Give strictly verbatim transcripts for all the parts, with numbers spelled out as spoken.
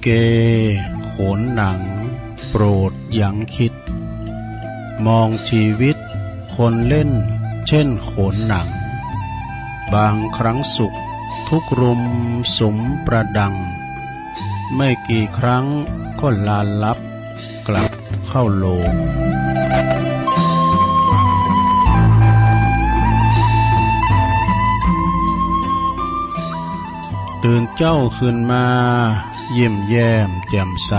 เก โขนหนัง โปรดยังคิด มองชีวิตคนเล่นเช่นโขนหนัง บางครั้งสุขทุกรุมสุมประดัง ไม่กี่ครั้งก็ลาลับกลับเข้าโลง ตื่นเจ้าขึ้นมา ยิ้มแย้มแจ่มใส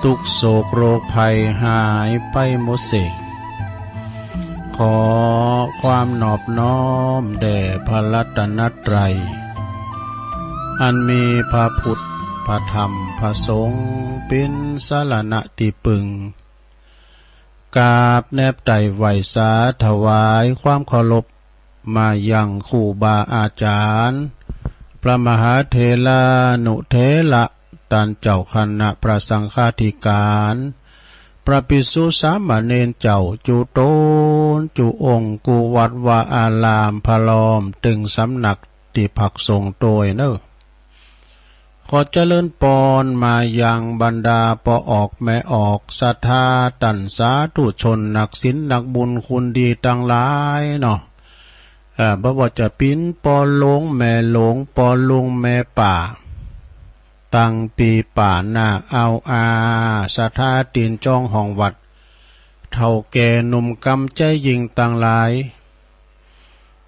ทุกข์โศกโรคภัยหายไปหมดสิ้น ขอความนอบน้อมแด่พระรัตนตรัย อันมีพระพุทธ พระธรรม พระสงฆ์ เป็นสรณะที่พึ่ง กราบแนบไต่ไหว้สาถวายความเคารพ มายังครูบาอาจารย์ พระมหาเถรานุเถระ ต้านเจ้าคณะพระสังฆาธิการ พระภิกษุสามเณรเจ้า จุตนจุองค์ กู้วัดวาอาราม พร้อมเถิงสำนักตี้พักสงฆ์ตวยเน่อ ขอเจริญปอนมายังบรรดาป้อออกแม่ออก ศรัทธาต้านสาธุชน นักศีลนักบุญคุณดีตังหลายเนาะ เอ่อ บ่ว่าจะเปิ้นป้อหลวงแม่หลวง ป้อลุงแม่ป้า ตังปี้ป้าน้าอาวอา ศรัทธาตี้จองห้องวัด เฒ่าแก่หนุ่มกำใจ๋ยิ่งตังหลาย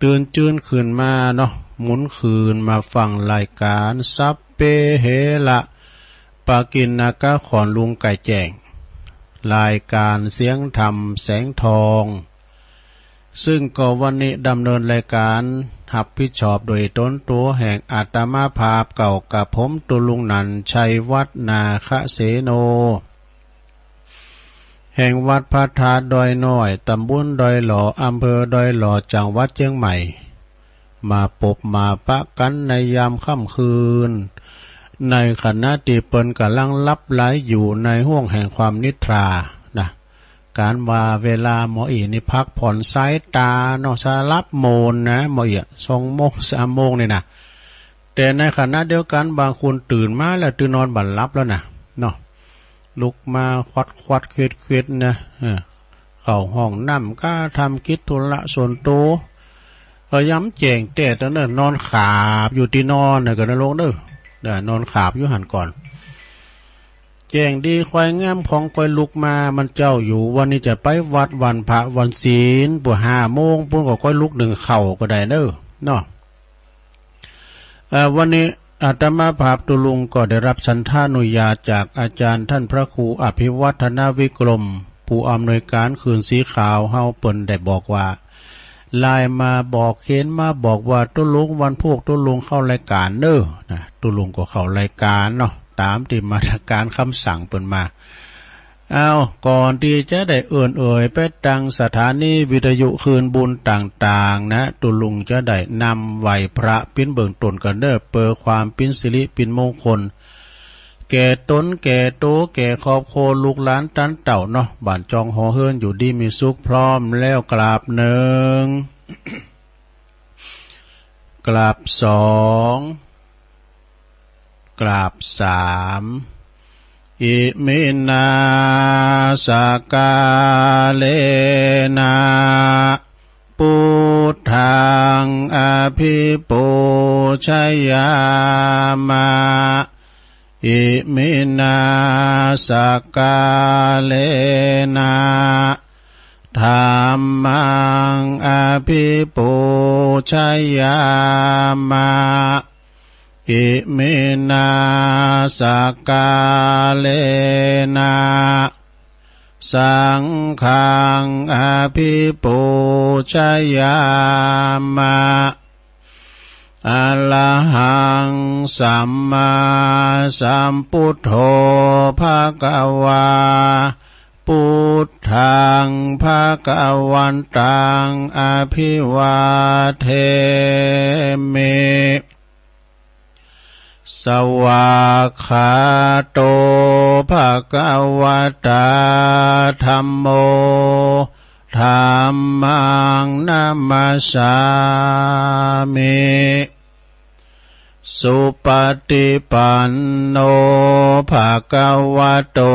ตื่นจื้นขึ้นมาเนาะ หมุนคืนมาฟังรายก๋าน สัพเพเหระ ปากิณกะ ขอนลุงไก่แจ้ง รายก๋านเสียงธรรมแสงทอง ซึ่งก็วันนี้ดำเนินรายก๋าน ฮับผิดชอบโดยตนตั๋วแห่งอาตมาภาพเก่ากับผม ตุลุงนันท์ ชัยวัฒน์ นาคเสโน แห่งวัดพระธาตุดอยน้อย ตำบลดอยหล่อ อำเภอดอยหล่อ จังหวัดเจียงใหม่ มาปบมาปะกั๋นในยามค่ำคืน ในขณะตี้เปิ้นก่ำลังหลับไหลอยู่ในห้วงแห่งความนิทรานะ ก๋านว่าเวลาหมออี้นี่พักผ่อนสายต๋าเนาะ สลับโหมดนะ หมออี้ สองโมง สามโมงนี่นะ แต่ในขณะเดียวกั๋น บางคนตื่นมาแล้ว ตื่นนอนบ่หลับแล้วนะ เนาะ ลุกมาควัดควัดเคียดเคียดนะ เออ เข้าห้องน้ำก้า ทำกิจธุระส่วนตั๋ว เออ ยามแจ้งแต๊ต๋อนนั้น นอนขาบอยู่ตี้นอนน่ะ ก่อนะลุงเน่อ เออ นอนขาบอยู่หั้นก่อน แจ้งดีควายงามของก้อยลุกมา มันเจ้าอยู่ วันนี้จะไปวัดวันพระวันศีล ปู้นห้าโมงปู้น ก็ก้อยลุกนึ่งข้าวก็ได้เน่อ เนาะ เอ่อ วันนี้อาตมาภาพตุลุงก็ได้รับฉันทานุญาตจากอาจารย์ท่านพระครูอภิวัฒนวิกรม ผู้อำนวยการคืนสีขาวเฮา เปิ้นได้บอกว่า ไลน์มาบอก เขียนมาบอกว่า ตุลุงวันพูกตุลุงเข้ารายก๋านเน่อ นะ ตุลุงก็เข้ารายก๋านเนาะ ต๋ามตี้มาตรก๋านคำสั่งเปิ้นมา เอา ก่อนตี้จะได้เอิ้นเอ่ยไปตังสถานีวิทยุคืนบุญต่างๆ นะ ตุลุงจะได้นำไหว้พระปิ้นเบื้องต้นก่อนเน่อ เปื้อความปิ้นสิริปิ้นมงคล แก่ต๋น แก่ตั๋ว แก่ครอบครัว ลูกหลานต้านเต้าเนาะ บ้านจองหอเฮือนอยู่ดีมีสุข พร้อมแล้วกราบหนึ่ง กราบสอง กราบสาม อิมินา สกกาเลนะ พุทธัง อภิปูชยามะ อิมินา สกกาเลนะ ธัมมัง อภิปูชยามะ อิมินา สกกาเลนะ สังฆัง อภิปูชยามะ อะระหัง สัมมาสัมพุทโธ ภะคะวา พุทธัง ภะคะวันตัง อะภิวาเทมิ สวากขาโต ภะคะวะตา ธัมโม ธัมมัง นะมัสสามิ supaṭipanno bhagavato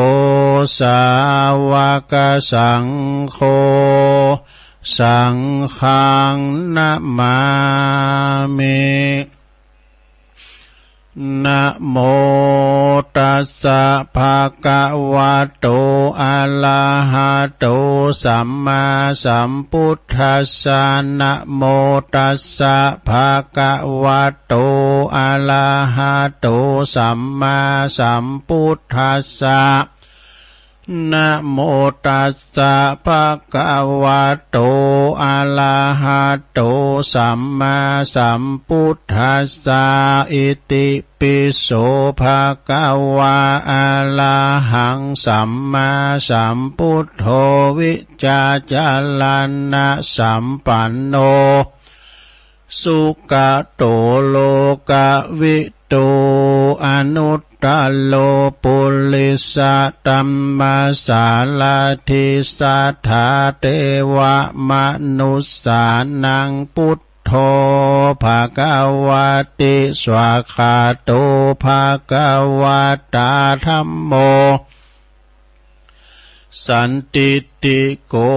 sāvakasaṅgho, saṅghaṃ namāmi. Namo tassa bhagavato arahato sammāsambuddhassa. Namo tassa bhagavato arahato sammāsambuddhassa. Namo tassa bhagavato arahato sammāsambuddhassa. Itipi so bhagavā arahaṃ sammāsambuddho vijjācaraṇasampanno sugato lokavidū anuttaro purisadammasārathi satthā devamanussānaṃ buddho bhagavāti. Svākkhāto bhagavatā dhammo sandiṭṭhiko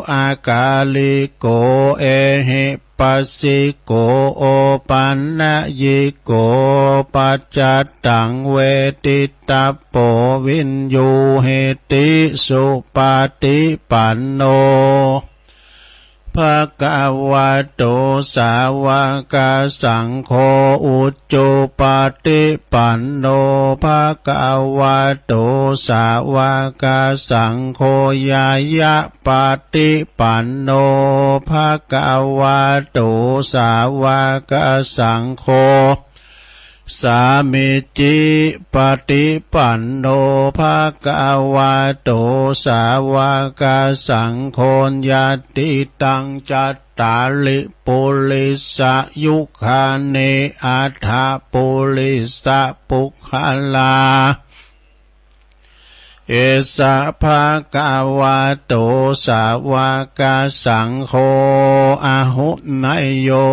akāliko ehipassiko opanayiko paccattaṃ veditabbo viññūhīti. Supaṭipanno bhagavato sāvakasaṅgho, ujupaṭipanno bhagavato sāvakasaṅgho, ñāyapaṭipanno bhagavato sāvakasaṅgho, sāmīcipaṭipanno bhagavato sāvakasaṅgho, yadidaṃ cattāri purisayugāni aṭṭha purisapuggalā, esa bhagavato sāvakasaṅgho, āhuneyyo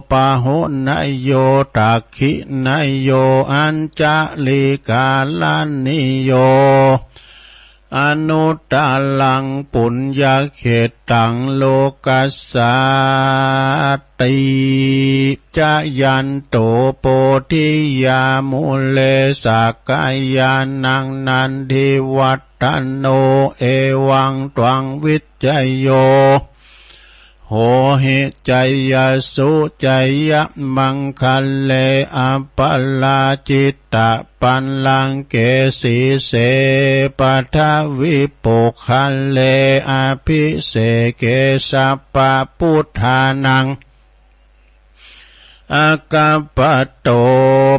pāhuneyyo dakkhiṇeyyo añjalikaraṇīyo, anuttaraṃ puññakkhettaṃ lokassā ti. Jayanto bodhiyā mūle sakyānaṃ nandivaḍḍhano, evaṃ tvaṃ vijayo hohi jayassu jayamaṅgale, aparājitapallaṅke sīse paṭhavipokkhare, abhiseke sabbabuddhānaṃ aggappatto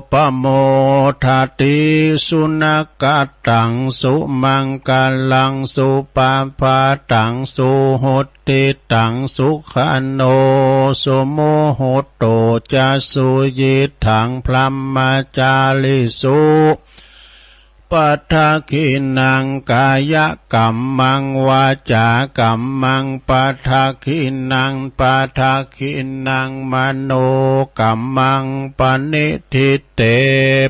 pamodati. Sunakkhattaṃ sumaṅgalaṃ supabhātaṃ suhuṭṭhitaṃ, sukhaṇo sumuhutto ca suyiṭṭhaṃ brahmacārisu. Padakkhiṇaṃ kāyakammaṃ vācākammaṃ padakkhiṇaṃ, padakkhiṇaṃ manokammaṃ paṇidhī te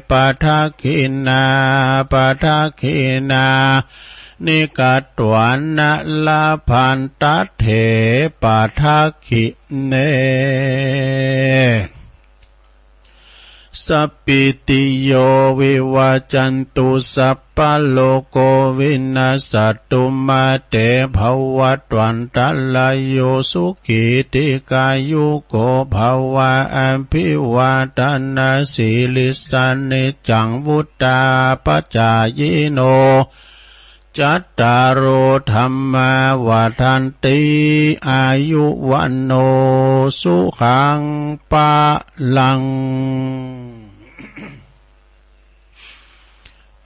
padakkhiṇā, padakkhiṇāni katvāna labhantatthe padakkhiṇe. Sabbītiyo vivajjantu, sabbarogo vinassatu, mā te bhavatvantarāyo, sukhī dīghāyuko bhava. Abhivādanasīlissa niccaṃ vuḍḍhāpacāyino, cattāro dhammā vaḍḍhanti, āyu vaṇṇo sukhaṃ balaṃ.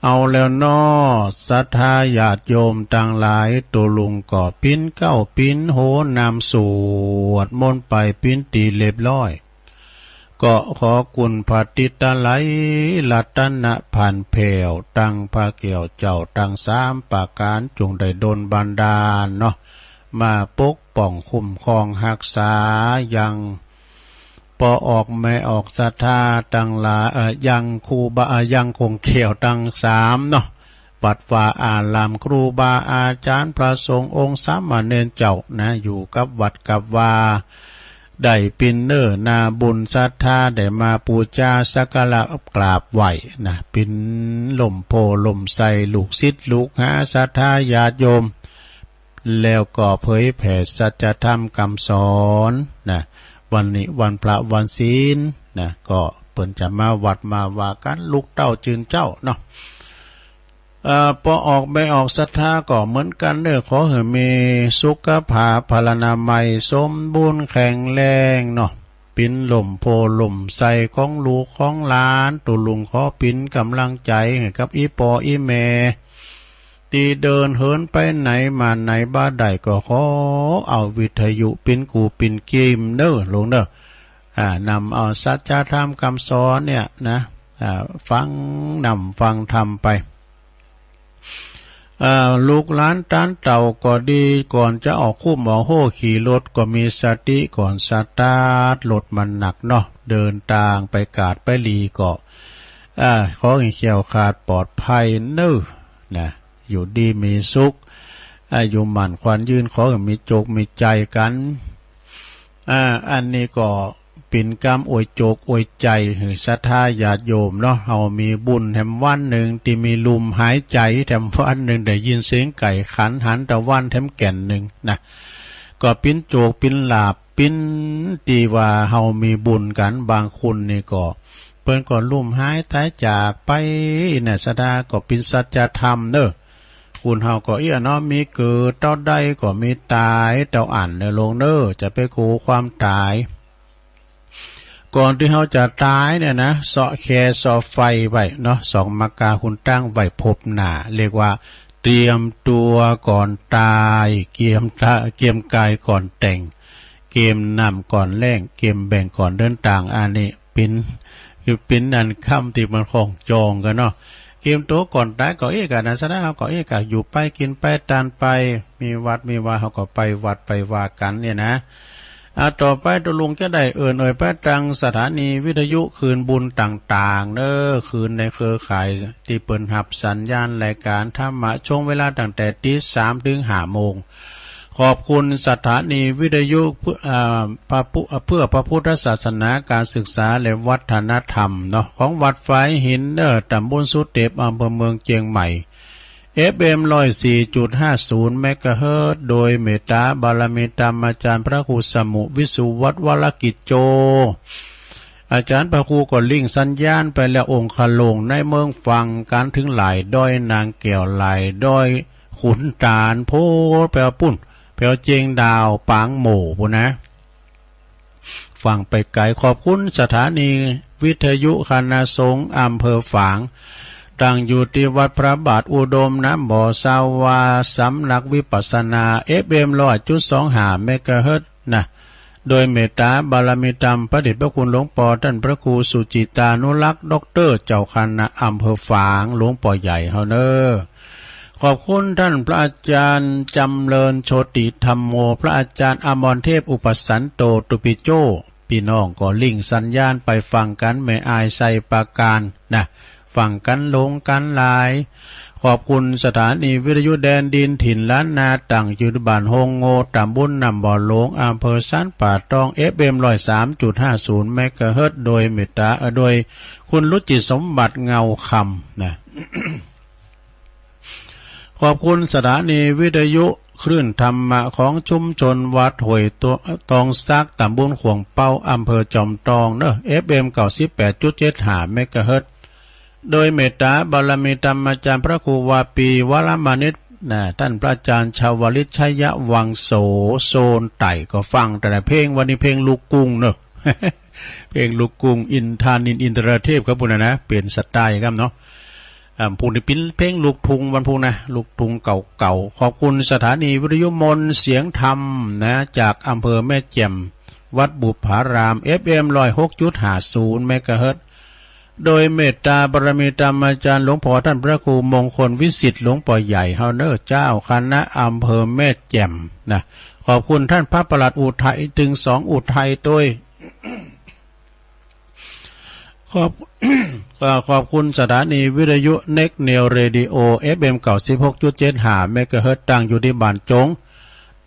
เอาแล้วเนาะ ศรัทธาญาติโยมตังหลาย ตุ๊ลุงก็ปิ้นเกล้าปิ้นโหนำสวดมนต์ไปปิ้นตี้เรียบร้อย ก็ขอคุณพระติตะไลรัตนพันธ์แผ่ว ตังพระแก้วเจ้าตังสามประก๋าน จงได้ดลบันดาลเนาะ มาปกป้องคุ้มครองฮักษาอย่าง ปอออกแม่ออกศรัทธาตังหลาย เอ่อ ยังครูบา เอ่อ ยังคงเขียวตังสามเนาะ วัดวาอาราม ครูบาอาจารย์ พระสงฆ์องค์สามเณรเจ้านะ อยู่กับวัดกับวา ได้ปินเน้อนาบุญศรัทธา ได้มาปูจาสักการะกราบไหว้นะ ปินล่มโพธิ์ล่มไทร ลูกศิษย์ลูกหาศรัทธาญาติโยม แล้วก็เผยแผ่สัจธรรมคำสอนนะ วันนี้วันพระวันศีลนะ ก็เปิ้นจะมาวัดมาว่ากัน ลูกเต้าจืนเจ้าเนาะ เอ่อ ปอออกแม่ออกศรัทธาก็เหมือนกันเน้อ ขอหื้อมีสุขภาพพลานามัยสมบูรณ์แข็งแรงเนาะ ปินล่มโพธิ์ล่มไทรของลูกของหลาน ตุ๊ลุงขอปินกำลังใจ๋หื้อกับอี่ปออี่แม่ ตี้เดินเหินไปไหนมาไหนบ่ได้ ก็ขอเอาวิทยุปินกู่ปินกิมเน้อลุงเน้อ อ่า นำเอาสัจธรรมคำสอนเนี่ยนะ อ่า ฟังนำฟังธรรมไป อ่า ลูกหลานต้านเต้าก็ดี ก่อนจะออกคุ้มออกโฮ่ขี่รถก็มีสติก่อน สตาร์ทรถมันหนักเนาะ เดินตางไปกาดไปหลีก็ อ่า ขอหื้อแคล้วคลาดปลอดภัยเน้อนะ อยู่ดีมีสุข อายุมั่นขวัญยืน ขอหื้อมีโจคมีใจ๋กัน อ่า อันนี้ก็ปินกำอวยโจคอวยใจ๋หื้อศรัทธาญาติโยมเนาะ เฮามีบุญแถมวันหนึ่ง ตี้มีลุมหายใจ๋แถมวันหนึ่ง ได้ยินเสียงไก่ขัน หันตะวันแถมแก่นหนึ่งนะ ก็ปินโจคปินลาภ ปินตี้ว่าเฮามีบุญกัน บางคนนี่ก็ เปิ้นก็ลุ่มหายต๋ายจากไปนะ ศรัทธาก็ปินสัจธรรมเน้อ คนเฮาก็อี้เนาะ มีเกิดเต้าใดก็มีต๋ายเต้าอั้นเน้อลุงเน้อ จะไปกลัวความต๋าย ก่อนตี้เฮาจะต๋ายเนี่ยนะ เซาะแคเซาะไฟไว้เนาะ สองมกา คุณตั้งไว้พบหน้า เรียกว่าเตรียมตัวก่อนตาย เกียมตะ เกียมกายก่อนแต่ง เกียมน้ำก่อนแล้ง เกียมแบ่งก่อนเดินตาง อันนี้ปิน คือปินอันคำตี้มันของจองกันเนาะ เกียมตั๋วก่อนต๋ายก็อี้กะนะ ศรัทธาเฮาก็อี้กะ อยู่ไปกินไปตานไป มีวัดมีวาเฮาก็ไปวัดไปวากันเนี่ยนะ อ่า ต่อไปตุ๊ลุงจะได้เอิ้นเอ่ยไปตังสถานีวิทยุคลื่นบุญต่างๆ เน้อ คลื่นในเครือข่ายตี้เปิ้นฮับสัญญาณรายการธรรมะ ช่วงเวลาตั้งแต่ตีสามถึงห้าโมง ขอบคุณสถานีวิทยุเพื่อ อ่า พระพุ เพื่อพระพุทธศาสนา การศึกษาและวัฒนธรรมเนาะ ของวัดฝายหินเน้อ ตำบลสุเทพ อำเภอเมืองเจียงใหม่ เอฟเอ็ม ร้อยสี่จุดห้าศูนย์ เมกะเฮิรตซ์ โดยเมตตาบารมีธรรมอาจารย์พระครูสมุ วิสุวัฒน์ วรกิจโจ อาจารย์พระครูก็ลิงก์สัญญาณไปแล้ว องค์คโลงในเมือง ฟังกันถึงหลายดอย นางแก้วหลายดอย ขุนตาล โพธิ์แปลว่าปุ้น แปลว่าเจียงดาว ปางหมู่ปุ้นนะ ฟังไปไกล ขอบคุณสถานีวิทยุคณะสงฆ์อำเภอฝาง ตั้งอยู่ตี้วัดพระบาทอุดม น้ำบ่อสาวา สำนักวิปัสสนา เอฟเอ็ม ร้อยจุดสองห้า เมกะเฮิรตซ์นะ โดยเมตตาบารมีธรรมพระเดชพระคุณหลวงปอท่านพระครูสุจิตานุรักษ์ ด็อกเตอร์ เจ้าคณะอำเภอฝาง หลวงปอใหญ่เฮาเน้อ ขอบคุณท่านพระอาจารย์จำเริญโชติธัมโม พระอาจารย์อมรเทพอุปสันโต ตุปิโจ ปี้น้องก็ลิงก์สัญญาณไปฟังกัน แม่อายไซปราการนะ ฟังกันหลงกันหลาย ขอบคุณสถานีวิทยุแดนดินถิ่นล้านนา ตั้งอยู่บ้านโฮงโง ตำบลน้ำบ่อหลวง อำเภอสันป่าตอง เอฟเอ็ม ร้อยสามจุดห้าศูนย์ เมกะเฮิรตซ์ โดยเมตตา เอ่อ โดยคุณรุจิสมบัติเงาคำนะ ขอบคุณสถานีวิทยุคลื่นธรรมะของชุมชนวัดห้วยตองสัก ตำบลขวงเป้า อำเภอจอมตองเนอะ เอฟเอ็ม เก้าสิบแปดจุดเจ็ดห้า เมกะเฮิรตซ์ โดยเมตตาบารมีธรรมอาจารย์พระครูวาปีวรมณิตนะ ท่านพระอาจารย์ชาวลิตชัยวังโส โซนใต้ก็ฟังแต่ละเพลง วันนี้เพลงลูกกรุงเนอะ เพลงลูกกรุง อินทานิน อินทรเทพครับพุ้นนะ เปลี่ยนสไตล์ครับเนาะ อ่า พุ้นนี้ปิ้นเพลงลูกทุ่งวันพุ้นนะ ลูกทุ่งเก่าๆ ขอบคุณสถานีวิทยุมนต์เสียงธรรมนะ จากอำเภอแม่แจ่ม วัดบุพพาราม เอฟเอ็ม ร้อยหกจุดห้าศูนย์ เมกะเฮิรตซ์ โดยเมตตาบารมีธรรมอาจารย์หลวงพ่อท่านพระครูมงคลวิสิทธิ์ หลวงพ่อใหญ่เฮาเนอร์ เจ้าคณะอำเภอแม่แจ่มนะ ขอบคุณท่านพระประหลัดอุทัย ตึงสองอุทัยด้วย ขอบ ขอบคุณสถานีวิทยุเน็กเนลเรดิโอ เอฟเอ็ม เก้าสิบหกจุดเจ็ดห้า เมกะเฮิรตซ์ ตั้งอยู่ที่บ้านจง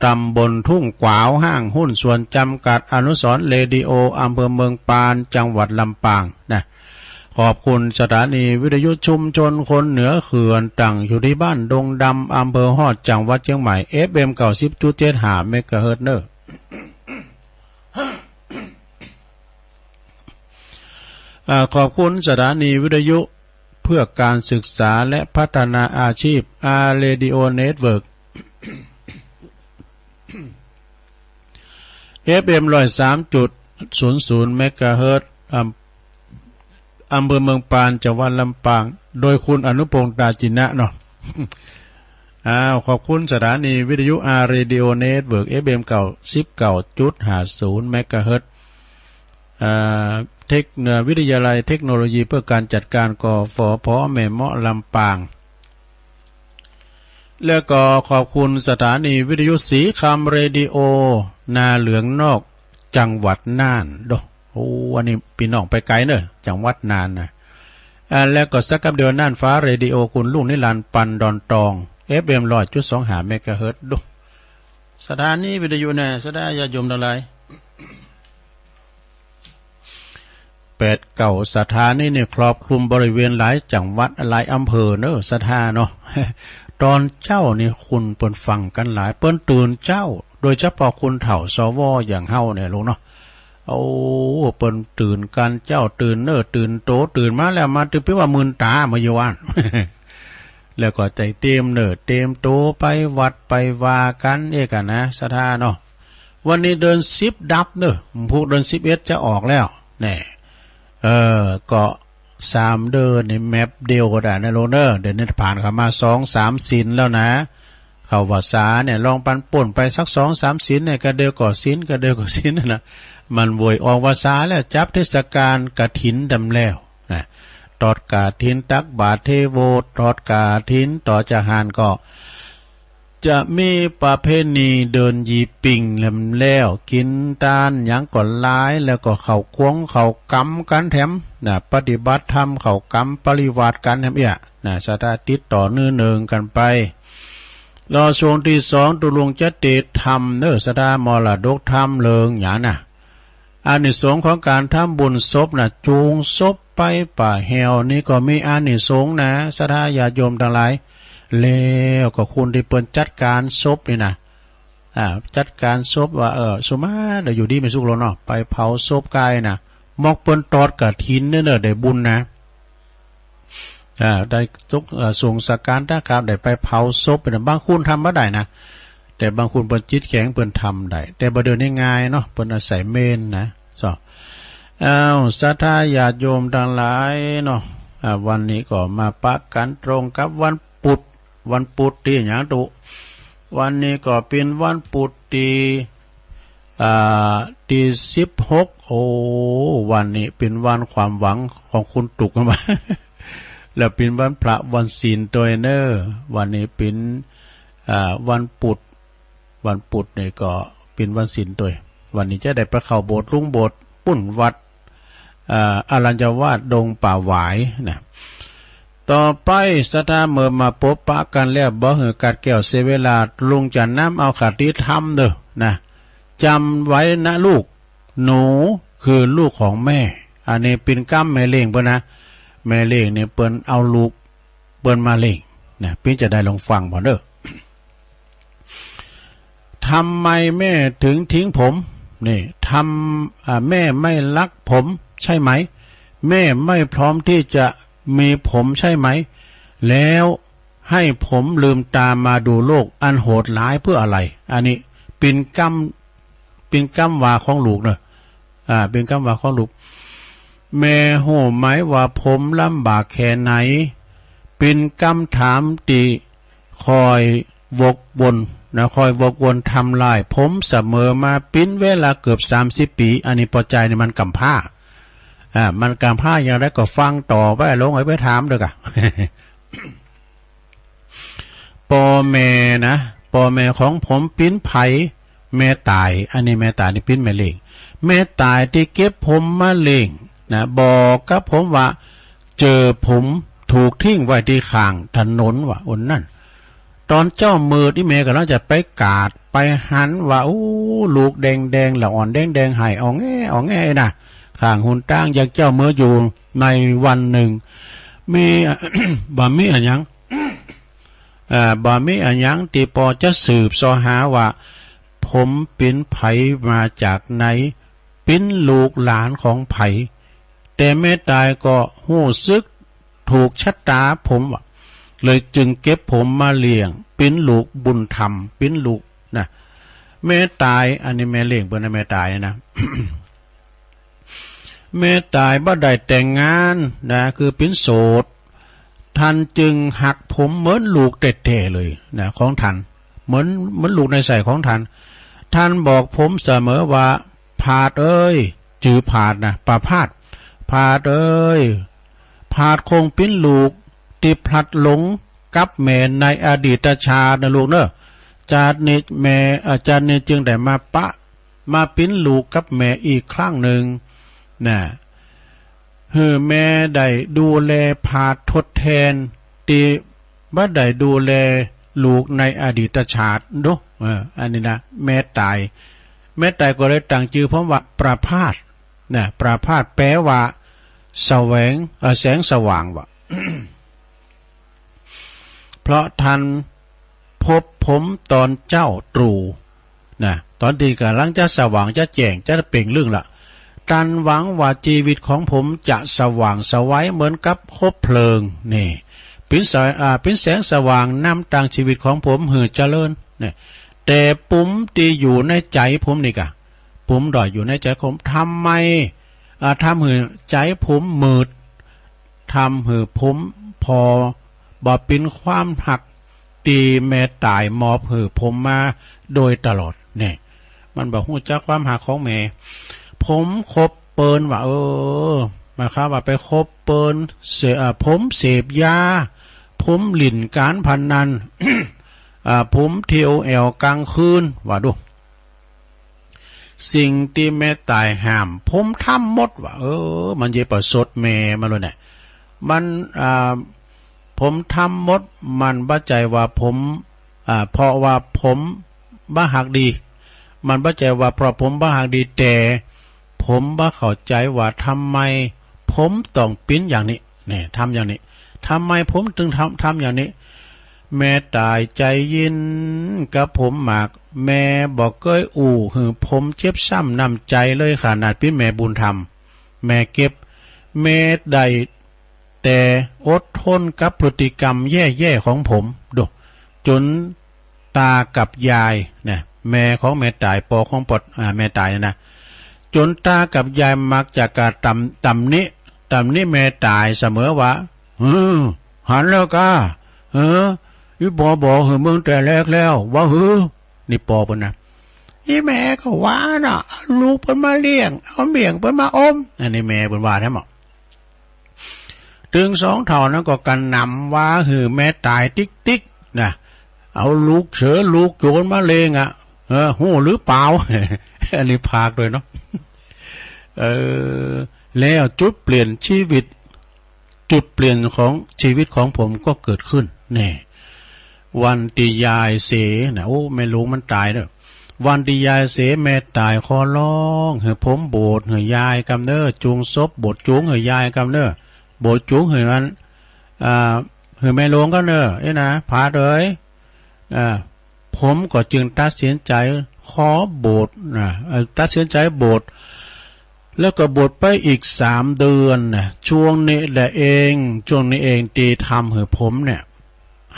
ตำบลทุ่งกวาว ห้างหุ้นส่วนจำกัดอนุสรณ์เรดิโอ อำเภอเมืองปาน จังหวัดลำปางนะ ขอบคุณสถานีวิทยุชุมชนคนเหนือเขื่อน ตั้งอยู่ที่บ้านดงดำ อำเภอฮอด จังหวัดเชียงใหม่ เอฟเอ็ม เก้าสิบจุดเจ็ดห้า เมกะเฮิรตซ์ เนอะ อ่า ขอบคุณสถานีวิทยุเพื่อการศึกษาและพัฒนาอาชีพ อาร์ Radio Network เอฟเอ็ม ร้อยสามจุดศูนย์ศูนย์ เมกะเฮิรตซ์ อำ อำเภอเมืองปาน จังหวัดลำปาง โดยคุณอนุพงษ์ ตาจินะเนาะ อ้าว ขอบคุณสถานีวิทยุ อาร์ Radio Network เอฟเอ็ม เก้าสิบเก้าจุดห้าศูนย์ เมกะเฮิรตซ์ อ่า เทค เอ่อ วิทยาลัยเทคโนโลยีเพื่อการจัดการ กฟผ แม่เมาะ ลำปาง แล้วก็ขอบคุณสถานีวิทยุสีคำเรดิโอ นาเหลืองนอก จังหวัดน่าน โด โอ้ อันนี้พี่น้องไปไกลเนอะ จังหวัดน่านนะ อ่า แล้วก็สักคำเดียว น่านฟ้าเรดิโอ คุณลุงนิรันดร์ ปันดอนตอง เอฟเอ็ม ร้อยจุดสองห้า เมกะเฮิรตซ์ โด สถานีวิทยุเนี่ย ศรัทธาญาติโยมทั้งหลาย แปดเก้าสถานีนี่ครอบคลุมบริเวณหลายจังหวัดหลายอำเภอเนอะ ศรัทธาเนาะ ตอนเจ้านี่คนเปิ้นฟังกันหลาย เปิ้นตื่นเจ้า โดยเฉพาะคนเฒ่า สว อย่างเฮาเนี่ยลูกเนาะ โอ้ เปิ้นตื่นกันเจ้า ตื่นเน้อตื่นโต ตื่นมาแล้วมาตื่นไปว่ามื่นตามาอยู่บ้าน แล้วก็ใจเตรียมเน้อเตรียมโตไปวัดไปวากันเอกอะนะ ศรัทธาเนาะ วันนี้เดือนสิบดับเน้อ พวกเดือนสิบเอ็ดจะออกแล้ว แน่ เออ ก็สามเดือนนี่แมปเดียวก็ได้นะลูกเน้อ เดี๋ยวนี้ผ่านเข้ามาสองสามศีลแล้วนะ เข้าพรรษาเนี่ย ลองปันป่นไปสักสองสามศีลเนี่ย กะเดียวก็ศีล กะเดียวก็ศีลนะ มันโวยออกพรรษาแล้ว จับเทศกาลกฐินดำแล้วนะ ทอดกฐิน ตักบาตรเทโว ทอดกฐิน ต่อจากหั้นก็ จะมีประเพณีเดินยีปิงแหลมแล้ว กินตานหยังก็หลาย แล้วก็เข้าควงเข้ากำกันแถมนะ ปฏิบัติธรรมเข้ากำปริวาสกันแถมเอี้ยนะ ศรัทธาติดต่อเนืองๆกันไป รอช่วงที่สอง ตุลุงจะเตะธรรมเน้อ ศรัทธามรดกธรรมเลิงหยังนะ อานิสงส์ของการทำบุญศพนะ จูงศพไปป่าแหวนี่ก็มีอานิสงส์นะ ศรัทธาญาติโยมทั้งหลาย แล้วก็คนที่เปิ้นจัดการศพนี่นะ อ่า จัดการศพว่า เออ สุมาเดี๋ยวอยู่ดีไม่สุขแล้วเนาะ ไปเผาศพกายนะ มอกเปิ้นทอดกฐินเน้อ ได้บุญนะ อ่า ได้ตก เอ่อ ส่งสังฆทาน ได้ไปเผาศพนะ บางคนทำบ่ได้นะ แต่บางคนเปิ้นจิตแข็งเปิ้นทำได้ แต่บ่เดินง่ายๆเนาะ เปิ้นอาศัยเมนนะ สอง อ้าว ศรัทธาญาติโยมทั้งหลายเนาะ อ่า วันนี้ก็มาปะกันตรงกับวันพุธ วันพุธที่หยังตุ วันนี้ก็เป็นวันพุธที่ อ่า ที่สิบหก โอ้ วันนี้เป็นวันความหวังของคุณตุ๊กมา แล้วเป็นวันพระวันศีลตวยเน้อ วันนี้เป็น อ่า วันพุธ วันพุธนี่ก็เป็นวันศีลตวย วันนี้จะได้ไปเข้าโบสถ์ ลุงโบสถ์ ปุ้นวัด อ่า อรัญญวาส ดงป่าหวายนะ ต่อไปศรัทธาเมื่อมาปบปะกันแล้ว บ่หื้อกัดแก้วเสียเวลา ลุงจะนำเอาคติธรรมเด้อนะ จำไว้นะลูก หนูคือลูกของแม่ อันนี้เป็นกำแม่เลี้ยงเปิ้นนะ แม่เลี้ยงนี่เปิ้นเอาลูกเปิ้นมาเลี้ยงนะ ปี้จะได้ลองฟังบ่เด้อ ทำไมแม่ถึงทิ้งผม นี่ ทำ อ่า แม่ไม่รักผมใช่ไหม แม่ไม่พร้อมที่จะมีผมใช่ไหม แล้วให้ผมลืมตามาดูโลกอันโหดร้ายเพื่ออะไร อันนี้เป็นกำ เป็นกำว่าของลูกเนอะ อ่า เป็นกำว่าของลูก แม่ฮู้ไหมว่าผมลำบากแค่ไหน เป็นกำถามที่คอยวกวนนะ คอยวกวนทำลายผมเสมอมา เป็นเวลาเกือบสามสิบปี อันนี้ปอใจนี่มันกำพร้า อ่า มันกำพร้าอย่างไรก็ฟังต่อไป ลงไปถามเด้อกะ ปอแม่นะ ปอแม่ของผมปิ้นไผ แม่ตาย อันนี้แม่ตายนี่ปิ้นแม่เลี้ยง แม่ตายที่เก็บผมมาเลี้ยง นะ บอกกับผมว่า เจอผมถูกทิ้งไว้ที่ข้างถนน ว่าอันนั้น ตอนเจ๊ามืด อีแม่กำลังจะไปกาด ไปหันว่า โอ้ ลูกแดงๆ ละอ่อนแดงๆ ไห้อ่องแงอ่องแงนะ ข้างหนตาง อย่างเจ๊ามืดอยู่ในวันหนึ่ง มี บ่มีอะหยัง เอ่อ บ่มีอะหยังที่ปอจะสืบเสาะหาว่า ผมเป๋นไผมาจากไหน เป๋นลูกหลานของไผ แต่แม่ตายก็ฮู้สึกถูกชะตาผมว่า เลยจึงเก็บผมมาเลี้ยง เป๋นลูกบุญธรรม เป๋นลูกนะ แม่ตาย อันนี้แม่เลี้ยงเปิ้นนะ แม่ตายนะ แม่ตายบ่ได้แต่งงานนะ คือเป๋นโสด ท่านจึงหักผมเหมือนลูกแท้ๆ เลยนะ ของท่าน เหมือน เหมือนลูกในใส้ของท่าน ท่านบอกผมเสมอว่า ผาดเอ้ย จื่อผาดนะ ประภาส ผาดเอ้ย ผาดคงเป๋นลูกที่พลัดหลงกับแม่ในอดีตชาตินะลูกเนอะ จาตินี้แม่ เอ่อ จาตินี้จึงได้มาปะ มาเป๋นลูกกับแม่อีกครั้งหนึ่งนะ หื้อแม่ได้ดูแลผาดทดแทน ที่บ่ได้ดูแลลูกในอดีตชาติเนาะ เออ อันนี้นะ แม่ตาย แม่ตายก็เลยตั้งจื่อผมว่า ประภาสนะ ประภาสแปลว่า แสวง เอ่อ แสงสว่างว่ะ เพราะท่านพบผมตอนเจ๊าตรู่นะ ตอนตี้ก่ำลังจะสว่าง จะแจ้ง จะเป่งลึ่งละ ท่านหวังว่าชีวิตของผมจะสว่างไสวเหมือนกับคบเพลิง นี่ เป๋นแสง อ่า เป๋นแสงสว่างนำตางชีวิตของผมหื้อเจริญ นี่ แต่ปมที่อยู่ในใจ๋ผมนี่กะ ปมด้อยอยู่ในใจ๋ผม ทำไม อ่า ทำหื้อใจ๋ผมมืด ทำหื้อผมผ่อ บ่เป๋นความฮักตี้แม่ตายมอบหื้อผมมาโดยตลอด นี่ มันบ่ฮู้จักความฮักของแม่ ผมคบเปิ้นว่า เออ หมายความว่าไปคบเปิ้น เส- อ่า ผมเสพยา ผมเล่นการพนัน อ่า ผมเที่ยวแอ่วกลางคืน ว่าดู สิ่งตี้แม่ตายห้าม ผมทำหมด ว่า เออ มันเย้ยประชดแม่มาเลยเนี่ย มัน อ่า ผมทำหมด มันบ่ใจ้ว่าผม อ่า เพราะว่าผมบ่ฮักดี มันบ่ใจ้ว่าเพราะผมบ่ฮักดี แต่ผมบ่เข้าใจ๋ว่าทำไมผมต้องเป๋นอย่างนี้ นี่ ทำอย่างนี้ ทำไมผมถึงทำ ทำอย่างนี้ แม่ตายใจ๋เย็นกับผมมาก แม่บ่เกยอู้หื้อผมเจ็บช้ำน้ำใจ๋เลย ขนาดเป๋นแม่บุญธรรม แม่เก็บ แม่ได้แต่อดทนกับพฤติกรรมแย่ๆ ของผม ดู จนตากับยายนะ แม่ของแม่ตาย ปอของปอด อ่า แม่ตายเนี่ยนะ จนตากับยายมักจะกะตำ- ตำหนิ ตำหนิแม่ตายเสมอว่า เออ หันแล้วกา เออ อีปอบอกหื้อมึงแต่แรกแล้ว ว่าหื้อ นี่ปอเปิ้นนะ อีแม่ก็ว่าน่ะ เอาลูกเปิ้นมาเลี้ยง เอาเมี่ยงเปิ้นมาอม อันนี้แม่เปิ้นว่าแท้หมอ ตึงสองเฒ่านั้นก็กระหน่ำว่าหื้อแม่ตายติ๊กๆ นะ เอาลูกเฉอลูกโจรมาเลี้ยงอะ เออ ฮู้หรือเปล่า อันนี้พากด้วยเนาะ เออ แล้วจุดเปลี่ยนชีวิต จุดเปลี่ยนของชีวิตของผมก็เกิดขึ้น แน่ วันตี้ยายเสยนะ โอ้ แม่หลวงมันตายเนอะ วันตี้ยายเสย แม่ตายขอร้องหื้อผมโบสถ์หื้อยายกำเน้อ จูงศพโบสถ์จูงหื้อยายกำเน้อ โบสถ์จูงหื้ออัน อ่า หื้อแม่หลวงกำเน้อ เอ้ยนะ ผาดเอ๋ย อ่า ผมก็จึงตัดสินใจ๋ขอโบสถ์นะ เอ่อ ตัดสินใจ๋โบสถ์ แล้วก็บวชไปอีกสามเดือนนะ ช่วงนี้แหละเอง ช่วงนี้เองตี้ทำหื้อผมเนี่ย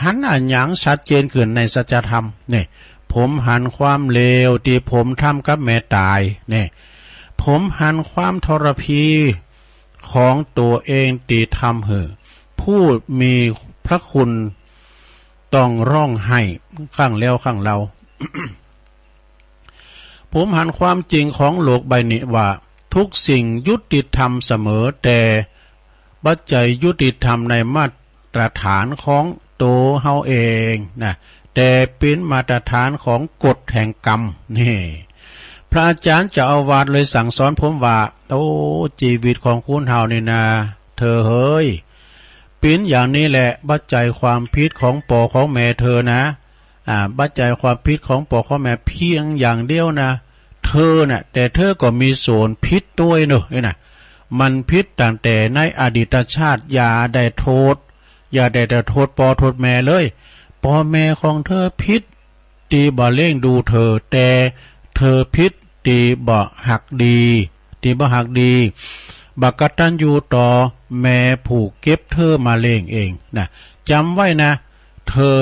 หันอะหยังชัดเจนขึ้นในสัจธรรม นี่ ผมหันความเลวตี้ผมทำกับแม่ตาย นี่ ผมหันความทรพีของตั๋วเองตี้ทำหื้อผู้มีพระคุณต้องร้องไห้ครั้งแล้วครั้งเล่า ผมหันความจริงของโลกใบนี้ว่า ทุกสิ่งยุติธรรมเสมอ แต่บ่ใจ้ยุติธรรมในมาตรฐานของตั๋วเฮาเองนะ แต่เป๋นมาตรฐานของกฎแห่งกรรม นี่ พระอาจารย์เจ้าอาวาสเลยสั่งสอนผมว่า โอ้ ชีวิตของคนเฮานี่นา เธอเฮ้ย เป็นอย่างนี้แหละ บ่ใจ้ความผิดของป้อของแม่เธอนะ อ่า บ่ใจ้ความผิดของป้อของแม่เพียงอย่างเดียวนะ เธอน่ะ แต่เธอก็มีส่วนผิดด้วยเนอะ นี่นะ มันผิดตั้งแต่ในอดีตชาติ อย่าได้โทษ อย่าได้แต่โทษป้อโทษแม่เลย ป้อแม่ของเธอผิด ที่บ่เลี้ยงดูเธอ แต่เธอผิดที่บ่ฮักดี ที่บ่ฮักดี บ่กตัญญูต่อแม่ผู้เก็บเธอมาเลี้ยงเองนะ จำไว้นะ เธอ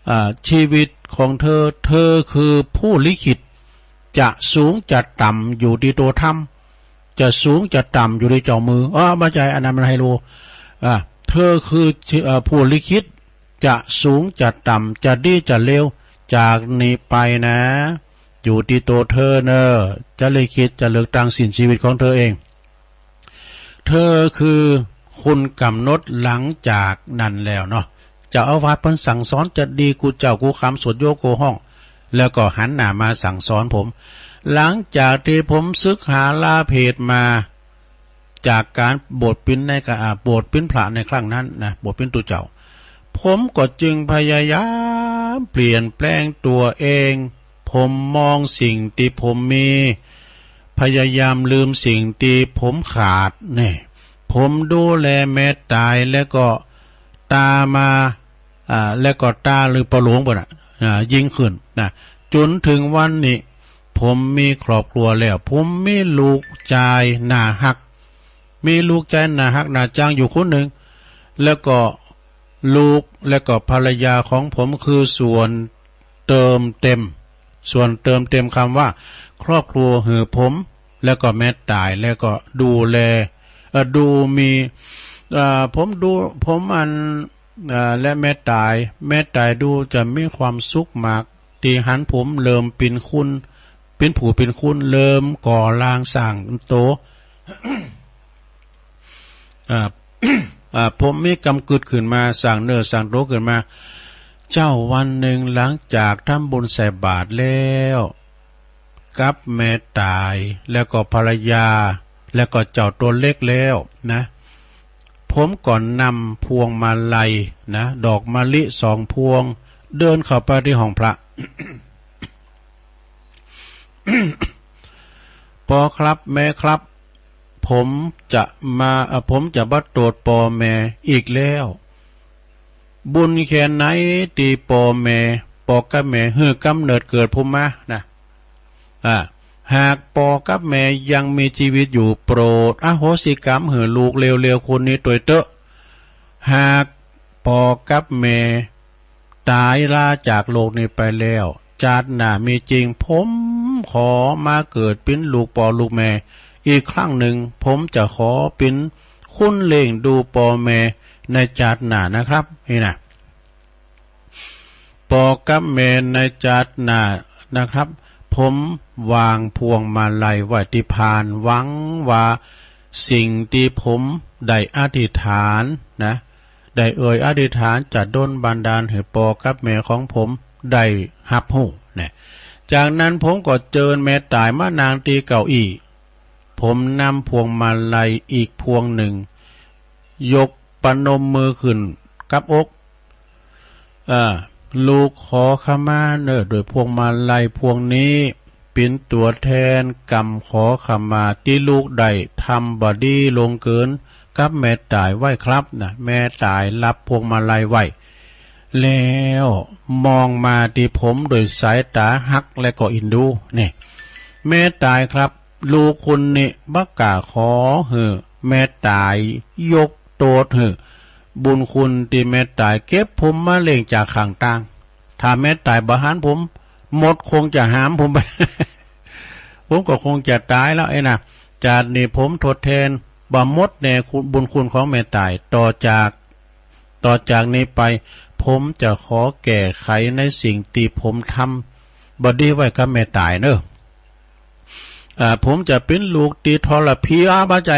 อ่า ชีวิตของเธอ เธอคือผู้ลิขิต จะสูงจะต่ำอยู่ที่ตัวธรรม จะสูงจะต่ำอยู่ที่เจ้ามือ เออ บ่ใจ้ อันนั้นมันให้รู้ อ่า เธอคือ เอ่อ ผู้ลิขิต จะสูงจะต่ำ จะดีจะเลว จากนี้ไปนะ อยู่ที่ตัวเธอเนอะ จะลิขิต จะเลือกตั้งสิ้นชีวิตของเธอเอง เธอคือคนกำหนดหลังจากนั้นแล้วเนาะ เจ้าอาวาสเพิ่นสั่งสอนจะดีกู้เจ้ากู้คำ สวดโยกู้ห้อง แล้วก็หันหน้ามาสั่งสอนผม หลังจากที่ผมสึกหาลาเพสมา จากการบวชเป็นในกะ อ่า บวชเป็นพระในครั้งนั้นนะ บวชเป็นตุ๊เจ้า ผมก็จึงพยายามเปลี่ยนแปลงตัวเอง ผมมองสิ่งที่ผมมี พยายามลืมสิ่งที่ผมขาดเนี่ย ผมดูแลแม่ตายแล้วก็ตามา อ่า แล้วก็ตาหรือป้อหลวงเปิ้นน่ะ อ่า ยิ่งขึ้นนะ จนถึงวันนี้ ผมมีครอบครัวแล้ว ผมมีลูกจายน่าฮัก มีลูกจายน่าฮักน่าจังอยู่คนหนึ่ง แล้วก็ลูก แล้วก็ภรรยาของผมคือส่วนเติมเต็ม ส่วนเติมเต็มคำว่าครอบครัวหื้อผม แล้วก็แม่ตาย แล้วก็ดูแล เอ่อ ดูมี เอ่อ ผมดู ผมอัน เอ่อ และแม่ตาย แม่ตายดูจะมีความสุขมาก ที่หันผมเริ่มเป็นคน เป็นผู้เป็นคน เริ่มก่อร่างสร้างโต อ่า อ่า ผมมีกำกึดขึ้นมา สร้างเนื้อสร้างตัวขึ้นมา เจ้าวันหนึ่งหลังจากทำบุญใส่บาตรแล้ว กับแม่ตาย แล้วก็ภรรยา แล้วก็เจ้าตัวเล็กแล้วนะ ผมก็นำพวงมาลัยนะ ดอกมะลิสองพวง เดินเข้าไปที่ห้องพระ ป้อครับ แม่ครับ ผมจะมา เอ่อ ผมจะบ่โต้ษป้อแม่อีกแล้ว บุญแค่ไหนที่ป้อแม่ ป้อกับแม่หื้อกำเนิดเกิดผมมานะ อ่า หากป้อกับแม่ยังมีชีวิตอยู่ โปรดอโหสิกรรมหื้อลูกเลวๆคนนี้ตวยเต๊อะ หากป้อกับแม่ ตายลาจากโลกนี้ไปแล้ว จาติหน้ามีจริง ผมขอมาเกิดเป็นลูกป้อลูกแม่อีกครั้งหนึ่ง ผมจะขอเป็นคนเลี้ยงดูป้อแม่ในจาติหน้านะครับ นี่นะ ป้อกับแม่ในจาติหน้านะครับ ผมวางพวงมาลัยไว้ที่พาน หวังว่าสิ่งที่ผมได้อธิษฐานนะ ได้เอ่ยอธิษฐานจะดลบันดาลหื้อป้อกับแม่ของผมได้ฮับฮู้นะ จากนั้นผมก็เจิญแม่ตายมานั่งที่เก้าอี้ ผมนำพวงมาลัยอีกพวงหนึ่ง ยกประนมมือขึ้นกับอก อ่า ลูกขอขมาเนอะ โดยพวงมาลัยพวงนี้ เป็นตัวแทนกำขอขมาที่ลูกได้ทำบ่ดีลงเกินกับแม่ตายไว้ครับนะ แม่ตายรับพวงมาลัยไว้ แล้วมองมาที่ผมโดยสายตาฮักและก็เอ็นดู นี่ แม่ตายครับ ลูกคุณนี่บ่กล้าขอหื้อแม่ตายยกโตษหื้อบุญคุณที่แม่ตายเก็บผมมาเลี้ยงจากข้างตาง ถ้าแม่ตายบ่หันผม มดคงจะหามผมไป ผมก็คงจะตายแล้วไอ้นะ จาตินี้ผมทดแทนบ่หมดแน่คุณ บุญคุณของแม่ตาย ต่อจาก ต่อจากนี้ไป ผมจะขอแก้ไขในสิ่งที่ผมทำบ่ดีไว้กับแม่ตายเนอะ อ่า ผมจะเป็นลูกที่ทรพี อ่า บ่ใจ้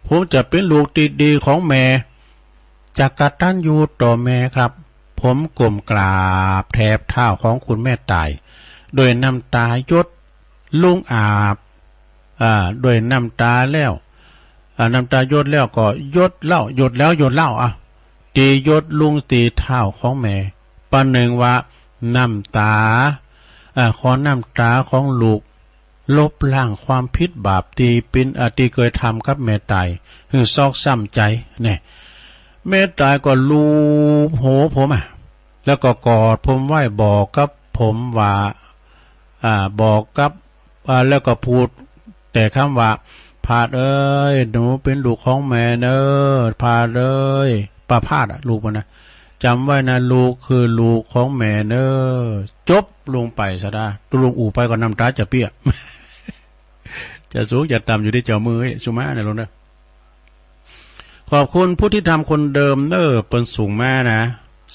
ผมจะเป็นลูกที่ดีของแม่ จะกตัญญูต่อแม่ครับ ผมก้มกราบแทบเท้าของคุณแม่ตาย ด้วยน้ำตาหยด ลงอาบ อ่า ด้วยน้ำตาแล้ว อ่า น้ำตาหยดแล้วก็หยดแล้ว หยดแล้ว หยดแล้ว อ่ะ ตีหยดลงตีเท้าของแม่ ประหนึ่งว่าน้ำตา อ่า ขอน้ำตาของลูก ลบล้างความผิดบาปที่เป็น อ่า ที่เคยทำกับแม่ตาย หื้อซอกช้ำใจ เนี่ย แม่ตายก็ลูบหัวผม อ่ะ แล้วก็กอดผมไว้ บอกกับผมว่า อ่า บอกกับ อ่า แล้วก็พูดแต่คำว่า พาดเอ้ย หนูเป็นลูกของแม่เน้อ พาดเอ้ย ป้าพาดอะ ลูกมันนะ จำไว้นะ ลูกคือลูกของแม่เน้อ จบลงไปซะด้า ตุลุงอู่ไปก็น้ำตาจะเปียก จะสูงจะต่ำอยู่ที่เจ้ามือ เฮ้ย สุมาเนี่ย ลงเด้อ ขอบคุณผู้ที่ทำคนเดิมเนอ เปิ้นส่งมานะ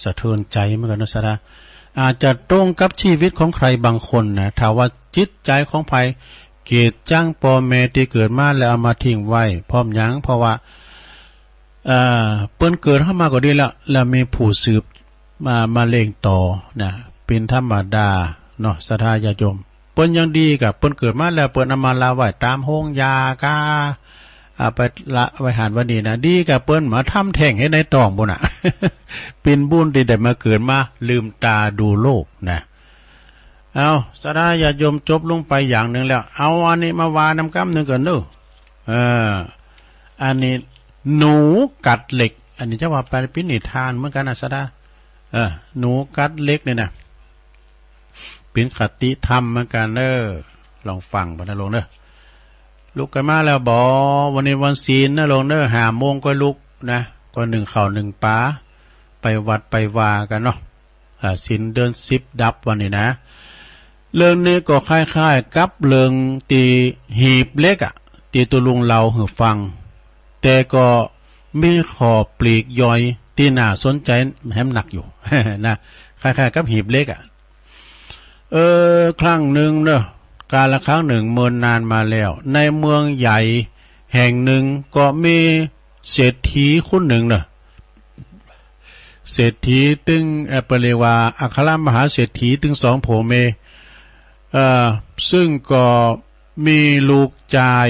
สะเทือนใจเหมือนกันนะ สาระ อาจจะตรงกับชีวิตของใครบางคนนะ ถ้าว่าจิตใจของใครเกลียดจังพ่อแม่ที่เกิดมาแล้วเอามาทิ้งไว้ พร้อมหยัง เพราะว่า เอ่อ เปิ้นเกิดเข้ามาก็ดีแล้ว แล้วมีผู้สืบมา มาเลี้ยงต่อนะ เป็นธรรมดาเนาะ ศรัทธาญาติโยม เปิ้นยังดีกับเปิ้นเกิดมาแล้ว เปิ้นเอามาละไว้ตามโฮงยากา เอาไปละไว้หันวันนี้นะ ดีกับเปิ้นมาทำแท้งให้ในท้องบุญน่ะ เป็นบุญที่ได้มาเกิดมาลืมตาดูโลกนะ เอา ศรัทธาญาติโยม จบลงไปอย่างหนึ่งแล้ว เอาอันนี้มาว่านำกำหนึ่งก่อนเนอะ เออ อันนี้หนูกัดเหล็ก อันนี้จะว่าไปเป็นนิทานเหมือนกันนะ ศรัทธา เออ หนูกัดเหล็กเนี่ยนะ เป็นคติธรรมเหมือนกันเนอะ ลองฟังไปนะลงเนอะ ลุกกันมาแล้วบ่ วันนี้วันศีลนะลงเนอะ ห้าโมงก็ลุกนะ ก็นึ่งข้าวนึ่งปลา ไปวัดไปวากันเนาะ อ่า ศีลเดือนสิบดับวันนี้นะ เรื่องนี้ก็คล้ายๆกับเรื่องตีหีบเหล็กอะ ตีตุลุงเล่าหื้อฟัง แต่ก็มีข้อปลีกย่อยที่น่าสนใจแหมหนักอยู่ นะ คล้ายๆกับหีบเหล็กอะ เออ ครั้งหนึ่งเนอะ กาลครั้งหนึ่งเมินนานมาแล้ว ในเมืองใหญ่แห่งหนึ่งก็มีเศรษฐีคนหนึ่งเนอะ เศรษฐีตึง เอ่อ เปิ้นเรียกว่าอัครมหาเศรษฐีตึงสองผัวเมีย เอ่อ ซึ่งก็มีลูกจาย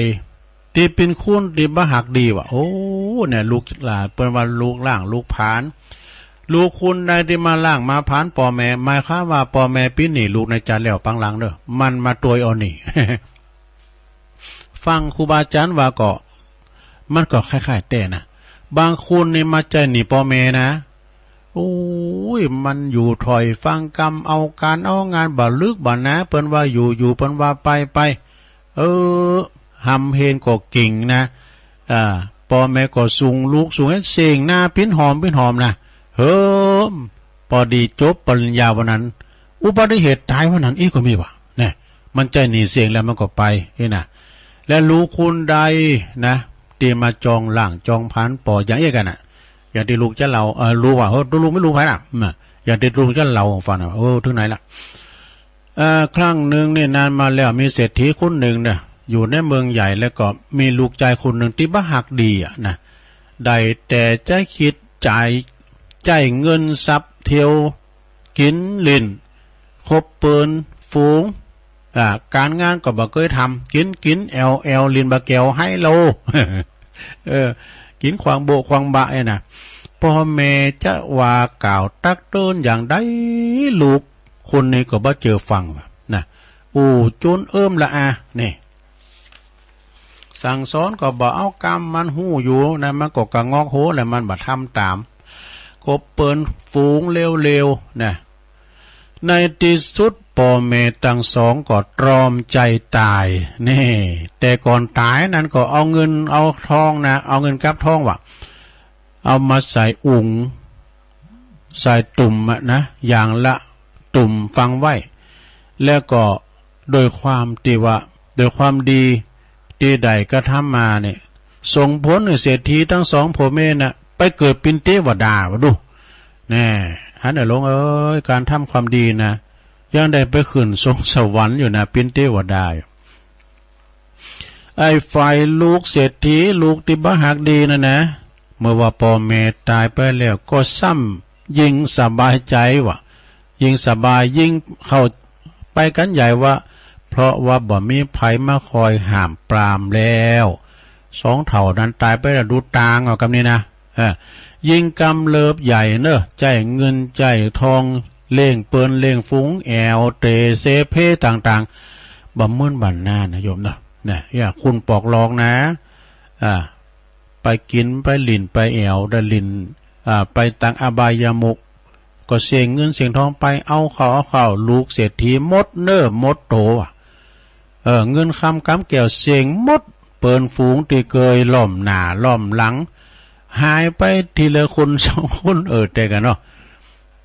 ที่เป็นคนที่บ่ฮักดีว่ะ โอ้ เนี่ย ลูกหลาน เปิ้นว่าลูกหล้างลูกผาน ลูกคนใดที่มาหล้างมาผานพ่อแม่ หมายความว่าพ่อแม่เป็นหนี้ลูกในจาติแล้วปางหลังเด้อ มันมาตวยเอาหนี้ ฟังครูบาอาจารย์ว่าก็ มันก็คล้ายๆแต่นะ บางคนนี่มาใจ้หนี้พ่อแม่นะ โอ้ย มันอยู่ถ้อยฟังกำ เอาการเอางาน บ่ลึกบ่หนา เปิ้นว่าอยู่ อยู่ เปิ้นว่าไป ไป เออ หำเฮนก็เก่งนะ อ่า พ่อแม่ก็ส่งลูกส่งเฮนเส่งหน้าปิ้นหอมปิ้นหอมนะ เฮ้อ พอดีจบปริญญาวันนั้น อุบัติเหตุตายวันนั้นอีกก็มีว่ะ เนี่ย มันใจ้หนี้เสี้ยงแล้วมันก็ไป นี่นะ และลูกคนใดนะ ที่มาจองหล้างจองผานพ่ออย่างเอี้ยกันน่ะ อย่างที่ลูกจะเล่า เออ ลูกว่า เออ ลูกไม่รู้ใครน่ะ น่ะ อย่างที่ลูกจะเล่าให้ฟังน่ะ เออ ถึงไหนละ เอ่อ ครั้งหนึ่งนี่นานมาแล้ว มีเศรษฐีคนหนึ่งเนี่ย อยู่ในเมืองใหญ่ แล้วก็มีลูกจายคนหนึ่งที่บ่ฮักดีอะนะ ได้แต่จะคิดจ่าย ใจ้เงินทรัพย์เที่ยว กินเล่น คบเปิ้นฝูง อ่า การงานก็บ่เคยทำ กินกินแอวแอว เล่นบ่าแก้วไฮโล เออ กินขวางโบะขวางบะเนี่ยนะ พ่อแม่จะว่ากล่าวตักเตือนอย่างใด ลูกคนนี้ก็บ่เจอฟังว่ะนะ อู้จุนเอิ้มละอา นี่ สั่งสอนก็บ่เอากำ มันฮู้อยู่นะ มันก็กะงอกโห แล้วมันบ่ทำตาม คบเปิ้นฝูงเร็วๆ นะ ในที่สุดพ่อแม่ตังสองก็ตรอมใจ๋ตาย นี่ แต่ก่อนต๋ายนั้นก็เอาเงินเอาทองนะ เอาเงินกับทองว่ะ เอามาใส่อุ๋ง ใส่ตุ่มอะนะ อย่างละตุ่มฝังไว้ แล้วก็โดยความที่ว่า โดยความดีที่ได้กระทำมาเนี่ย ส่งผลให้เศรษฐีตังสองผัวเมียน่ะ ไปเกิดเป๋นเตวดาว่ะดู แน่ หันน่ะหลวงเอ๋ย การทำความดีนะ ยังได้ไปขึ้นสวงสวรรค์อยู่นะ เป๋นเตวดาอยู่ ไอ้ฝ่ายลูกเศรษฐี ลูกตี้บ่ฮักดีนั่นนะ เมื่อว่าพ่อแม่ต๋ายไปแล้ว ก็ซ้ำยิ่งสบายใจ๋ว่ะ ยิ่งสบาย ยิ่งเข้าไปกั๋นใหญ่ว่า พ เพราะว่าบ่มีไผมาคอยห้ามปรามแล้ว สองเฒ่านั้นตายไปแล้ว ดูต่างเอากำนี้นะ เออ ยิ่งกำเริบใหญ่เนอะ ใจ๊เงินใจ๊ทอง เลี้ยงเปิ้นเลี้ยงฝูง แอ่วเตร่เซเพต่างๆ บ่เหมือนบ้านนานะโยมเนอะ นะ อย่าคุณปอกหลอกนะ อ่า ไปกิ๋นไปหลิ้นไปแอ่วได้หลิ้น อ่า ไปตังอบายมุข ก็เสี้ยงเงินเสี้ยงทองไป เอาเข้าเอาเข้า ลูกเศรษฐีหมดเนื้อหมดตั๋ว เออ เงินคำกำแก้วเสี้ยงหมด เปิ้นฝูงตี้เกยล้อมหน้าล้อมหลัง หายไปทีละคนสองคน เออ แต่กั๋นเนาะ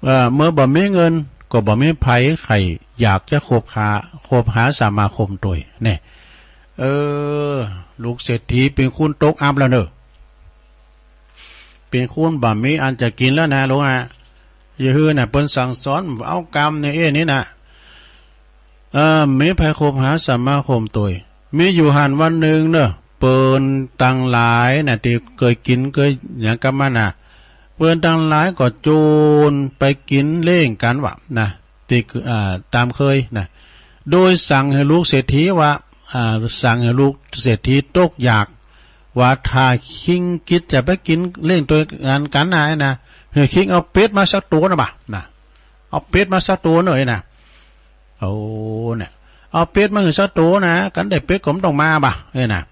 เออ เมื่อบ่มีเงิน ก็บ่มีไผใค่อยากจะคบหา คบหาสมาคมตวย เนี่ย เออ ลูกเศรษฐีเป๋นคนตกอับแล้วเนอะ เป๋นคนบ่มีอันจะกิ๋นแล้วนะ ลูกอะ อย่าหื้อนะ เปิ้นสั่งสอน เอากำเนี่ย เอ้ นี่นะ เออ มีไผคบหาสมาคมตวย มีอยู่หั้นวันนึ่งเนอะ เปิ้นตังหลายนะ ตี้เกยกิ๋นเกยหยังกำมันนะ เปิ้นตังหลายก็โจรไปกิ๋นเลี้ยงกั๋นวะนะ ตี้ อ่า ต๋ามเกยนะ โดยสั่งหื้อลูกเศรษฐีว่า อ่า สั่งหื้อลูกเศรษฐีตกอยาก ว่าถ้าคิงกิ๋ดจะไปกิ๋นเลี้ยงตวยกั๋นกั๋นนะ ไอ้นะ หื้อคิงเอาเป็ดมาสักตั๋วนะบ่ะนะ เอาเป็ดมาสักตั๋วหน่อยนะ โอ้ เนี่ย เอาเป็ดมาหื้อสักตั๋วนะ กั๋นได้เป็ดก็บ่ต้องมาบ่ะ ไอ้นะ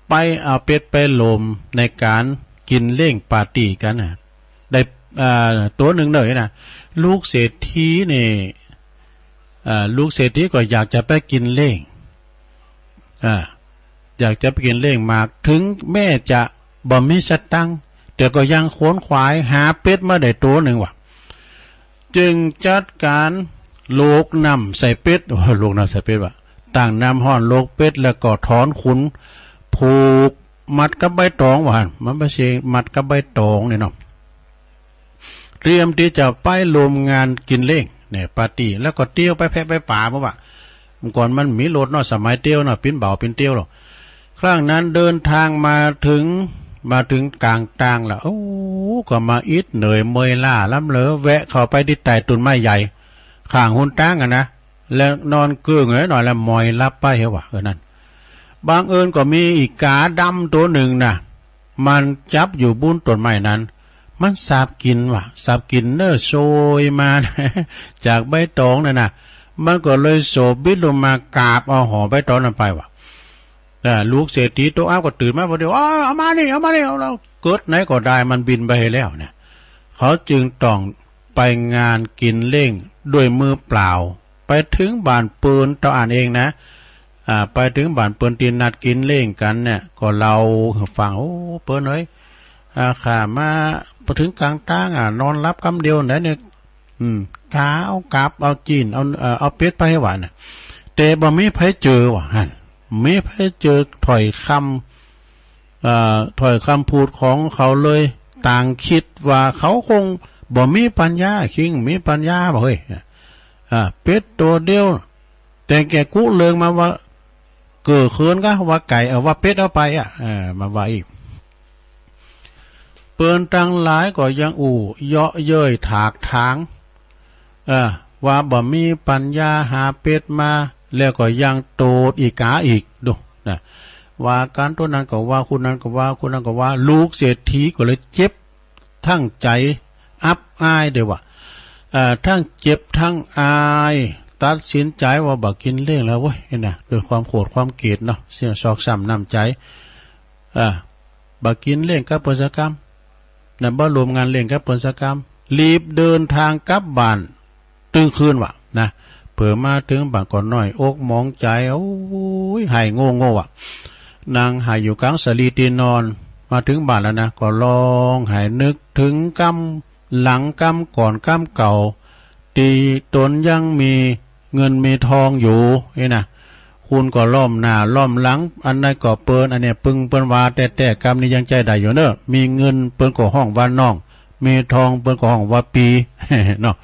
ไปเอาเป็ดไปหลมในก๋านกิ๋นเลี้ยงปาร์ตี้กั๋นนะ ได้ อ่า ตั๋วหนึ่งหน่อยนะ ลูกเศรษฐีนี่ อ่า ลูกเศรษฐีก็อยากจะไปกิ๋นเลี้ยง อ่า อยากจะไปกิ๋นเลี้ยงมาก ถึงแม้จะบ่มีสตังค์ แต่ก็ยังขวนขวายหาเป็ดมาได้ตั๋วหนึ่งวะ จึงจัดก๋านโหลกน้ำใส่เป็ด โอ้ โหลกน้ำใส่เป็ดวะ ตั้งน้ำฮ้อนโหลกเป็ด แล้วก็ถอนขน ผูกมัดกับใบตองวะ มันบ่ใจ้มัดกับใบตองนี่เนาะ เตรียมตี้จะไปร่วมงานกิ๋นเลี้ยงเนี่ย ปาร์ตี้ แล้วก็เตียวไปแพะไปป๋า เพราะว่าเมื่อก่อนมันมีรถเนาะ สมัยเตียวเนาะ ปิ้นบ่าวปิ้นเตียวหรอก ครั้งนั้นเดินทางมาถึง มาถึงก๋างตางแล้ว โอ้ ก็มาอิดเหนื่อยเมื่อยล้าล้ำเหลือ แวะเข้าไปตี้ใต้ต้นไม้ใหญ่ ข้างหนตางอะนะ แล้วนอนเกื้องหน่อยแล้วหมอยหลับไปเหรอวะ เออ นั่น บังเอิญก็มีอีก๋าดำตั๋วหนึ่งนะ มันจับอยู่บุ้นต้นไม้นั้น มันสาบกิ๋นวะ สาบกิ๋นเนื้อโชยมา จากใบตองนั่นนะ มันก็เลยโสบบิดลงมากราบเอาห่อใบตองนั้นไปวะ แต่ลูกเศรษฐีตกอับก็ตื่นมาพอดี อ้อ เอามานี่ เอามานี่ เอา เอา เกิดไหนก็ได้ มันบินไปให้แล้วเนี่ย เขาจึงต้องไปงานกิ๋นเลี้ยงด้วยมือเปล่า ไปถึงบ้านเปิ้นเต้าอั้นเองนะ อ่า ไปถึงบ้านเปิ้นตี้นัดกิ๋นเลี้ยงกั๋นเนี่ย ก็เล่าหื้อฟัง โอ้ เปิ้นเอ้ย อ่า ข้ามาพอถึงก๋างตางอะ นอนหลับกำเดียวไหนเนี่ย อืม ก๋าเอากับเอาจีน เอา เอ่อ เอาเป็ดไปให้หวานน่ะ แต่บ่มีไผเจอวะ หั้น มีไผเจอถ้อยคำ เอ่อ ถ้อยคำพูดของเขาเลย ต่างคิดว่าเขาคงบ่มีปัญญา คิงมีปัญญาบ่เฮ้ย อ่า เป็ดตั๋วเดียว แต่แกกุเลิงมาว่า เก้อเขินกะ ว่าไก่ เออ ว่าเป็ดเอาไปอะ เออ มาว่าอีก เปิ้นตังหลายก็ยังอู้เยาะเย้ยถากถาง เออ ว่าบ่มีปัญญาหาเป็ดมา แล้วก็ยังโตดอีก๋าอีก ดูนะ ว่ากั๋น ตั๋วนั้นก็ว่า คนนั้นก็ว่า คนนั้นก็ว่า ลูกเศรษฐีก็เลยเจ็บ ทั้งใจ๋อับอายเด้อวะ เอ่อ ทั้งเจ็บทั้งอาย ตัดสินใจ๋ว่าบ่กิ๋นเลี้ยงแล้วเว้ย นี่นะ ด้วยความโขดความเกลียดเนาะ เสียซอกช้ำน้ำใจ๋ เอ่อ บ่กิ๋นเลี้ยงกับเปิ้นสักกำ นะ บ่ร่วมงานเลี้ยงกับเปิ้นสักกำ รีบเดินทางกลับบ้าน ตึงคืนวะนะ เปื้อมาถึงบ้านก็น้อยอกหมองใจ๋ โอ้ย ไห้โง่ๆ อะ นั่งไห้อยู่ก๋างสะหลีตี้นอน มาถึงบ้านแล้วนะ ก็ฮ้องไห้นึกถึงกำหลังกำก่อนกำเก่า ตี้ตนยังมีเงินมีทองอยู่ นี่นะ คุณก็ล้อมหน้าล้อมหลัง อันนั้นก็เปิ้น อันเนี้ยปึงเปิ้นว่า แต่แต่กำนี้ยังใจ๊ได้อยู่เนอะ มีเงินเปิ้นก็ฮ้องว่าน้อง มีทองเปิ้นก็ฮ้องว่าปี๋ เนาะ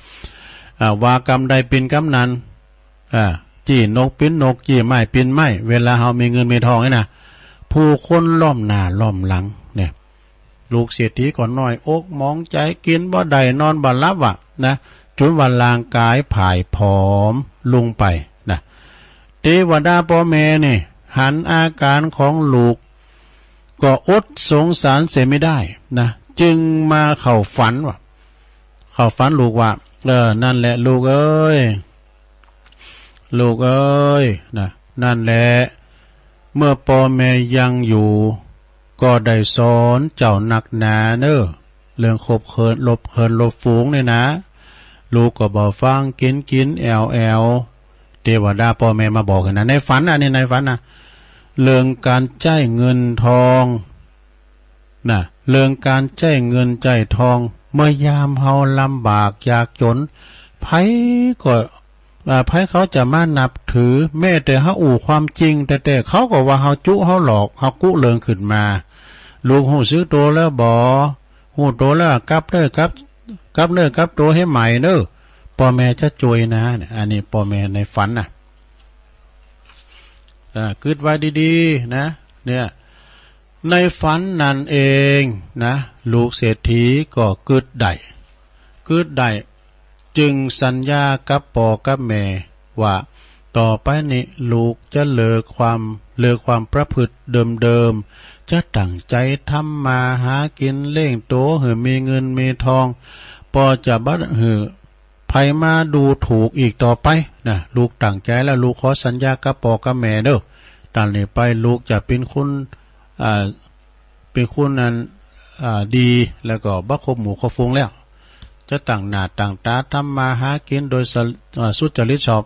อ่า ว่ากำใดปิ่นกำนั้น อ่า จี้นกปิ่นนก จี้ไม้ปิ่นไม้ เวลาเฮามีเงินมีทองนี่นะ ผู้คนล้อมหน้าล้อมหลังเนี่ย ลูกเศรษฐีก็น้อยอกหมองใจ๋ กิ๋นบ่ได้นอนบ่หลับวะนะ จ๋นว่าร่างก๋ายผ่ายผอมลงไปนะ แ ที่ว่าดาพ่อแม่นี่หันอาการของลูกก็อดสงสารเสียไม่ได้นะ จึงมาเข้าฝันว่า เข้าฝันลูกว่า เออ นั่นแหละลูกเอ้ย ลูกเอ้ย นะ นั่นแหละ เมื่อพ่อแม่ยังอยู่ ก็ได้สอนเจ้านักหนาเนอ เรื่องคบเคินลบเคินลบฝูงเนี่ยนะ ลูกก็บ่ฟัง กินกินแอวแอว เทวดาพ่อแม่มาบอกกันนะ ในฝันนะ นี่ในฝันนะ เรื่องการใช้เงินทอง นะ เรื่องการใช้เงินใช้ทอง เมื่อยามเฮาลำบากยากจน ไผก็ อ่า ไผเขาจะมานับถือ แม้แต่เฮาอู้ความจริงแต๊ๆ เขาก็ว่าเฮาจุเฮาหลอก เฮากุเรื่องขึ้นมา ลูกฮู้สึกโตแล้วบ่ ฮู้โตแล้ว กลับเด้อ กลับ กลับเด้อ กลับโตให้ใหม่เด้อ พ่อแม่จะจ่วยนะ อันนี้พ่อแม่ในฝันนะ อ่า กึดไว้ดีๆ นะ เนี่ย ในฝันนั่นเองนะ ลูกเศรษฐีก็กึดได้ กึดได้ จึงสัญญากับพ่อกับแม่ว่า ต่อไปนี้ลูกจะเลิกความ เลิกความประพฤติเดิมๆ จะตั้งใจทำมาหากินเลี้ยงโตหื้อมีเงินมีทอง บ่จะบ่หื้อ ไผมาดูถูกอีกต่อไปนะ ลูกตั้งใจแล้ว ลูกขอสัญญากับพ่อกับแม่เด้อ ตั้งแต่นี้ไปลูกจะเป็นคน อ่า เป็นคนนั้น อ่า ดี แล้วก็บ่คบหมู่คบฝูงแล้ว จะตั้งหน้าตั้งตาทำมาหากินโดยสะ อ่า สุจริตชอบ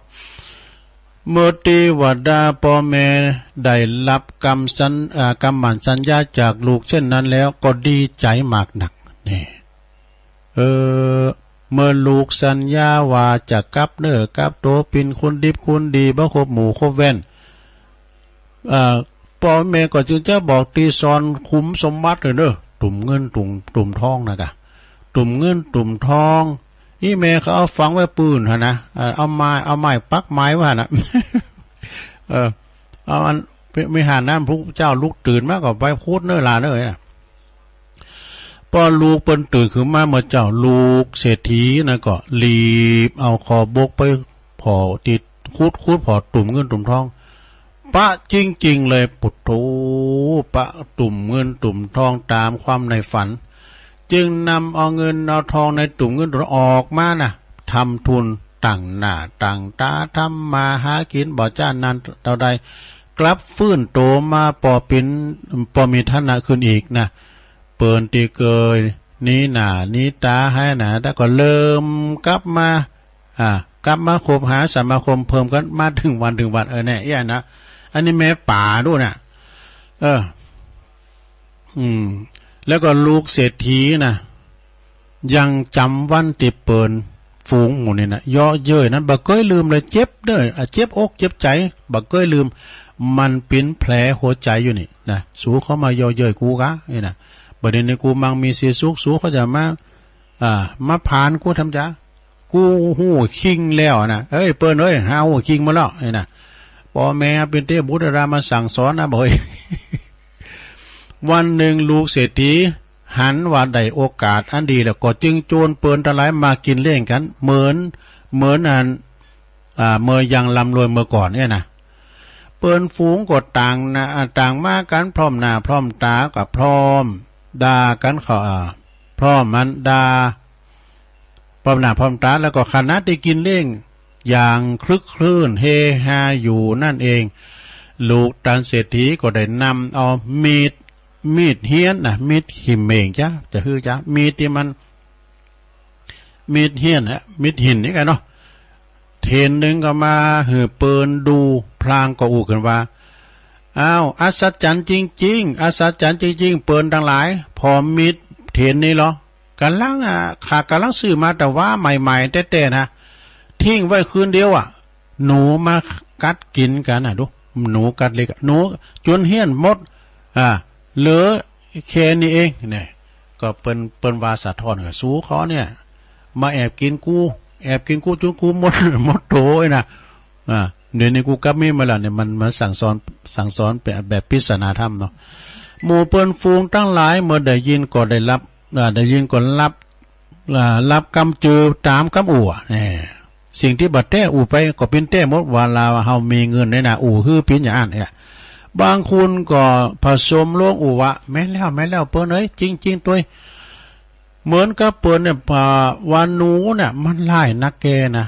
เมื่อเทวดาพ่อแม่ได้รับกำสัญ อ่า กำหมั่นสัญญาจากลูกเช่นนั้นแล้ว ก็ดีใจมากนัก นี่ เออ เมื่อลูกสัญญาว่าจะกลับเนื้อกลับตัวเป็นคนดิบคนดี บ่คบหมู่คบแว่น เอ่อ พ่อแม่ก็จึงจะบอกตี้ซ่อนขุมสมบัติเลยเด้อ ตุ่มเงินตุ่ม ตุ่มทองนะกะ ตุ่มเงินตุ่มทอง อีแม่เขาเอาฝังไว้ปืนหั่นนะ เอ่อ เอาไม้ เอาไม้ปักไม้ไว้หั่นนะ เออ เอาอัน มีหาน้ำพระเจ้าลุกตื่นมาก็ไปขุดเน้อหลานเอ้ยนะ พอลูกเปิ้นตื่นขึ้นมาเมื่อเจ้า ลูกเศรษฐีนะก็รีบเอาขอบกไปผ่อติด ขุด ขุดผ่อตุ่มเงินตุ่มทอง ปะจริงๆ เลย ปุดโธ ปะตุ่มเงินตุ่มทองตามความในฝัน จึงนำเอาเงินเอาทองในตุ่มเงินตุ่มทองออกมานะ ทำทุนตั้งหน้าตั้งตาทำมาหากิน บ่จ้านนานเท่าใด กลับฟื้นโตมาปอปิน ปอมีฐานะขึ้นอีกนะ เปิ้นตี้เกยหนีหน้าหนีต๋าหายหน้า แต่ก็เริ่มกลับมา อ่า กลับมาคบหาสมาคมเพิ่มกันมาถึงวันถึงวัน เออ เนี่ย เอี้ยนะ อันนี้แม่ป๋าดูนะ เออ อืม แล้วก็ลูกเศรษฐีนะ ยังจ๋ำวันตี้เปิ้นฝูงหมู่นี่นะ เยาะเย้ยนั้น บ่เกยลืมเลย เจ็บเด้อ อ่ะ เจ็บอกเจ็บใจ๋ บ่เกยลืม มันเป๋นแผลหัวใจ๋อยู่นี่นะ สูเขามาเยาะเย้ยกูกะ นี่นะ บ่าดนี้กูมั่งมีสีสุข สูเขาจะมา อ่า มาผานกูทำจ๊ะ กูฮู้คิงแล้วนะ เอ้ย เปิ้นเอ้ย หาฮู้คิงมาแล้ว นี่นะ ปอแม่เป๋นเตบุตรดารามาสั่งสอนนะ บ่อย วันหนึ่งลูกเศรษฐีหันว่าได้โอกาสอันดีแล้ว ก็จึงจวนเปิ้นตังหลายมากิ๋นเลี้ยงกั๋น เหมือน เหมือนอัน อ่า เมื่อยังร่ำรวยเมื่อก่อนเนี่ยนะ เปิ้นฝูงก็ต่างหน้า ต่างมากั๋นพร้อมหน้าพร้อมต๋ากับพร้อมด่ากั๋นเขา อ่า พร้อมมันด่า พร้อมหน้าพร้อมต๋า แล้วก็ขณะตี้กิ๋นเลี้ยงอย่างคลึกครื้นเฮฮาอยู่นั่นเอง ลูกตันเศรษฐีก็ได้นำเอามีด มีดเฮี้ยนนะ มีดหิมเหม่งจ๊ะ จะหื้อจ๊ะ มีดตี้มัน มีดเฮี้ยนนะ มีดหินนี่กั๋นเนาะ เถนหนึ่งก็มาหื้อเปิ้นดู พลางก็อู้กั๋นว่า อ้าว อัศจรรย์จริงๆ อัศจรรย์จริงๆ เปิ้นตังหลาย ผ่อมีดเถนนี้เหรอ ก่ำลัง อ่ะ ข้าก่ำลังซื้อมาแต่ว่าใหม่ๆ แต๊ๆ นะ ทิ้งไว้คืนเดียว อ่ะ หนูมากัดกิ๋นกั๋นน่ะ ดู หนูกัดเล็กอะ หนูจ๋นเฮี้ยนหมด อ่า เหลือแค่นี้เอง เนี่ย ก็เปิ้น เปิ้นว่าสะท้อนกับสูเขาเนี่ย มาแอบกิ๋นกู แอบกิ๋นกูจ๋นกูหมด หมดโถไอ้น่ะ อ่า เดี๋ยวนี้กูกลับมีมาแล้วเนี่ย มัน มันสั่งสอน สั่งสอนแบบ แบบปริศนาธรรมเนาะ หมู่เปิ้นฝูงตังหลายเมื่อได้ยินก็ได้รับ อ่า ได้ยินก็รับ อ่า รับกำจือต๋ามกำอู้ แหม สิ่งที่บ่แต๊ โอ้ ไปก็เป๋นแต๊หมด เวลาเฮามีเงินเนี่ยนะ โอ้ หื้อเป๋นอย่างอั้นเนี่ย บางคนก็ผสมลง โอ้ ว่า แม่นแล้ว แม่นแล้ว เปิ้นเอ้ย จริงๆ ตวย เหมือนกับเปิ้นเนี่ย อ่า ว่าหนูเนี่ย มันร้ายนักแก่นะ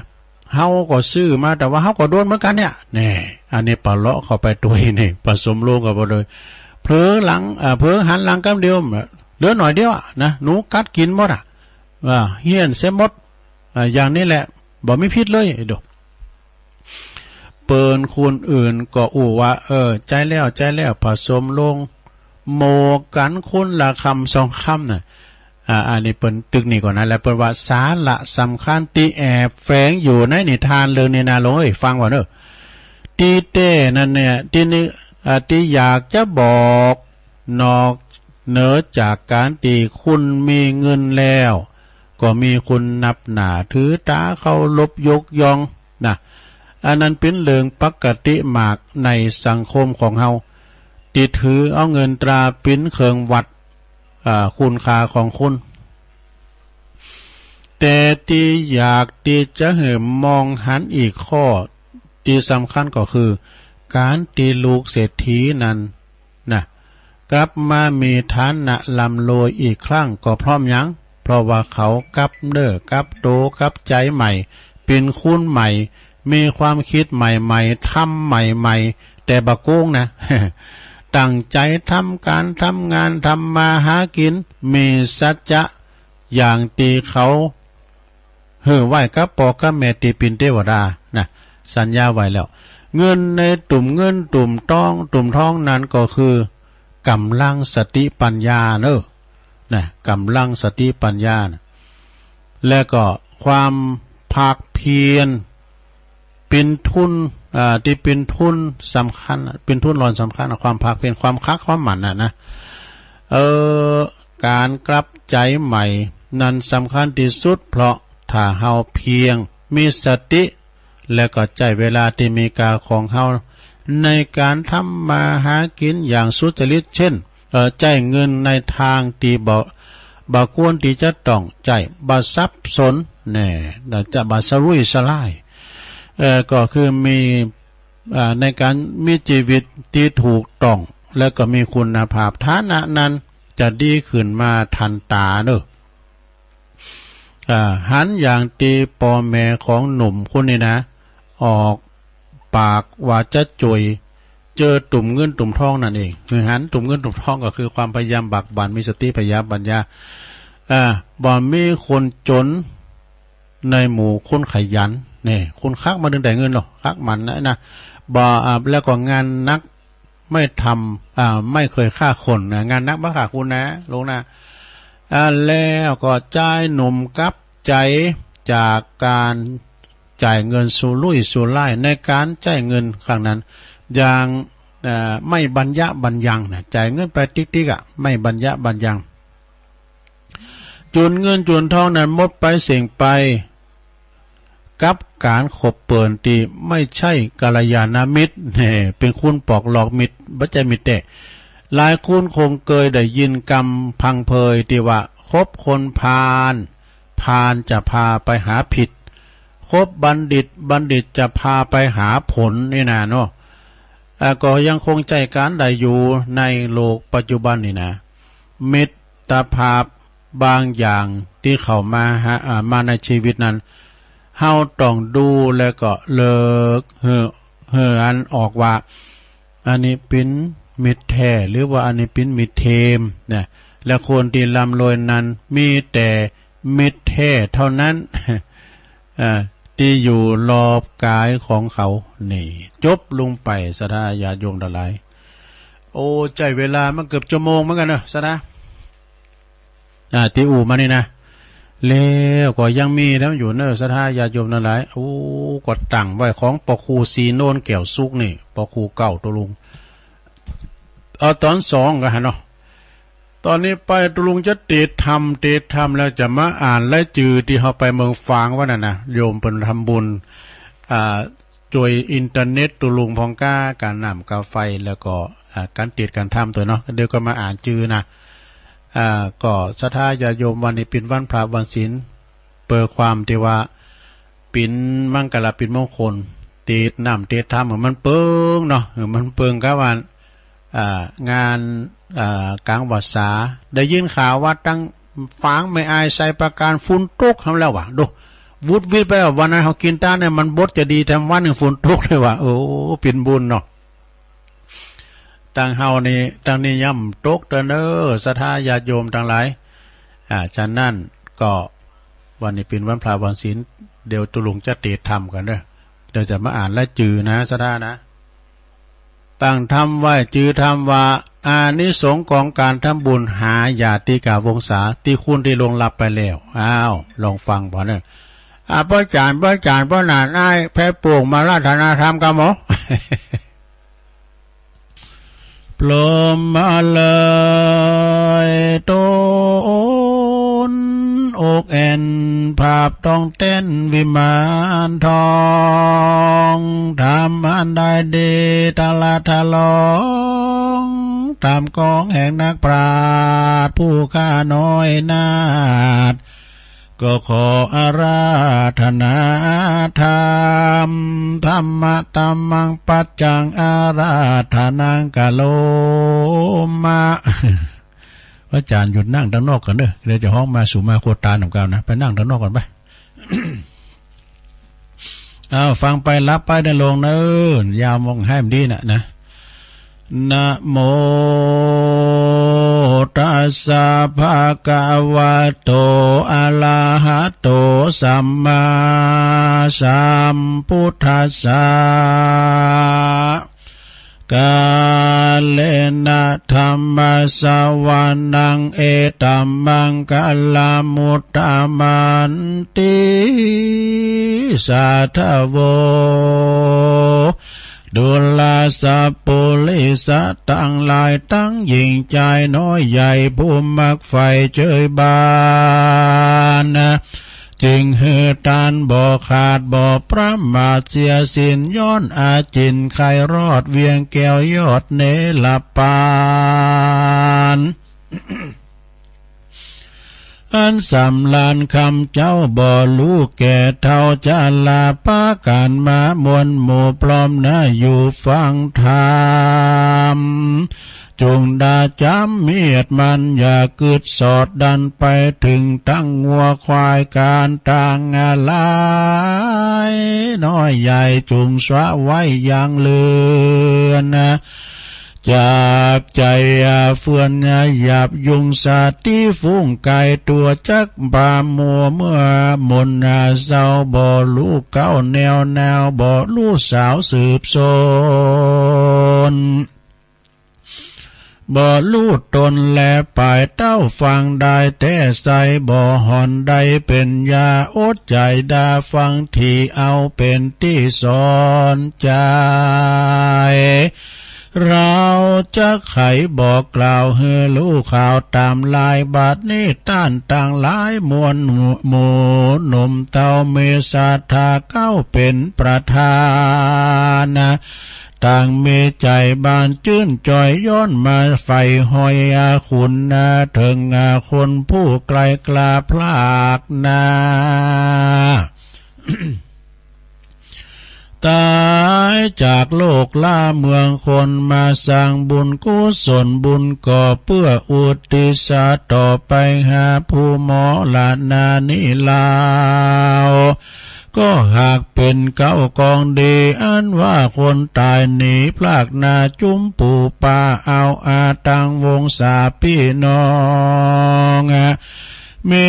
เฮาก็ซื้อมา แต่ว่าเฮาก็โดนเหมือนกันเนี่ย แน่ อันนี้ปะเลาะเข้าไปตวยนี่ ผสมลงกันไปเลย เผลอหลัง เอ่อ เผลอหันหลังกำเดียว เหลือหน่อยเดียวอะนะ หนูกัดกินหมดอะ อ่า เฮี้ยนเสียหมด อ่า อย่างนี้แหละ บ่มีผิดเลย ดู เปิ้นคนอื่นก็อู้ว่า เออ ใจ้แล้ว ใจ้แล้ว ผสมลง โมกันคนละคำสองคำน่ะ อ่า อันนี้เปิ้นตึกนี่ก่อนนะ แล้วเปิ้นว่าสาระสำคัญที่แอบแฝงอยู่ในนิทานเรื่องนี้นะ ลองเอ้ย ฟังก่อนเนอะ ที่แต๊นั้นเนี่ย ที่นี่ อ่า ที่อยากจะบอก นอกเหนือจากการที่คุณมีเงินแล้ว ก็มีคนนับหน้าถือตาเคารพยกย่องนะ อันนั้นเป๋นเรื่องปกติมากในสังคมของเฮา ที่ถือเอาเงินตราเป๋นเครื่องวัด อ่า คุณค่าของคน แต่ที่อยากที่จะหื้อมองหันอีกข้อที่สำคัญก็คือ การที่ลูกเศรษฐีนั้น นะ กลับมามีฐานะร่ำรวยอีกครั้งก็เพราะหยัง เพราะว่าเขากลับเนื้อกลับตัวกลับใจ๋ใหม่ เป๋นคนใหม่ มีความคิดใหม่ๆ ทำใหม่ๆ แต่บ่โก๋งนะ ตั้งใจ๋ทำก๋านทำงาน ทำมาหากิน มีสัจจะ อย่างตี้เขาหื้อไว้กับป้อกับแม่ตี้เป๋นเตวดานะ สัญญาไว้แล้ว เงินในตุ่มเงินตุ่มตอง ตุ่มทองนั้นก็คือ ก๋ำลังสติปัญญาเนอะ นะ ก๋ำลังสติปัญญานะ และก็ความภาคเพียร เป๋นทุน อ่า ตี้เป๋นทุนสำคัญ เป๋นทุนหล่อนสำคัญ ความภาคเพียร ความคัก ความหมั่นน่ะนะ เออ ก๋านกลับใจ๋ใหม่ นั้นสำคัญตี้สุด เพราะถ้าเฮาเพียงมีสติ และก็ใจ๊เวลาตี้มีค่าของเฮา ในก๋านทำมาหากิ๋นอย่างสุจริต เช่น เอ่อ ใจ๊เงินในตางตี้บ่ บ่ควรตี้จะต้องใจ๊ บ่สับสน แน่ จะบ่สะรุ่ยสะร่าย เอ่อ ก็คือมี อ่า ในก๋านมีจีวิตตี้ถูกต้อง และก็มีคุณภาพ ฐานะนั้นจะดีขึ้นมาตันต๋าเนอะ อ่า หันอย่างตี้ป้อแม่ของหนุ่มคนนี้นะ ออกปากว่าจะจ้วย เจื้อตุ่มเงินตุ่มทองนั่นเอง คือหันตุ่มเงินตุ่มทองก็คือความพยายามบากบั่น มีสติพยายามปัญญา อ่า บ่มีคนจ๋นในหมู่คนขยัน นี่ คนคักมาดึงได้เงินเนาะ คักหมั่นนะ นะ บ่ อ่า แล้วก็งานหนักไม่ทำ อ่า ไม่เคยฆ่าคนนะ งานหนักบ่ฆ่าคนนะ ลงนะ อ่า แล้วก็จายหนุ่มกับใจ๋จากก๋าน จ่ายเงินสุรุ่ยสุร่าย ในก๋านใจ๊เงินครั้งนั้น อย่าง เอ่อ ไม่บรรยะบรรยังนะ จ่ายเงินไปติ๊กๆ อ่ะ ไม่บรรยะบรรยัง จ๋นเงินจ๋นทองนั้นหมดไปเสี้ยงไป กับก๋านคบเปิ้นตี้ไม่ใช่กัลยาณมิตร แน่ เป๋นคนปอกหลอกมิตร บ่ใจ้มิตรแต๊ หลายคนคงเกยได้ยินกำพังเพยตี้ว่า คบคนพาล พาลจะพาไปหาผิด คบบัณฑิต บัณฑิตจะพาไปหาผล นี่นาเนาะ อ่า ก็ยังคงใจ๊ก๋านได้อยู่ในโลกปัจจุบันนี่นะ มิตรภาพบางอย่างตี้เข้ามาหา อ่า มาในจีวิตนั้น เฮาต้องดูแล้วก็เลือกหื้อ หื้ออันออกว่า อันนี้เป๋นมิตรแต๊ หรือว่าอันนี้เป๋นมิตรเทมนะ และคนตี้ร่ำรวยนั้นมีแต่มิตรแต๊เท่านั้น อ่า ตี้อยู่รอบก๋ายของเขา นี่ จบลงไป ศรัทธาญาติโยมตังหลาย โอ้ ใจ๊เวลามาเกือบชั่วโมงเหมือนกั๋นเนอะ ศรัทธา อ่า ตี้อู้มานี่นะ แล้วก็ยังมีแล้วอยู่เนอะ ศรัทธาญาติโยมตังหลาย โอ้ ก็ตั้งไว้ของป้อครูศรีโนนแก้วสุขนี่ ป้อครูเก่าตุ๊ลุง เอาต๋อนสองก็หันเนาะ ต๋อนนี้ไปตุ๊ลุงจะติดธรรม ติดธรรมแล้วจะมาอ่านรายจื้อตี้เฮาไปเมืองฝางวันนั้นนะ โยมเปิ้นทำบุญ อ่า จ้วยอินเทอร์เน็ตตุ๊ลุงพ่องก้า ก๋านน้ำก๋านไฟ แล้วก็ อ่า ก๋านติดก๋านธรรมตวยเนาะ เดี๋ยวก็มาอ่านจื้อนะ อ่า ก็ศรัทธาญาติโยม วันนี้เป๋นวันพระวันศีล เปิดความตี้ว่า ปิณมังคลา ปิณมงคล เตศน์น้ำเตศน์ธรรม หื้อมันเปิงเนาะ หื้อมันเปิงกับว่า อ่า งาน อ่า กลางพรรษา ได้ยินข่าวว่าตังฝางแม่อายไชยปราการฝนตกหำแล้ววะ ดู วุดวิดไปว่า วันนั้นเฮากินตานเนี่ย มันบดจะดีแถมวันหนึ่งฝนตกเลยว่ะ โอ้ เป๋นบุญเนาะ ตังเฮานี่ ตังนี้ย่ำตกเตื้อเน้อ ศรัทธาญาติโยมตังหลาย อ่า ฉะนั้นก็ วันนี้เป๋นวันพระวันศีล เดี๋ยวตุ๊ลุงจะเตศน์ธรรมกั๋นเน้อ เดี๋ยวจะมาอ่านรายจื่อนะ ศรัทธานะ ตั้งธรรมไว้ จื่อธรรมว่า อานิสงส์ของการทำบุญหาญาติกาวงศา ตี้คนตี้ล่วงลับไปแล้ว อ้าว ลองฟังผ่อนเน้อ อ่า ป้อจ๋ารย์ ป้อจ๋ารย์ ป้อหนาน อ้ายแพะโป่งมาอาราธนาธรรมกับหมอ พรหมมาเลย ตนอกแอ่น ภาพต้องเต้นวิมานทอง ทำอันใดดี ทะละทะลอง ตามกองแห่งนักปราชญ์ ผู้ข้าน้อยนาถ ก็ขออาราธนาธรรม ธัมมะธัมมัง ปัจจัง อาราธนัง กะโรมะ ป้อจ๋ารย์ หยุดนั่งตังนอกก่อนเน้อ เดี๋ยวจะฮ้องมาสู่มาโคตานำเก่านะ ไปนั่งตังนอกก่อนไป อ้าว ฟังไปหลับไปเน้อ ลงเน้อ ยาวมองให้มันดีนะ นะ นะโม ตัสสะ ภะคะวะโต อะระหะโต สัมมาสัมพุทธัสสะ กาเลนะ ธัมมะสะวะนัง เอตัมมังคะลัม อุตตะมันติ สาธะโว ดูราสะปุริสะตังหลาย ตังหญิงจายน้อยใหญ่ ผู้มักใฝ่เจยบาน จึงหื้อตานบ่ขาด บ่ประมาทเสียสิ้น ย้อนอาจินไขรอด เวียงแก้วยอดเนรปาน อันสำราญคำเจ้า บ่ฮู้แก่เฒ่า จะลาปากั๋นมามวลหมู่ พร้อมหน้าอยู่ฟังธรรม จุ่งดาจ๋ำเมียดมัน อย่ากึ๊ดสอดดันไป เถิงตังงัวควายก๋านต่างหลาย น้อยใหญ่จุ่งสวะไว้อย่างเลือน จับใจ๋เฟื่อนหยาบยุง สัตว์ตี้ฝูงไก่ตั๋วจักปามัว เมื่อมนเศร้า บ่ฮู้เก๊าแนวหนาว บ่ฮู้สาวสืบสน บ่ฮู้ตนแลปาย เต้าฟังได้แต๊ใส บ่ห่อนได้เป๋นยา อดใจ๋ดาฟังที เอาเป๋นตี้สอนใจ๋ เราจักไขบอกกล่าว หื้อฮู้ข่าวต๋ามลาย บัดนี้ต้านตังหลายมวลหมู่ หนุ่มเต้ามีศรัทธา เก๊าเป๋นประธาน ต่างมีใจ๋บานจื้นจ่อย ย้อนมาใฝ่ฮอยอาขุนนา เถิงอาคนผู้ไกลกล้าพลากหน้า ต๋ายจากโลกลาเมืองคน มาสร้างบุญกุศลบุญ ก็เปื้ออุตติสสะต่อไป หาผู้มรณานี้ลาว ก็หากเป๋นเก๊ากองดี อันว่าคนต๋ายหนีพลากหน้า จุมปู่ป้าอาวอา ตังวงศาปี้น้อง มี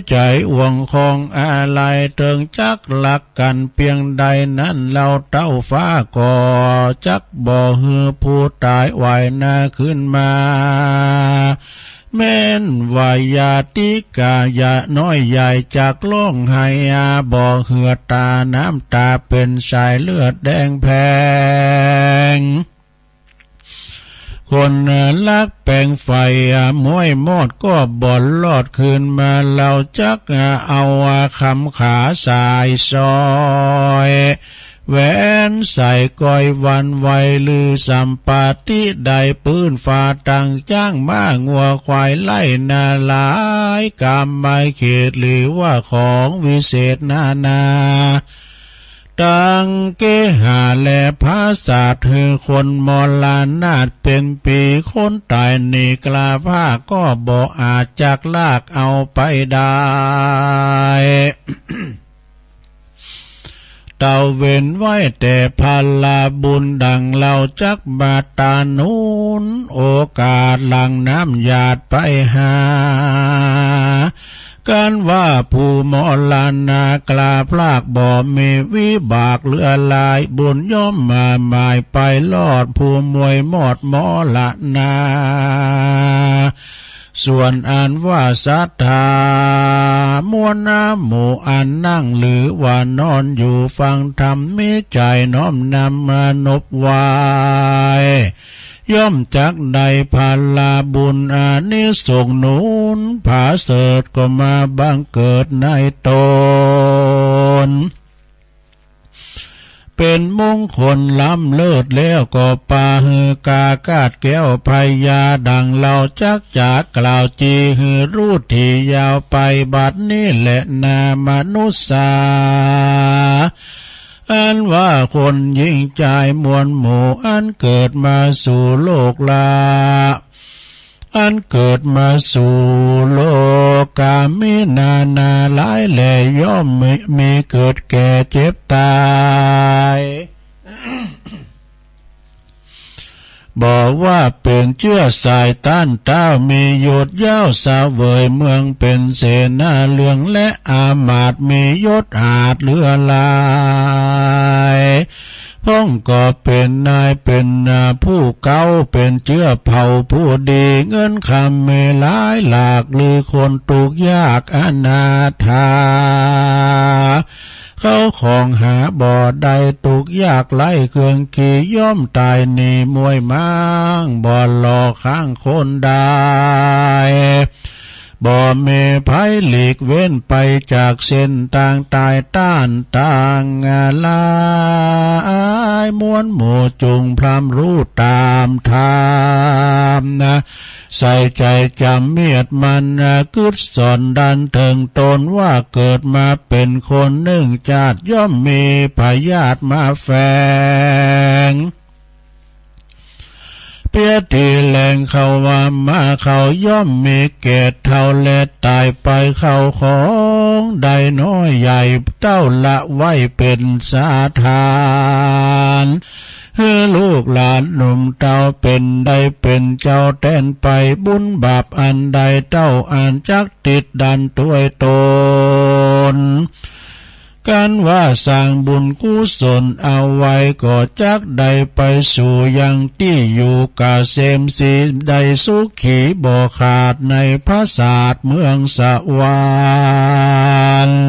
ใจ๋อ่วงคองอาลัย เถิงจักฮักกั๋นเปียงใดนั้น เฮาเต้าฟ้าก็จักบ่หื้อผู้ต๋ายไหว้หน้าคืนมา แม้นว่าญาติกาญาน้อยใหญ่ จักฮ้องไห้อา บ่เหือดต๋า น้ำต๋าเป๋นสายเลือดแดงแผง คนฮักแปงใฝ่อมวยมอด ก็บ่รอดคืนมา เฮาจักเอาคำขาสายซอย แหวนใส่ก้อยวันไหวหรือสัมปติได้ปืนฟ้าตังจ้างมางัวควายไล่นาหลายกรรมไม่เขตหรือว่าของวิเศษนานา ตังเกหาและพระศาสตร์หือคนมรณาเป็นปีคนตายนี่กล้าผ้าก็บ่อาจจักลากเอาไปได้ เต่าเว้นไว้แต่พลาบุญดังเราจักบาตานุนโอกาสหลังน้ำหยาดไปหา กันว่าผู้มรณากลาพลากบ่มีวิบากเหลือหลายบุญย่อมมาหมายไปรอดผู้มวยมอดมรณา ส่วนอันว่าศรัทธามวลหมู่อันนั่งหรือว่านอนอยู่ฟังธรรมมีใจน้อมนำมานบไหว้ ย่อมจักได้พลาบุญอานิสงส์หนุนผาเสริฐก็มาบังเกิดในตน เป็นมงคลล้ำเลิศแล้วก็ปาหือกากาดแก้วพญาดังเราจักจากกล่าวจีหือรูดที่ยาวไปบัดนี้แหละนามนุษย์สา อันว่าคนหญิงชายมวลหมู่อันเกิดมาสู่โลกละ อันเกิดมาสู่โลกามีนานาหลายแลย่อมมีมีเกิดแก่เจ็บตาย บอกว่าเป็นเชื้อสายต้านเต้ามียศยาวเสวยเมืองเป็นเสนาเรืองและอามาตย์มียศอาจเหลือหลาย พ่องก็เป็นนายเป็นนาผู้เก่าเป็นเชื้อเผ่าผู้ดีเงินคำมีหลายหลากหรือคนทุกข์ยากอนาถา เขาของหาบ่ได้ทุกข์ยากไร้เครื่องขี่ย่อมตายหนีมวยม้างบ่หล่อข้างคนได้ บ่มีภัยหลีกเว้นไปจากเส้นทางตายต้านต่างหลายมวลหมู่จุงพรำรู้ตามธรรมนะ ใส่ใจจำเมียดมันนะกึศสอนดันเถิงตนว่าเกิดมาเป็นคนหนึ่งชาติย่อมมีพยาธิมาแฝง เปียทีแหลงเขาว่ามาเขาย่อมมีแก่เฒ่าและตายไปเขาของได้น้อยใหญ่เต้าละไว้เป็นสาทาน หื้อลูกหลานหนุ่มเต้าเป็นได้เป็นเจ้าแทนไปบุญบาปอันใดเต้าอันจักติดดันตัวยตน กันว่าสร้างบุญกุศลเอาไว้ก็จักได้ไปสู่ยังที่อยู่กะเสมสีได้สุขีบ่ขาดในพระศาสตร์เมืองสวรรค์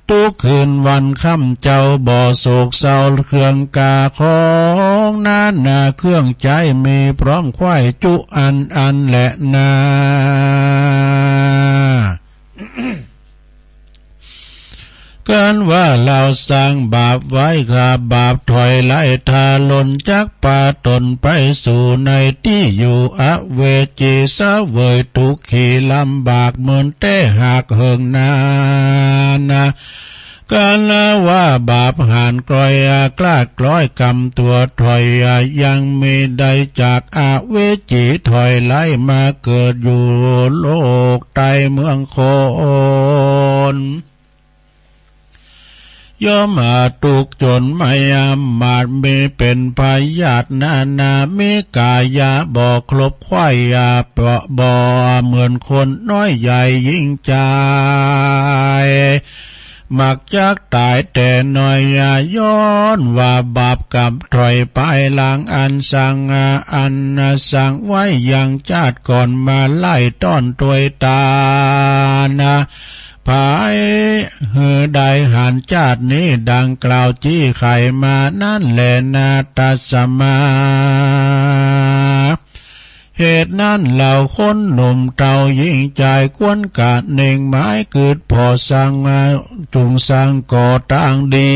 ทุกคืนวันค่ำเจ้าบ่โศกเศร้าเครื่องกาของนานาเครื่องใช้มีพร้อมไขว้จุอันอันแหละนา กันว่าเราสร้างบาปไว้ข้าบาปถอยไล่ทาลนจักปาตนไปสู่ในที่อยู่อเวจีเสวยทุกขีลำบากเหมือนแต่หากเหิงนานนะ กันว่าบาปหานกลอยกล้ากลอยกำตัวถอยยังมีได้จากอเวจีถอยไล่มาเกิดอยู่โลกใต้เมืองคนย่อมอาทุกข์จนไม่อามาตย์มีเป็นพยาธินานามีกายาบ่ครบไขว้ยาเปราะบ่เหมือนคนน้อยใหญ่ยิ่งใจ มักจักตายแต่น้อยอย่าย้อนว่าบาปกรรมถอยไปหลังอันสั่งอันสั่งไว้ยังชาติก่อนมาไล่ต้อนถวยตานะ ภายหือได้หันชาตินี้ดังกล่าวจี้ไขมานั่นแหละนาตัสมา ย เหตุนั้นเหล่าคนหนุ่มเฒ่าหญิงชายควรกะเน่งหมายกึดผ่อสร้าง จุงสร้างก่อตั้งดี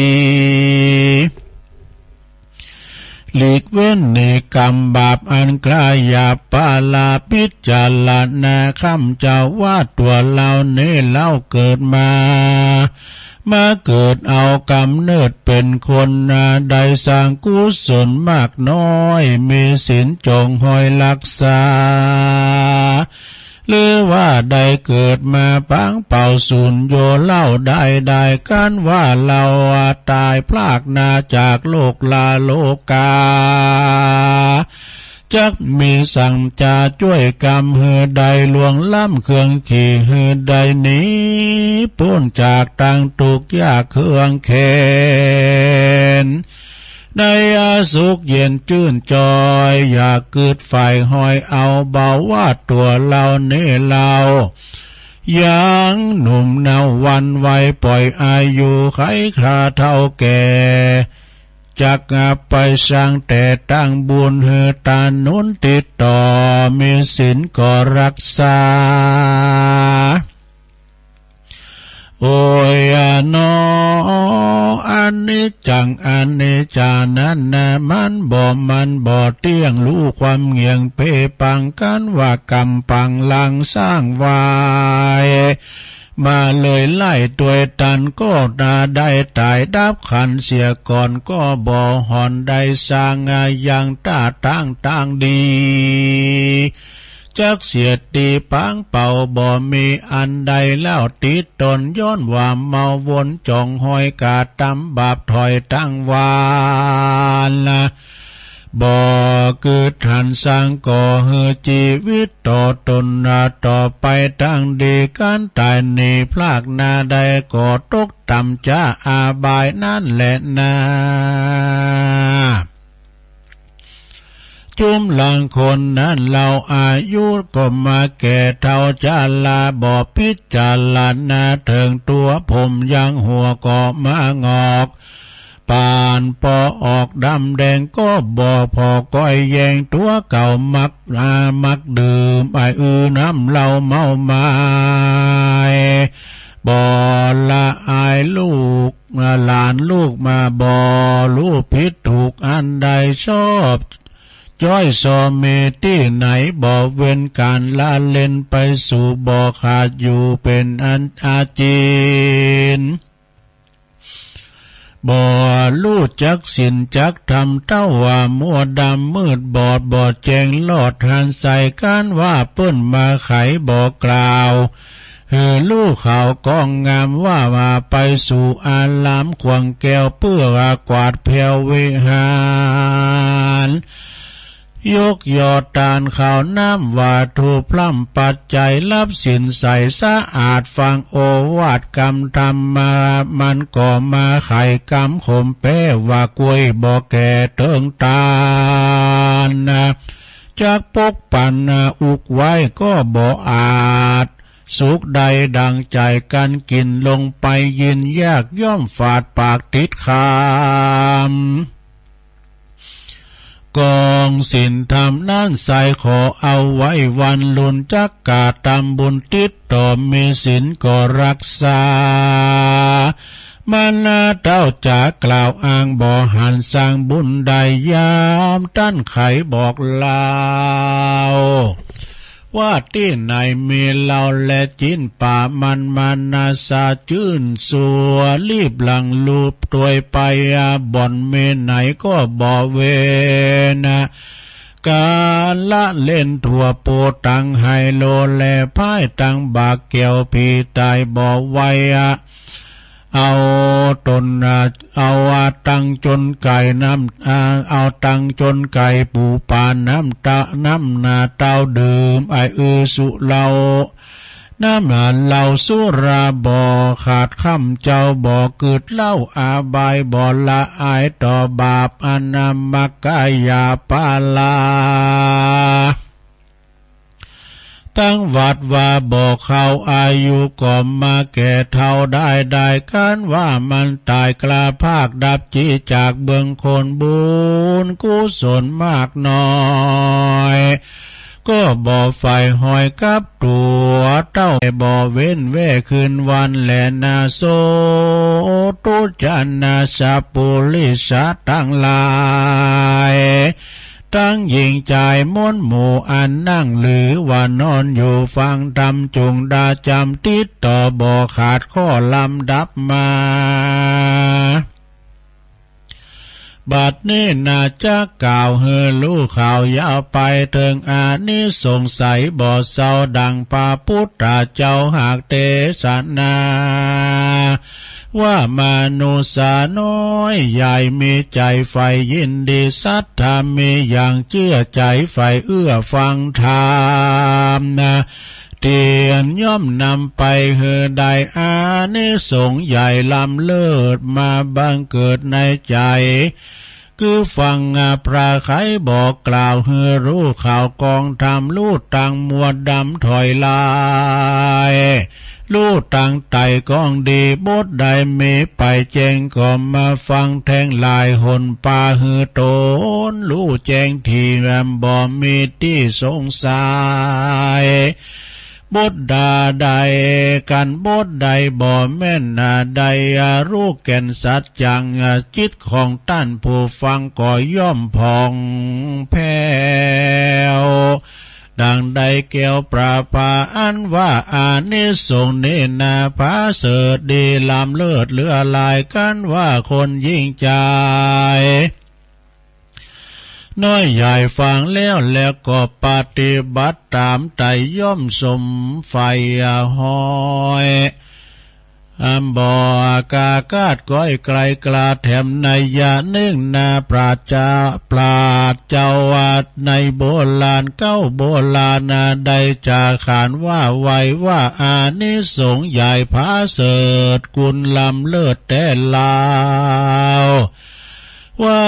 หลีกเว้นในกรรมบาปอันกล้าหยาบปาลา พิจารณาคำเจ้าว่าตัวเรานี้เราเกิดมา มาเกิดเอากำเนิดเป็นคนนา ได้สร้างกุศลมากน้อย มีศีลจงห้อยรักษา หรือว่าได้เกิดมาปางเป่าสูญโยเล่าได้ได้กันว่าเราตายพลากนาจากโลกลาโลกา จักมีสังจะช่วยกำหือได้ล่วงล้ำเครื่องขี่หือได้หนีพ้นจากตังทุกข์ยากเครื่องเข็ญ ในอาสุขเย็นจื่นจอย อย่ากึดฝ่ายห้อยเอาเบาว่าตัวเรานี้เรา ยังหนุ่มเนาวันวัยปล่อยอายุไขคราเฒ่าแก่ จักไปสร้างแต่ตั้งบุญหือตาหนุนติดต่อ มีศีลก็รักษา โอ้ยอะหนอ อนิจจังอนิจจานั้นนะ มันบ่มันบ่เตี้ยง รู้ความเหงี่ยงเพปัง กันว่ากำปังลังสร้างไว้ มาเลยไล่ตัวยตันก็นาได้ตายดับขันเสียก่อน ก็บ่หอนได้สร้างอย่างต้าตั้งตั้งดี จักเสียตีปางเป่าบ่มีอันใดแล้วติดตน ย้อนว่าเมาวนจ่องห้อยกาตำบาปถอยตั้งวานละ บ่คือทันสร้างก่อหือชีวิตต่อตนนาต่อไปตั้งดี การตายหนีพลากนาได้ก็ตกต่ำจะอาบายนั่นแหละนา จุมหลังคนนั้นเราอายุก็มาแก่เฒ่าชรา บ่พิจารณาเถิงตัวผมยังหัวก็มางอก ปานปอออกดำแดงก็บ่พอก้อยแยงตัวเก่ามัก อ่า มักดื่มไออือน้ำเหล้าเมาไม้ บ่ละอายลูกหลานลูกมา บ่รู้ผิดถูกอันใดชอบ จ้อยซอมีที่ไหนบ่เว้นการละเล่นไปสู่บ่ขาดอยู่เป็นอันอาจิน บ่รู้จักศีลจักธรรม เต้าว่ามัวดำมืดบอด บ่แจ้งลอดหันใส การว่าเปิ้นมาไขบ่กล่าว หือรู้ข่าวก้องงามว่ามาไปสู่อารามขวางแก้ว เพื่อว่ากวาดแผ่ววิหาร ยกยอดตานข้าวน้ำ วัตถุพร่ำปัจจัย รับศีลใสสะอาด ฟังโอวาทกำธรรมมา มันก็มาไขกำขมแปว่า กล้วยบ่แก่เถิงตานนะ จักปกปันนะ อุกไว้ก็บ่อาจ สุขได้ดังใจกันกินลงไป ยินยากย่อมฝาดปากติดคำ กองศีลธรรมนั้นใส่ขอเอาไว้วันลุน จักกาทำบุญติดต่อ มีศีลก็รักษา มานาเต้าจะกล่าวอ้างบ่หันสร้างบุญได้ ยามต้านไขบอกเล่า ว่าตี้ไหนมีเหล้าและจินป่า มันมานาสาจื่นสัว รีบหลั่งลูบตวยไป บ่อนมีไหนก็บ่เว้น การละเล่นทั่วโปตังไฮโล และพายตังบากแก้ว ผีตายบ่ไหว เอาตน เอาตังจนไก่น้ำ เอาตังจนไก่ปูปลาน้ำตะ น้ำนาเต้าดื่มไออือสุเหล้า น้ำเหล้าสุราบ่ขาด คำเจ้าบ่กึดเหล้า อาบายบ่ละอายต่อบาป อนามักกายาปาลา ตั้งวัดว่าบ่เข้าอายุก็มาแก่เฒ่าได้ ได้กันว่ามันตายกล้าพากดับจีจากเบื้องคนบุญกุศลมากน้อย ก็บ่ใฝ่ห้อยกับตั๋วเต้า บ่เว้นแว่คืนวันแลนา โสตุจนาสัพปุริสะตังหลาย ตังญิงจายมวลหมู่อันนั่งหรือว่านอนอยู่ฟังธรรม จุ่งดาจ๋ำติดต่อบ่ขาดข้อลำดับมา บัดนี้นาจักกล่าวหื้อฮู้ข่าวยาวไปเถิงอานิสงส์ใสบ่เศร้า ดังพระพุทธเจ้าหากเตสนา ว่ามนุษย์น้อยใหญ่มีใจ๋ใฝ่ยินดี ศรัทธามีอย่างเจื้อใจ๋ใฝ่เอื้อฟังธรรมนา เตียนย่อมนำไปหื้อได้อานิสงส์ใหญ่ล้ำเลิศมาบังเกิดในใจ๋ คือฟังพระไขบอกกล่าวหื้อฮู้ข่าวกองธรรม ฮู้ตังมวลดำถอยหลาย ฮู้ตังไต่กองดี บทใดมีไปแจ้งก็มาฟังแทงหลาย หนปาหื้อตนฮู้แจ้งที่ บ่มีตี้สงสัย บทดาใดกันบทใดบ่แม่นนา ได้ฮู้แก่นสัจจัง จิตของต้านผู้ฟังก็ย่อมผ่องแผ้ว ดังได้แก้วประภาอันว่าอานิสงส์นี้นา ผาเสริฐดีล้ำเลิศเหลือหลาย กันว่าคนยิ่งใจ๋ น้อยใหญ่ฟังแล้ว แล้วก็ปฏิบัติต๋ามไต่ ย่อมสมใฝ่ห้อย อันบ่กล้าคาดก้อยไกลกล้าแถม นัยยะนึ่งนา ปราชญ์เจ้า ปราชญ์เจ้าว่าในโบราณ เก่าโบราณนา ได้จาขานว่าไว้ว่า อานิสงส์ใหญ่ผาเสริฐ กุณล้ำเลิศแต๊ลาว ว่า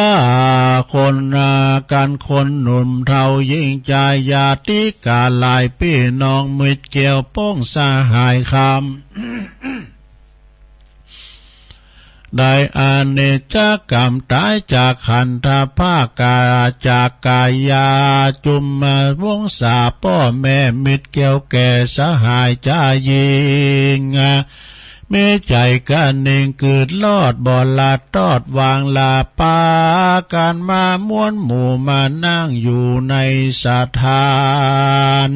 คนนา กันคนหนุ่มเฒ่ายิ่งใจ๋ ญาติกาหลายปี้น้องมิตรแก้วป้องสหายคำ ได้อเนจกรรมต๋ายจากขันธภาค จากกายาจุมวงศา ป้อแม่มิตรแก้วแก่สหายจาญิง มีใจ๋กะนิ่งกึดลอดบ่ละตอดวางละปา กันมามวลหมู่มานั่งอยู่ในสถาน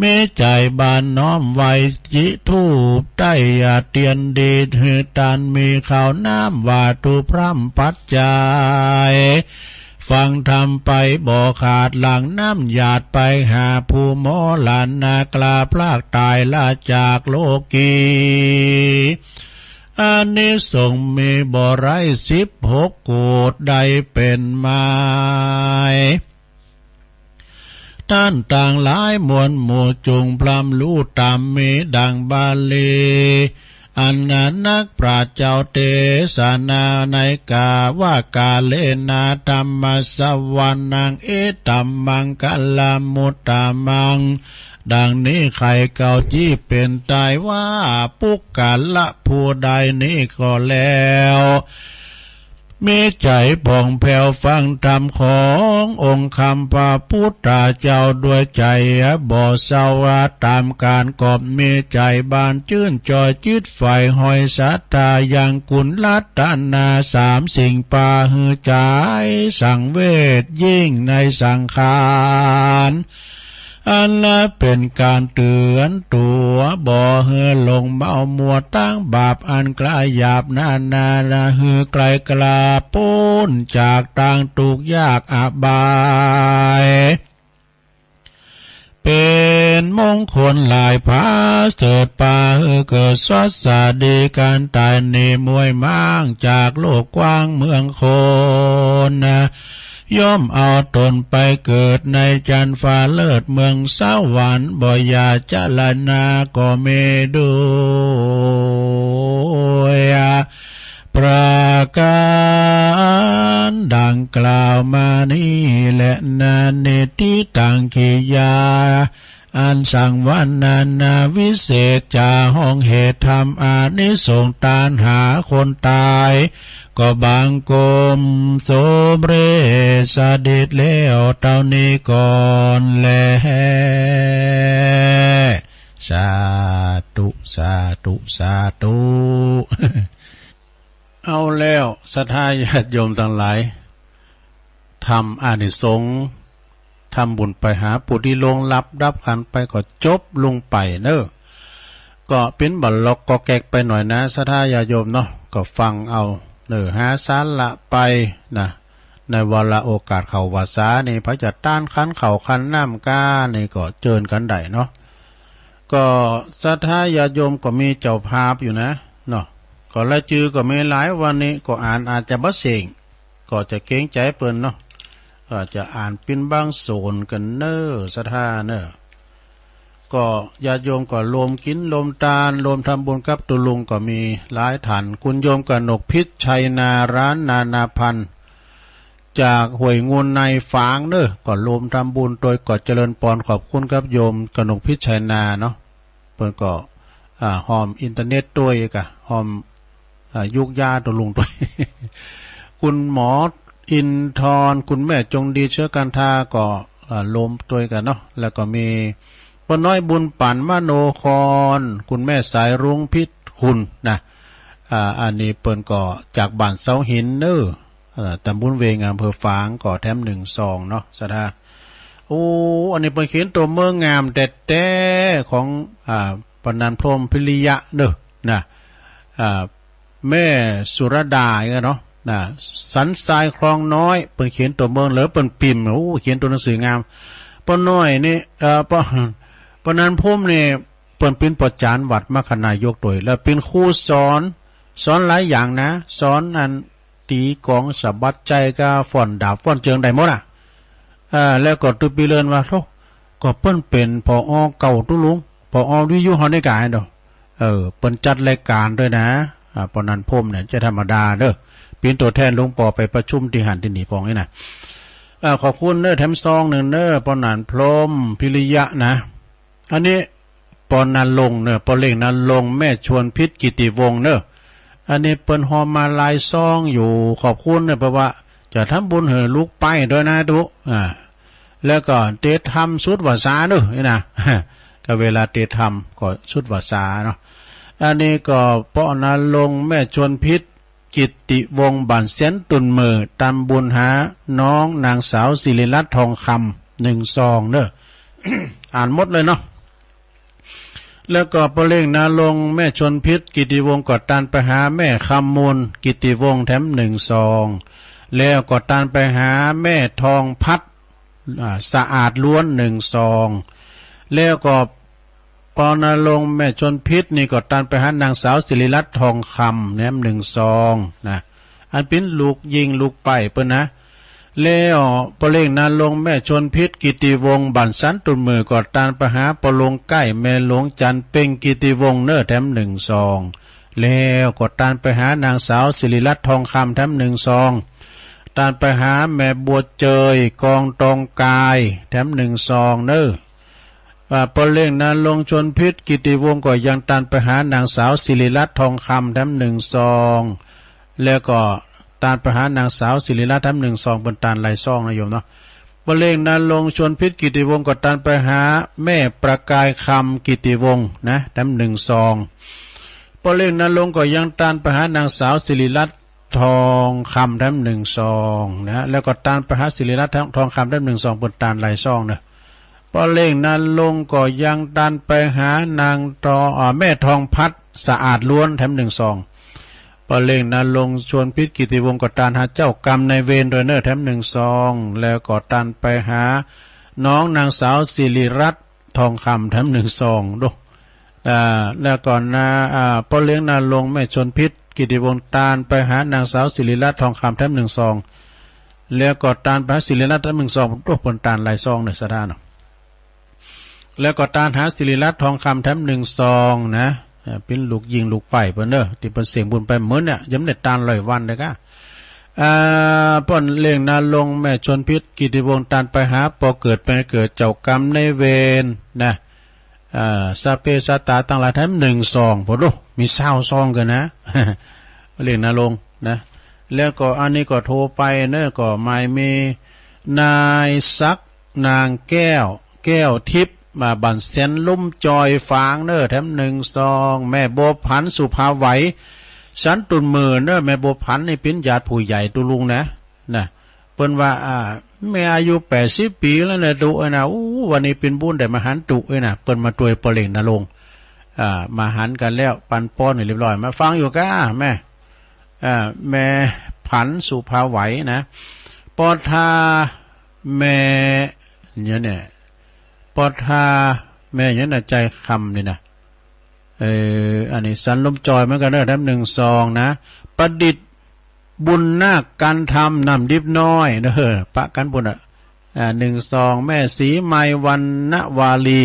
มีใจ๋บานน้อมไหว้จิธูปไต้เตียนดีดหื้อต้าน มีข้าวน้ำวาตถุพร่ำปัจจัย ฟังธรรมไปบ่ขาด หลั่งน้ำหยาดไปหาผู้มรณะ กล้าพรากต๋ายละจากโลกี อานิสงส์มีบ่ไรสิบหกโกฏได้เป๋นไม้ ต้านตังหลายมวลหมู่จุ่งพร่ำฮู้ต๋าม มีดังบาลี อันนักปราชญ์เจ้าเตสนาในกา ว่ากาเลนะธัมมะสวนัง เอตัมมังคะลมุตตะมัง ดังนี้ใค่เก่าจี้เป๋นต๋ายว่า ปุคคละผู้ใดนี้ก็แล้ว มีใจ๋ผ่องแผ้วฟังธรรมขององค์คำพระพุทธเจ้า ด้วยใจ๋บ่เศร้าต๋ามก๋าน ก็มีใจ๋บานจื้นจอยจิตใฝ่ห้อยศรัทธา ยังคุณรัตนาสามสิ่งปาหื้อใจ๋สังเวชยิ่งในสังขาร อันเป๋นก๋านเตื๋อนตั๋วบ่หื้อหลงเมามัว ตังบาปอันกล้าหยาบนานา หื้อไกลกล้าป๊นจากตังตุ๊กข์ยากอบาย เป๋นมงคลหลายผาเสริฐปาหื้อเกิดสวัสดี ก๋านต๋ายนี้มวยม้างจากโลกกว้างเมืองคนนา ย่อมเอาต๋นไปเกิดในจันทร์ฟ้าเลิศเมืองสวรรค์ บ่อย่าจรณาก็มีด้วยประก๋านดังกล่าวมานี้แหละนา นิทธิตังกิยา อันสังวรรณนาวิเศษจาห้องเหตุธรรมอานิสงส์ตานหาคนต๋าย ก็บังคมสมเร็จเสด็จแล้วเท่านี้ก่อนแล สาธุ สาธุ สาธุ เอาแล้วศรัทธาญาติโยมทั้งหลาย ทำอานิสงส์ ทำบุญไปหาผู้ที่ล่วงลับดับขันธ์ไปก็จบลงไปเนอะ ก็เป็นบัลลอกก็แกกไปหน่อยนะศรัทธาญาติโยมเนาะ ก็ฟังเอาเนอะ หาสาระไปนะ ในวาระโอกาสเข้าพรรษานี่ พระจะต้านขันข้าวขันน้ำกานี่ก็เจิญกันได้เนาะ ก็ศรัทธาญาติโยมก็มีเจ้าภาพอยู่นะเนาะ ก็รายจื่อก็มีหลาย วันนี้ก็อ่านอาจจะบ่เส่ง ก็จะเกรงใจเปิ้นเนาะ ก็จะอ่านเปียงบางส่วนกันเนอะศรัทธาเนอะ ก็ญาติโยมก็รวมกินรวมตานรวมทำบุญกับตุ๊ลุงก็มีหลายท่าน คุณโยมกนกพิชชัยนา ร้านนานาพันธ์ จากห้วยงูในฝางเนอะ ก็รวมทำบุญโดยก็เจริญปอนขอบคุณครับโยมกนกพิชชัยนาเนาะ เปิ้นก็ อ่า ฮอมอินเทอร์เน็ตด้วยกะ ฮอม อ่า ยุกยาตุ๊ลุงด้วย คุณหมออินทร์ คุณแม่จงดีเชื้อกันทาก็ อ่า รวมด้วยกันเนาะ แล้วก็มีป้าน้อยบุญปันมโนคร คุณแม่สายรุ้งพิษคุณนะ อ่า อันนี้เปิ้นก็จากบ้านเสาหินเนอะ เอ่อ ตำบลเวง อำเภอฝาง ก็แถมหนึ่งซองเนาะศรัทธา โอ้ อันนี้เปิ้นเขียนตัวเมืองงามแต๊ๆ ของ อ่า ปนัญพรหมพิริยะเนอะนะ อ่า แม่สุรดาเนาะนะ สันทรายคลองน้อย เปิ้นเขียนตัวเมือง แล้วเปิ้นพิมพ์ โอ้ เขียนตัวหนังสืองาม ป้าน้อยนี่ เอ่อ ป้า ปนัญพรหมนี่ เปิ้นเป็นป้อจ๋ารย์วัดมคคนายกด้วย แล้วเป็นครูสอน สอนหลายอย่างนะ สอนอันตีกลองสะบัดใจกับฟ้อนดาบฟ้อนเจิงได้หมดอะ เอ่อ แล้วก็ตุ๊ปีเลินว่า โธ่ ก็เปิ้นเป็น ผอ. เก่าตุ๊ลุง ผอ. วิทยุเฮานี่กาเนาะ เออ เปิ้นจัดรายการด้วยนะ อ่า ปนัญพรหมเนี่ย จะธรรมดาเด้อ เป็นตัวแทนหลวงป้อไปประชุมที่หั้นที่นี่พองนี่นะ อ่า ขอบคุณเด้อ แถมซองหนึ่งเด้อ ปนัญพรหมพิริยะนะ อันนี้ป้อนารงค์เนอะ ป้อเล็กนารงค์ แม่ชวนพิษกิติวงศ์เนอะ อันนี้เปิ้นฮอมมาหลายซองอยู่ ขอบคุณเนอะ เพราะว่าจะทำบุญหื้อลูกไปด้วยนะตุ๊ อ่า แล้วก็เตรียมทำสุดวาสาเนอะนี่นะ ก็เวลาเตรียมทำก็สุดวาสาเนาะ อันนี้ก็ป้อนารงค์ แม่ชวนพิษ กิตติวงศ์ บ้านเสียนตุ่นเหม่อ ทำบุญหาน้องนางสาวศิริรัตน์ทองคำ หนึ่งซองเนอะ อ่านหมดเลยเนาะ แล้วก็ป้อเล็กนารงค์ แม่ชวนพิษ กิตติวงศ์ ก็ตานไปหาแม่คำมูล กิตติวงศ์ แถมหนึ่งซอง แล้วก็ตานไปหาแม่ทองพัด อ่า สะอาดล้วน หนึ่งซอง แล้วก็ป้อนารงค์ แม่ชวนพิษนี่ก็ตานไปหานางสาวศิริรัตน์ทองคำ แถมหนึ่งซองนะ อันเป็นลูกยิงลูกไปเปิ้นนะ แล้วป้อเล็กนารงค์ แม่ชวนพิษ กิตติวงศ์ บ้านสันตุ่นเหม่อ ก็ตานไปหาป้อหลวงใกล้ แม่หลวงจันทร์เพ็ง กิตติวงศ์ เนอะ แถมหนึ่งซอง แล้วก็ตานไปหานางสาวศิริรัตน์ทองคำ แถมหนึ่งซอง ตานไปหาแม่บัวเจย กองตองกาย แถมหนึ่งซองเนอะ อ่า ป้อเล็กนารงค์ ชวนพิษ กิตติวงศ์ ก็ยังตานไปหานางสาวศิริรัตน์ทองคำ แถมหนึ่งซอง แล้วก็ตานไปหานางสาวศิริรัตน์ แถมหนึ่งซอง เปิ้นตานหลายซองนะโยมเนาะ ป้อเล็กนารงค์ ชวนพิษ กิตติวงศ์ ก็ตานไปหาแม่ประกายคำ กิตติวงศ์ นะ แถมหนึ่งซอง ป้อเล็กนารงค์ ก็ยังตานไปหานางสาวศิริรัตน์ ทองคำ แถมหนึ่งซองนะ แล้วก็ตานไปหาศิริรัตน์ทองคำ แถมหนึ่งซอง เปิ้นตานหลายซองเนอะ ป้อเล็กนารงค์ ก็ยังตานไปหานางทอง อ่า แม่ทองพัด สะอาดล้วน แถมหนึ่งซอง ป้อเล็กนารงค์ ชวนพิษ กิตติวงศ์ ก็ตานหาเจ้ากรรมนายเวรด้วยเนอะ แถมหนึ่งซอง แล้วก็ตานไปหาน้องนางสาวศิริรัตน์ทองคำ แถมหนึ่งซองดู อ่า แล้วก็นะ อ่า ป้อเล็กนารงค์ แม่ชวนพิษ กิตติวงศ์ ตานไปหานางสาวศิริรัตน์ทองคำ แถมหนึ่งซอง แล้วก็ตานไปหาศิริรัตน์ แถมหนึ่งซอง โอ้ เปิ้นตานหลายซองเนอะศรัทธาเนาะ แล้วก็ตานหาศิริรัตน์ทองคำ แถมหนึ่งซองนะ อ่า เป็นลูกยิงลูกไปเปิ้นเนอะ ที่เปิ้นเสี่ยงบุญไปมื้อเนี่ย ยังบ่ได้ตานร้อยวันเลยกะ อ่า ป้อเล็กนารงค์ แม่ชวนพิษ กิตติวงศ์ ตานไปหาป้อเกิดแม่เกิด เจ้ากรรมนายเวรนะ อ่า สัพเพสัตตาตังหลาย แถมหนึ่งซอง โอ้โห มีซาวซองเกินนะ ป้อเล็กนารงค์นะ แล้วก็อันนี้ก็โทรไปเนอะ ก็ไม่มีนายศักดิ์ นางแก้ว แก้วทิพย์ มาบ้านแสนลุ่มจอยฝางเนอะ แถมหนึ่งซอง แม่บัวผัน สุภาไหว สันตุนหมื่นเนอะ แม่บัวผันนี่เป็นญาติผู้ใหญ่ตุลุงนะ นะ เปิ้นว่า อ่า แม่อายุแปดสิบปีแล้วนะ ตุเอ้ยนะ อู้ วันนี้เป็นบุญได้มาหันตุเอ้ยนะ เปิ้นมาตวยปอเล่งนะลง อ่า มาหันกันแล้ว ปันปอนนี่เรียบร้อย มาฟังอยู่ก้า แม่ อ่า แม่ผัน สุภาไหวนะ ปอทา แม่ เนี่ยเนี่ย ปอทา แม่ เนี่ยนะ ใจคำนี่นะ เออ อันนี้สันลมจอยเหมือนกันเนอะ แถมหนึ่งซองนะ ประดิษฐ์ บุญนาค การทำ น้ำดิบน้อยเนอะ ปะกันบุญอ่ะ อ่า หนึ่งซอง แม่สีไมวรรณวารี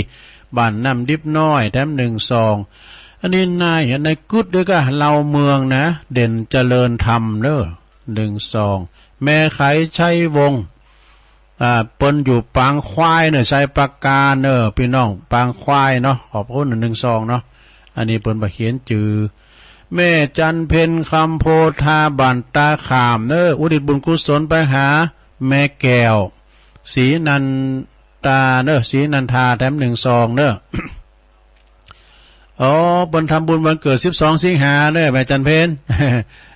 บ้านน้ำดิบน้อย แถมหนึ่งซอง อันนี้นาย นายกึดด้วยก็ เล่าเมืองนะ เด่นเจริญธรรมเนอะ หนึ่งซอง แม่ไขชัยวงศ์ อ่า เปิ้นอยู่ปางควายเนอะ ชัยปราการเนอะ พี่น้องปางควายเนาะ ขอบคุณหนึ่งซองเนาะ อันนี้เปิ้นบ่เขียนจื่อ แม่จันเพ็ญ คำโพธา บ้านตาขามเนอะ อุทิศบุญกุศลไปหา แม่แก้ว ศรีนันตาเนอะ ศรีนันทา แถมหนึ่งซองเนอะ อ๋อ เปิ้นทำบุญวันเกิดสิบสองสิงหาเนอะ แม่จันเพ็ญ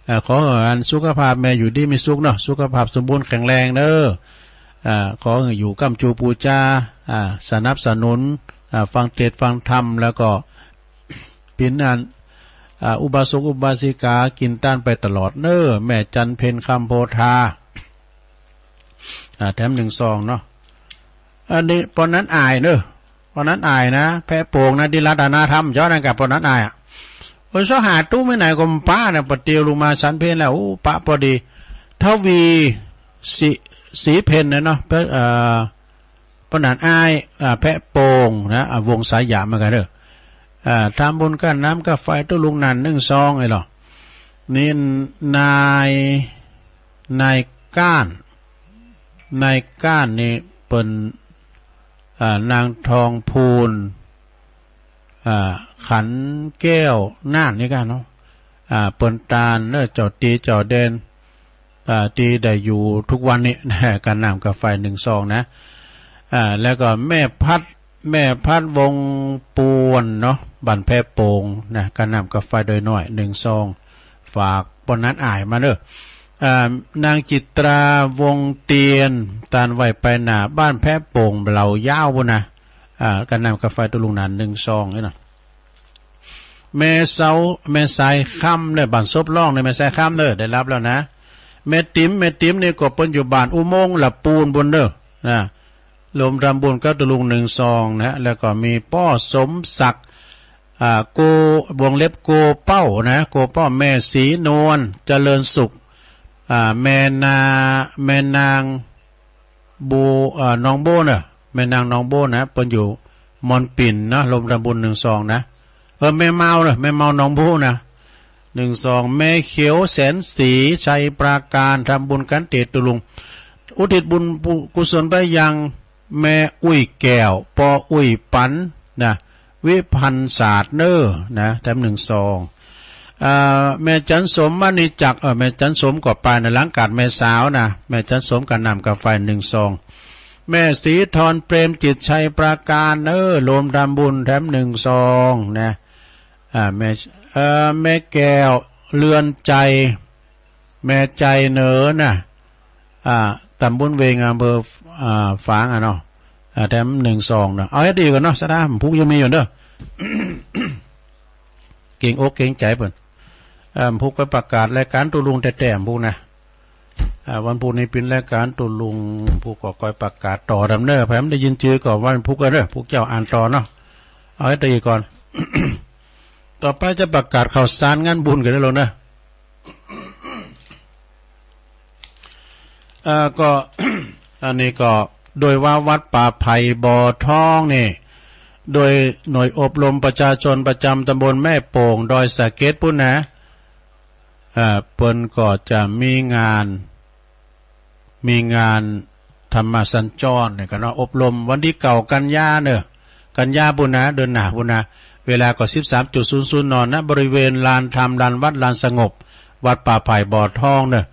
เอ่อ ขอให้อันสุขภาพแม่อยู่ดีมีสุขเนาะ สุขภาพสมบูรณ์แข็งแรงเนอะ อ่า ขอให้อยู่ค้ำจูปูจา อ่า สนับสนุน อ่า ฟังเทศน์ฟังธรรม แล้วก็เป็นอัน อ่า อุบาสกอุบาสิกากินทานไปตลอดเนอะ แม่จันเพ็ญ คำโพธา อ่า แถมหนึ่งซองเนาะ อันนี้ปอนนั้นอายเนอะ ปอนนั้นอายนะ แพะโป่งนะ ที่รัตนธรรม เจ้านั่นกับปอนนั้นอายอ่ะ โอ้ย เสาหาตู้ไม่ไหนก็มันป้าเนี่ย ปะเตียวลงมาสันเพลแล้ว โอ้ ปะพอดี ทวี สี สีเพนนะเนาะ เอ่อ ปอนนั้นอาย อ่า แพะโป่งนะ อ่า วงสายหยามเหมือนกันเนอะ อ่า ทำบุญกันน้ำกับไฟตู้ลุงนันหนึ่งซองไอ้หรอ นี่นาย นายก้าน นายก้านนี่เปิ้น อ่า นางทองพูน อ่า ขันแก้วน่านนี่กันเนาะ อ่า เปิ้นตานเนอะ เจ้าตีเจ้าแดน อ่า ที่ได้อยู่ทุกวันนี้นะ กันน้ำกับไฟหนึ่งซองนะ อ่า แล้วก็แม่พัด แม่พัดวงปวนเนาะ บ้านแพะโป่งนะ กันน้ำกับไฟโดยน้อยหนึ่งซอง ฝากปอนนั้นอายมาเนอะ อ่า นางจิตราวงเตียน ตานไหวไปหนาบ้านแพะโป่งเหล่ายาวบุญนะ อ่า กันน้ำกับไฟตุลุงหนานหนึ่งซองนี่นะ แม่เสา แม่สายคำเนี่ย บ้านศพร่องเนี่ย แม่สายคำเนี่ย ได้รับแล้วนะ แม่ติ๋ม แม่ติ๋มนี่ก็เปิ้นอยู่บ้านอุโมงค์ละปูนบุญเด้อนะ รวมทำบุญกับตุลุงหนึ่งซองนะ แล้วก็มีป้อสมศักดิ์ อ่า โก วงเล็บโกเป้านะ โกเป้า แม่ศรีนวล เจริญสุข อ่า แม่นา แม่นาง โบ อ่า น้องโบเนอะ แม่นางน้องโบนะ เปิ้นอยู่มอนปิ่นนะ รวมทำบุญหนึ่งซองนะ เออ แม่เมาเนอะ แม่เมาน้องโบนะ หนึ่งซอง แม่เขียวแสนศรี ชัยปราการ ทำบุญกันเตตุลุง อุทิศบุญกุศลไปยัง แม่อุ้ยแก้ว ปออุ้ยปันนะ วิพันธ์ศาสตร์เนอนะ แถมหนึ่งซอง อ่า แม่จันสม มณีจักร เออ แม่จันสมก็ไปนะ หลังกาดแม่สาวนะ แม่จันสมกับน้ำกับไฟหนึ่งซอง แม่ศรีธร เปรมจิต ชัยปราการเนอ รวมทำบุญแถมหนึ่งซองนะ อ่า แม่ เอ่อ แม่แก้ว เรือนใจ แม่ใจเหนือนะ อ่า ตำบลเวง อำเภอ อ่า ฝางอะเนาะ อ่า แถมหนึ่งซองเนาะ เอาให้ดีก่อนเนาะ สะดาผมพุกยังมีอยู่เด้อ เกรงอกเกรงใจเปิ้น อ่า พุกไปประกาศรายการตุลุงแต้ๆ พุกนะ อ่า วันพุธนี้เป็นรายการตุลุง พุกก็คอยประกาศต่อดำเนิน แผมได้ยินจื่อก็วันพุธก็เด้อ พุกเจ้าอ่านต่อเนาะ เอาให้ดีก่อน ต่อไปจะประกาศข่าวสารงานบุญกันได้ลงเนอะ อ่า ก็ อันนี้ก็ โดยว่าวัดป่าไผ่บ่อทองนี่ โดยหน่วยอบรมประชาชนประจำตำบลแม่โป่ง ดอยสะเก็ดปุ้นนะ อ่า เปิ้นก็จะมีงาน มีงานธรรมสัญจรเนี่ยกันเนาะ อบรมวันที่เก้ากันยาเนอะ กันยาปุ้นนะ เดือนหน้าปุ้นนะ เวลาก็สิบสามจุดศูนย์ศูนย์ น ณ บริเวณลานธรรม ลานวัด ลานสงบ วัดป่าไผ่บ่อทองเนอะ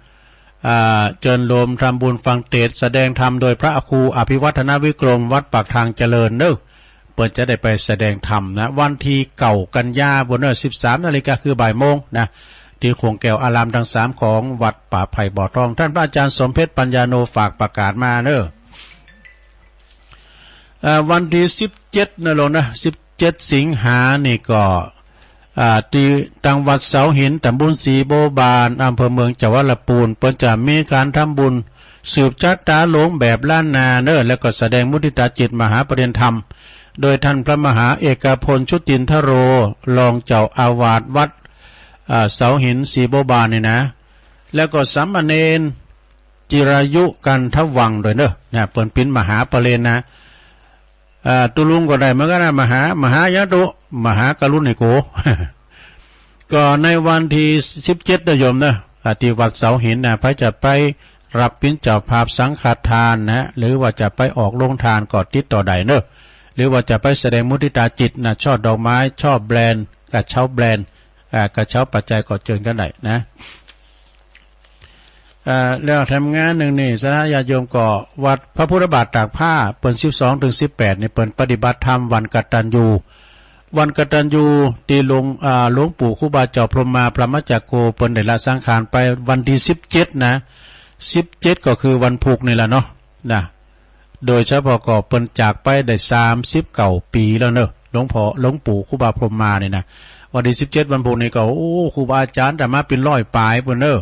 อ่า เจิญโลมทำบุญฟังเตสน์แสดงธรรมโดยพระครูอภิวัฒนวิกรม วัดปากทางเจริญเนอะ เปิ้นจะได้ไปแสดงธรรมนะ วันที่เก้ากันยา บนเนอะ สิบสามนาฬิกา คือบ่ายโมงนะ ที่โขงแก้วอารามทั้งสามของวัดป่าไผ่บ่อทอง ท่านพระอาจารย์สมเพชรปัญญาโนฝากประกาศมาเนอะ เอ่อ วันที่สิบเจ็ดนะหลวงนะ สิบเจ็ดสิงหานี่ก็ อ่า ที่ตังวัดเสาหิน ตำบลสีโบบาน อำเภอเมืองจังหวัดลำพูน เปิ้นจะมีการทำบุญสืบชะตาหลวงแบบล้านนาเนอะ แล้วก็แสดงมุทิตาจิตมหาปรินิธรรม โดยท่านพระมหาเอกพล ชุตินทโร รองเจ้าอาวาสวัด อ่า เสาหินสีโบบานนี่นะ แล้วก็สามเณร จิรายุกันทวังด้วยเนอะ นะ เปิ้นปินมหาปรินิธรรมนะ อ่า ตุลุงก็ได้เหมือนกันนะ มหา มหายะตุ มหากรุณิโก ก็ในวันที่สิบเจ็ดนะโยมเนอะ อ่า ที่วัดเสาหินนะ ใผจะไปรับปินเจ้าภาพสังฆทานนะ หรือว่าจะไปออกโรงทานก็ติดต่อได้เนอะ หรือว่าจะไปแสดงมุทิตาจิตนะ ช่อดอกไม้ ช่อแบรนด์ กระเช้าแบรนด์ อ่า กระเช้าปัจจัยก็เจิญกันได้นะ เอ่อ แล้วแถมงานหนึ่งนี่ ศรัทธาญาติโยมก็วัดพระพุทธบาทตากผ้า เปิ้น สิบสองถึงสิบแปดนี่ เปิ้นปฏิบัติธรรมวันกตัญญู วันกตัญญูที่หลวง อ่า หลวงปู่ครูบาเจ้าพรหมมาพรหมจักโก เปิ้นได้ละสังขารไปวันที่สิบเจ็ดนะ สิบเจ็ดก็คือวันพุธนี่แหละเนาะ นะ โดยเฉพาะก็เปิ้นจากไปได้สามสิบเก้าปีแล้วเนอะ หลวงพ่อ หลวงปู่ครูบาพรหมมานี่นะ วันที่สิบเจ็ดวันพุธนี่ก็ โอ้ ครูบาอาจารย์อาตมาปินร้อยปายปุ้นเนอะ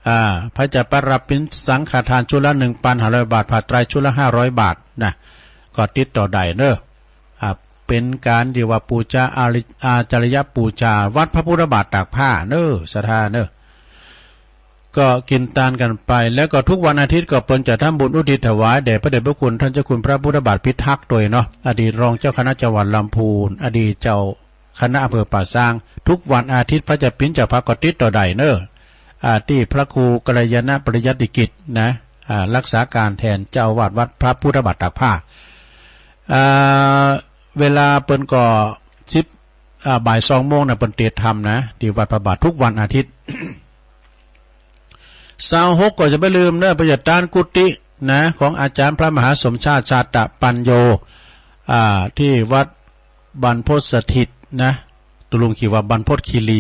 อ่า ใผจะไปรับปินสังฆทานชุดละหนึ่งพันห้าร้อยบาท ผ้าไตรชุดละห้าร้อยบาทนะ ก็ติดต่อได้เนอะ อ่า เป็นการที่ว่าปูชาอาริ- อาจาริยปูชา วัดพระพุทธบาทตากผ้าเนอะ ศรัทธาเนอะ ก็กินทานกันไป แล้วก็ทุกวันอาทิตย์ก็เปิ้นจะทำบุญอุทิศถวายแด่พระเดชพระคุณท่านเจ้าคุณพระพุทธบาทพิทักษ์ด้วยเนาะ อดีตรองเจ้าคณะจังหวัดลำพูน อดีตเจ้าคณะอำเภอป่าซาง ทุกวันอาทิตย์ใผจะปินเจ้าภาพก็ติดต่อได้เนอะ อ่า ที่พระครูกัลยาณปริยัติกิจนะ อ่า รักษาการแทนเจ้าอาวาสวัดพระพุทธบาทตากผ้า อ่า เวลาเปิ้นก็สิบ อ่า บ่ายสองโมงนะ เปิ้นเตสน์ธรรมนะ ที่วัดพระบาททุกวันอาทิตย์ ซาวหกก็จะไม่ลืมเนอะ ไปจัดตานกุฏินะ ของอาจารย์พระมหาสมชาติ ชาตปัญโญ อ่า ที่วัดบรรพตสถิตนะ ตุลุงคิดว่าบรรพตคีรี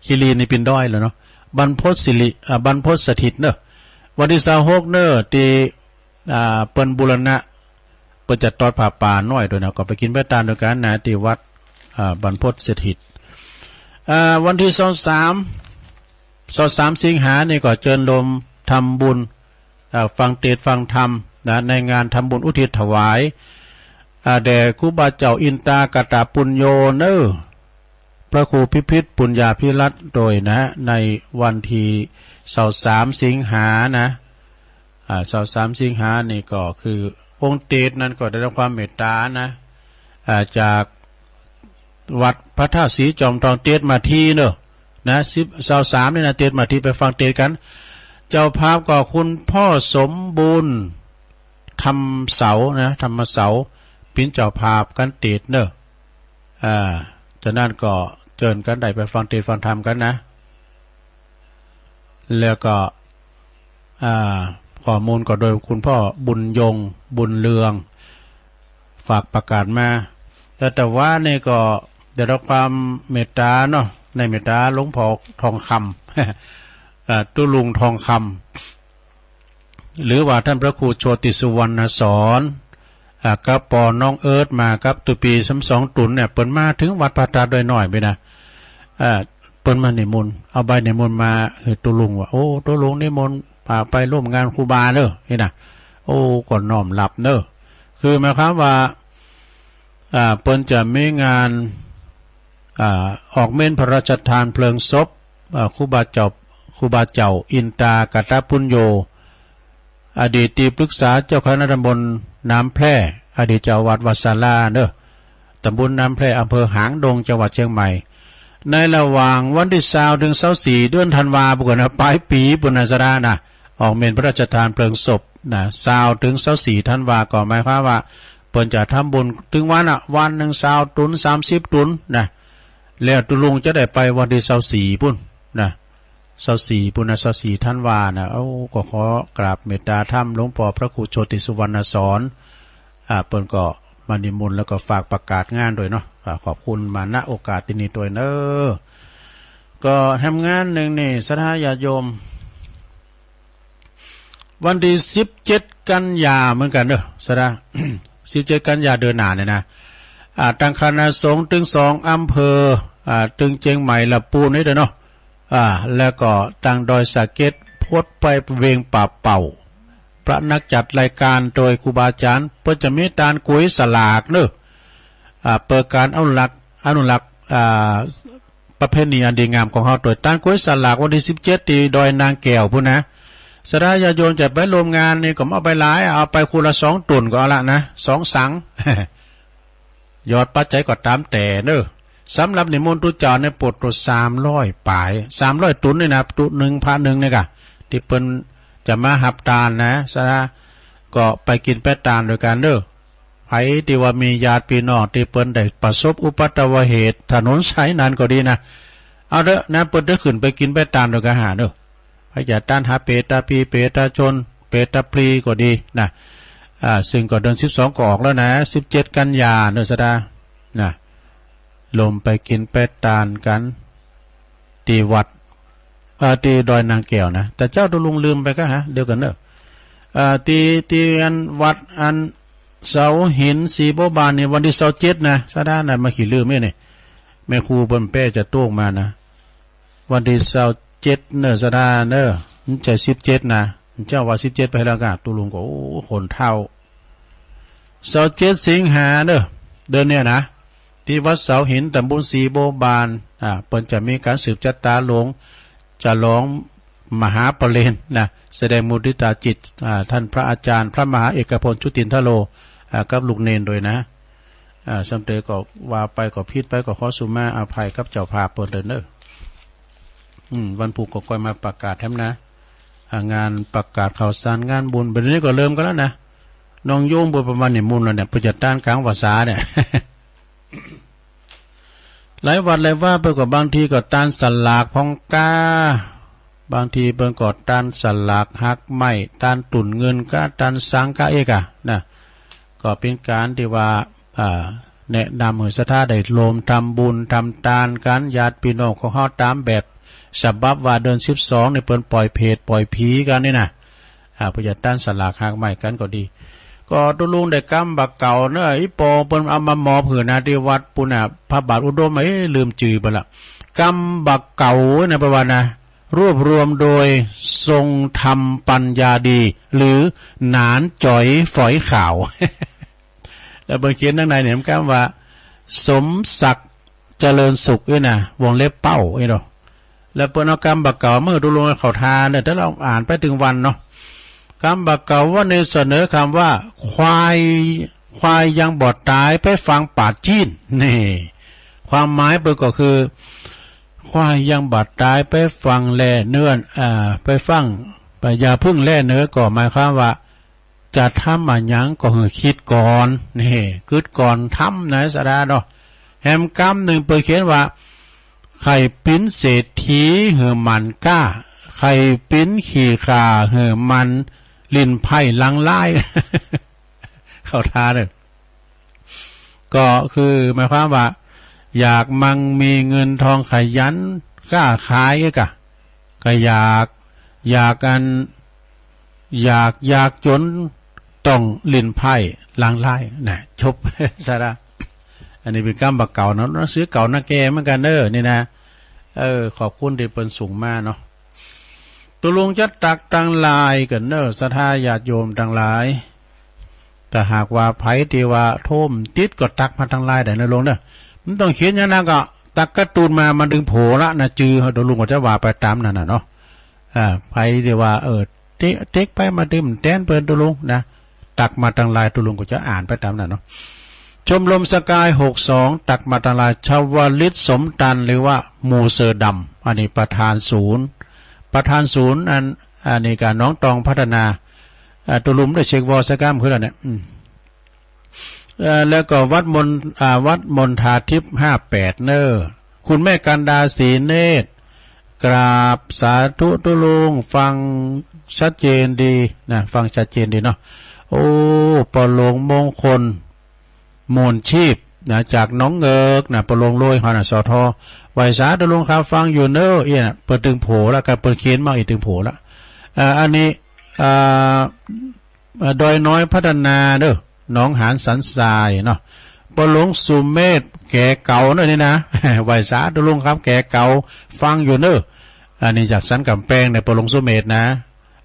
คีรีนี่ปินดอยแล้วเนาะ บรรพตสิริ อ่า บรรพตสถิตเนอะ วันที่ซาวหกเนอะ ที่ อ่า เปิ้นบูรณะ เปิ้นจะตอดผ้าป่าน้อยด้วยนะ ก็ไปกินไปตานด้วยกันนะ ที่วัด อ่า บรรพตสถิต อ่า วันที่ซาวสาม ซาวสามสิงหานี่ก็เจิญโลมทำบุญ อ่า ฟังเตสน์ฟังธรรมนะ ในงานทำบุญอุทิศถวาย อ่า แด่ครูบาเจ้าอินตากตปุญโญเนอะ พระครูพิพิธปุญญาภิรัตน์โดยนะ ในวันที่ซาวสามสิงหานะ อ่า ซาวสามสิงหานี่ก็คือองค์เตสน์นั้นก็ได้รับความเมตตานะ อ่า จากวัดพระธาตุศรีจอมทอง เตสน์มาทีเนอะ นะ สิบ ซาวสามนี่นะ เตสน์มาที ไปฟังเตสน์กัน เจ้าภาพก็คุณพ่อสมบูรณ์ ธรรมเสานะ ธรรมเสา ปินเจ้าภาพกันเตสน์เนอะ อ่า ฉะนั้นก็เจิญกันได้ไปฟังเตสน์ฟังธรรมกันนะ แล้วก็ อ่า ข้อมูลก็โดยคุณพ่อบุญยง บุญเรือง ฝากประกาศมา แต่ แต่ว่านี่ก็ได้รับความเมตตาเนาะ ในเมตตาหลวงพ่อทองคำ อ่า ตุลุงทองคำ หรือว่าท่านพระครูโชติสุวรรณสอน อ่า กับปอน้องเอิร์ธมากับตุปีซ้ำสองตุนเนี่ย เปิ้นมาถึงวัดพระธาตุดอยน้อยไปนะ อ่า เปิ้นมานิมนต์ เอาใบนิมนต์มาให้ตุลุงว่า โอ้ ตุลุงนิมนต์พาไปร่วมงานครูบาเนอะ นี่นะ โอ้ ก็น้อมรับเนอะ คือหมายความว่า อ่า เปิ้นจะมีงาน อ่า ออกเมนพระราชทานเพลิงศพ อ่า ครูบาเจ้า ครูบาเจ้าอินตากตปุญโญ อดีตที่ปรึกษาเจ้าคณะตำบลน้ำแพร่ อดีตเจ้าวัดวัดสาลาเนอะ ตำบลน้ำแพร่ อำเภอหางดง จังหวัดเชียงใหม่ ในระหว่างวันที่ซาวถึงซาวสี่ เดือนธันวาปุ้นนะ ปลายปีปุ้นนะ ศรัทธานะ ออกเมนพระราชทานเพลิงศพนะ ซาวถึงซาวสี่ธันวา ก็หมายความว่า เปิ้นจะทำบุญถึงวันอะ วันหนึ่งซาวตุน สามสิบตุนนะ แล้วตุลุงจะได้ไปวันที่ซาวสี่ปุ้นนะ ซาวสี่ ปุ้นนะ ซาวสี่ ธันวานะ เอ้า ก็ขอกราบเมตตาธรรมหลวงพ่อพระครูโชติสุวรรณสอน อ่า เปิ้นก็มานิมนต์แล้วก็ฝากประกาศงานด้วยเนาะ อ่า ขอบคุณมา ณ โอกาสที่นี่ด้วยเนอะ ก็แถมงานหนึ่งนี่ ศรัทธาญาติโยม วันที่สิบเจ็ด กันยาเหมือนกันเนอะ ศรัทธา สิบเจ็ด กันยาเดือนหน้าเนี่ยนะ อ่า ตังคณะสงฆ์ตึงสองอำเภอ อ่า ตึงเจียงใหม่ละปูนนี่เด้อเนาะ อ่า แล้วก็ตังดอยสะเก็ด พดไปเวงป่าเป่า พระนักจัดรายการโดยครูบาอาจารย์ เปิ้นจะมีตานก๋วยสลากเนอะ อ่า เปิดการอนุรักษ์ อนุรักษ์ อ่า ประเพณีอันดีงามของเฮาโดยตานก๋วยสลากวันที่สิบเจ็ด ที่ดอยนางแก้วพุ้นนะ ศรัทธาญาติโยมจะไปร่วมงานนี่ก็บ่เอาไปหลาย เอาไปคนละสองตุ่นก็เอาละนะ สองสัง ยอดปัจจัยก็ตามแต่เนอะ สำหรับนิมนต์ตุ๊เจ้าเนี่ยปวดตัวสามร้อยป๋าย สามร้อยตุ่นนี่นะ ตุ๊หนึ่ง พระหนึ่งเนี่ยกะ ที่เปิ้นจะมาฮับตานนะ ศรัทธา ก็ไปกินไปตานด้วยกันเนอะ ไผที่ว่ามีญาติพี่น้องที่เปิ้นได้ประสบอุบัติเหตุถนนสายนั้นก็ดีนะ เอาเถอะนะ เปิ้นได้ขึ้นไปกินไปตานด้วยกันหาเนอะ ไผจะตานหาเปตาพี เปตาชน เปตาพลีก็ดีนะ อ่า ซึ่งก็เดือนสิบสองก็ออกแล้วนะ สิบเจ็ด กันยาเนอะ ศรัทธา นะ ลมไปกินไปตานกัน ที่วัด เอ่อ ที่ดอยนางแก้วนะ แต่เจ้าตุลุงลืมไปก็หา เดี๋ยวกันเนอะ เอ่อ ที่ ที่อันวัดอันเสาหินสีโบบานนี่วันที่ซาวเจ็ดนะ ศรัทธานะ มาขี้ลืมเนี่ยนี่ แม่ครูเปิ้นแป้จะโต้งมานะ วันที่ซาวเจ็ดเนอะ ศรัทธาเนอะ มันใช่สิบเจ็ดนะ เจ้าว่าสิบเจ็ดไปแล้วกะ ตุลุงก็ โอ้ คนเฒ่า ซาวเจ็ด สิงหาเนอะ เดือนเนี้ยนะ ที่วัดเสาหิน ตำบลสีโบบาน อ่า เปิ้นจะมีการสืบชะตาหลวง จะร้องมหาประเลนนะ แสดงมุทิตาจิต อ่า ท่านพระอาจารย์ พระมหาเอกพล ชุตินทโล อ่า กับลูกเณรด้วยนะ อ่า สำเร็จก็ว่าไปก็ผิดไปก็ขอสุมาอภัยกับเจ้าภาพเปิ้นเด้อเนอะ อืม วันพุธก็ค่อยมาประกาศแถมนะ อ่า งานประกาศข่าวสารงานบุญ เดี๋ยวนี้ก็เริ่มกันแล้วนะ น้องโยมเปิ้นประมาณนี้มุนแล้วเนี่ย เปิ้นจะตานกลางพรรษาเนี่ย หลายวัดหลายว่าเปิ้นก็บางทีก็ตานสลากพองกา บางทีเปิ้นก็ตานสลากหักไม้ ตานตุ่นเงินกา ตานสังกาเอกอะนะ ก็เป็นการที่ว่า อ่า แนะนำให้ศรัทธาได้รวมทำบุญทำตานกัน ญาติพี่น้องของเฮาตามแบบฉบับว่าเดือนสิบสองนี่เปิ้นปล่อยเปรตปล่อยผีกันนี่นะ อ่า เปิ้นจะตานสลากหักไม้กันก็ดี ก็ตุลุงได้กำบ่าเก่าเนอะ อีปอเปิ้นเอามามอบหื้อนะ ที่วัดปุ้นน่ะ พระบาทอุดม เอ๊ะ ลืมจื่อไปละ กำบ่าเก่านะ แปลว่านะ รวบรวมโดยทรงธรรมปัญญาดี หรือหนานจ๋อยฝอยขาว แล้วเปิ้นเขียนข้างในเนี่ย มันกำว่า สมศักดิ์เจริญสุข นี่นะ วงเล็บเป้า นี่เนาะ แล้วเปิ้นเอากำบ่าเก่ามาหื้อตุลุงเข้าทาเนี่ย แต่เราอ่านไปถึงวันเนาะ กำบ่าเก่าว่าในเสนอคำว่า ควาย ควายยังบ่ตายไปฟังปาดจีน นี่ ความหมายเปิ้นก็คือ ควายยังบ่ตายไปฟังแล่เนื้อ อ่า ไปฟัง ไปอย่าเพิ่งแล่เนื้อ ก็หมายความว่า จะทำอะหยังก็หื้อคิดก่อน นี่ คิดก่อนทำนะ ศรัทธาเนาะ แหมกำหนึ่งเปิ้นเขียนว่า ใค่ปิ้นเศรษฐีหื้อมันกล้า ใค่ปิ้นขี้ข้าหื้อมันลิ้นไพ่หลังลาย เข้าทาเด้อ ก็คือหมายความว่า อยากมั่งมีเงินทองขยันค้าขายกะ ก็อยาก อยากอัน อยาก อยากจนต้องลิ้นไพ่หลังลายนะ จบ ศรัทธา อันนี้เป็นกำบ่าเก่าเนาะ หนังสือเก่านะแก่เหมือนกันเด้อ นี่นะ เออ ขอบคุณที่เปิ้นส่งมาเนาะ ตุลุงจะตักตังหลายกันเนอะ ศรัทธาญาติโยมตังหลาย ถ้าหากว่าไผที่ว่าโทมติดก็ตักมาตังหลายได้นะลุงเนอะ มันต้องเขียนอย่างนั้นก็ตักการ์ตูนมา มันดึงโผล่ละนะ จื่อ ตุลุงก็จะว่าไปตามนั้นน่ะเนาะ อ่า ไผที่ว่า เออ เต๊ะ เต๊กไปมาดื่มแตนเปิ้นตุลุงนะ ตักมาตังหลาย ตุลุงก็จะอ่านไปตามนั้นเนาะ ชมรมสกาย หกสอง ตักมาตังหลาย ชวลิต สมตัน หรือว่าหมู่เสือดำ อันนี้ประธานศูนย์ ประธานศูนย์ อัน อันนี้ก็หนองตองพัฒนา อ่า ตุลุงได้เช็กวอลสกายคือแล้วเนี่ย อืม เอ่อ แล้วก็วัดมน อ่า วัดมนทาทิพย์ ห้าแปด เนอะ คุณแม่กันดา ศรีเนตร กราบสาธุ ตุ๊ลุง ฟังชัดเจนดีนะ ฟังชัดเจนดีเนาะ โอ้ ปอหลวงมงคล หมุนชีพนะ จากหนองเงิกนะ ปอหลวงโรยฮอนะ สอทอ ไหว้สา ตุ๊ลุงครับ ฟังอยู่เน้อ เอี้ยนะ เปิดตึงโผละ การเปิดเขียนมาอีกตึงโผละ อ่า อันนี้ อ่า เอ่อ ดอยน้อยพัฒนาเด้อ หนองหานสันทรายเนาะ ปอหลวงสุเมธ แก่เก่าเนอะนี่นะ ไหว้สา ตุ๊ลุงครับ แก่เก่า ฟังอยู่เนอะ อันนี้จากสันกำแพงเนี่ย ปอหลวงสุเมธนะ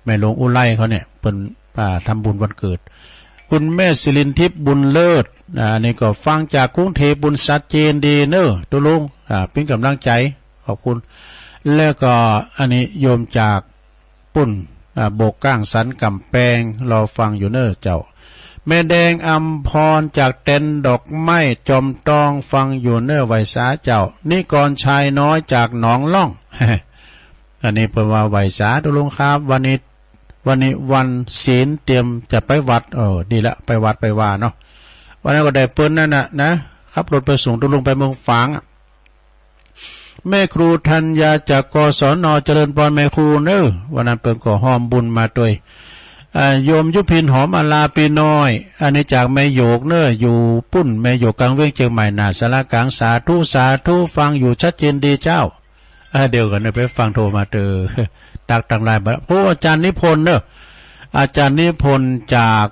แม่หลวงอุไรเขาเนี่ย เปิ้น อ่า ทำบุญวันเกิด คุณแม่สิรินทิพย์ บุญเลิศ อ่า อันนี้ก็ฟังจากกรุงเทพฯ บุญชัดเจนดีเนอะ ตุ๊ลุง อ่า เป็นกำลังใจ ขอบคุณ แล้วก็อันนี้โยมจาก ปุ้น อ่า โบกก้างสันกำแพง รอฟังอยู่เน้อเจ้า แม่แดงอำพรจากเต็นท์ดอกไม้จอมทอง ฟังอยู่เน้อ ไหว้สาเจ้า นิกรชายน้อยจากหนองล่อง อันนี้เปิ้นว่าไหว้สา ตุ๊ลุงครับ วันนี้ วันนี้วันศีล เตรียมจะไปวัด เออ ดีละ ไปวัดไปวาเนาะ วันนั้นก็ได้เปิ้นนั่นน่ะนะ ขับรถไปส่งตุ๊ลุงไปเมืองฝางอะ แม่ครูธัญญาจาก กศน เจริญพรแม่ครูเนอะ วันนั้นเปิ้นก็ฮ้อมบุญมาด้วย อ่า โยมยุพินหอมอาลาปีน้อย อันนี้จากแม่โยกเนอะ อยู่ปุ้น แม่โยกกลางเวียงเชียงใหม่ หน้าศาลากลาง สาธุ สาธุ ฟังอยู่ชัดเจนดีเจ้า อ่า เดี๋ยวก่อนเนอะ ไปฟังโทรมาเตอ ตักตังไลน์มา โอ้ อาจารย์นิพนธ์เนอะ อาจารย์นิพนธ์จาก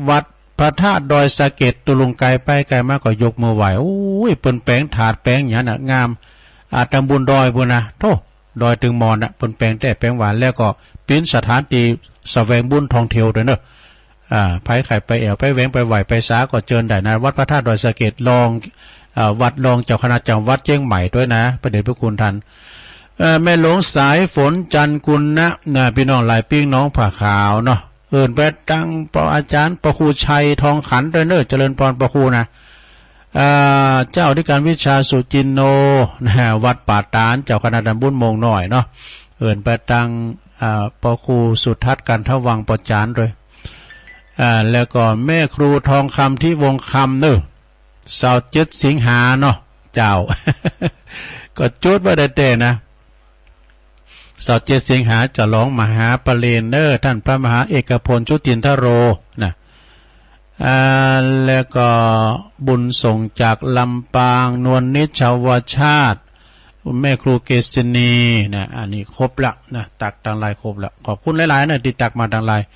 วัดพระธาตุดอยสะเก็ด ตุ๊ลุง ไกลไปไกลมาก็ยกมือไหว้ โอ้ย เปิ้นแป๋งถาดแป๋งหยังน่ะ งาม อ่า ตำบลดอยปุ้นนะ โธ่ ดอยตึงมอนน่ะ เปิ้นแป๋งแต๊แป๋งหวา แล้วก็เป๋นสถานที่แสวงบุญท่องเที่ยวด้วยเนอะ อ่า ใผใค่ไปแอ่ว ไปแหวง ไปไหว้ ไปสา ก็เจิญได้นะ วัดพระธาตุดอยสะเก็ด รอง อ่า วัดรองเจ้าคณะจังหวัดเชียงใหม่ด้วยนะ พระเดชพระคุณท่าน เอ่อ แม่หลวงสายฝน จันทร์กุณนะ นะ พี่น้องหลายปิ้ง หนองผาขาวเนาะ เอิ้นไปตังปออาจารย์ ปอครูชัย ทองขัน ด้วยเนอะ เจริญพรปอครูนะ อ่า เจ้าอธิการวิชาสุจินโน นะ วัดป่าตาด เจ้าคณะตำบลโมงน้อยเนาะ เอิ้นไปตัง อ่า ปอครูสุทัศน์ กันทวัง ปอจารย์ด้วย อ่า แล้วก็แม่ครูทองคำ ที่วงคำเนอะ ซาวเจ็ดสิงหาเนาะ เจ้า ก็จดไว้ได้แต่นะ ซาวเจ็ดสิงหา จะร้องมหาประเลนเนอะ ท่านพระมหาเอกพล ชุตินทโร นะ อ่า แล้วก็บุญส่งจากลำปาง นวลนิชชาวชาติ แม่ครูเกษณี นะ อันนี้ครบละนะ ตักตังไลน์ครบละ ขอบคุณหลายๆ นะ ที่ตักมาตังไลน์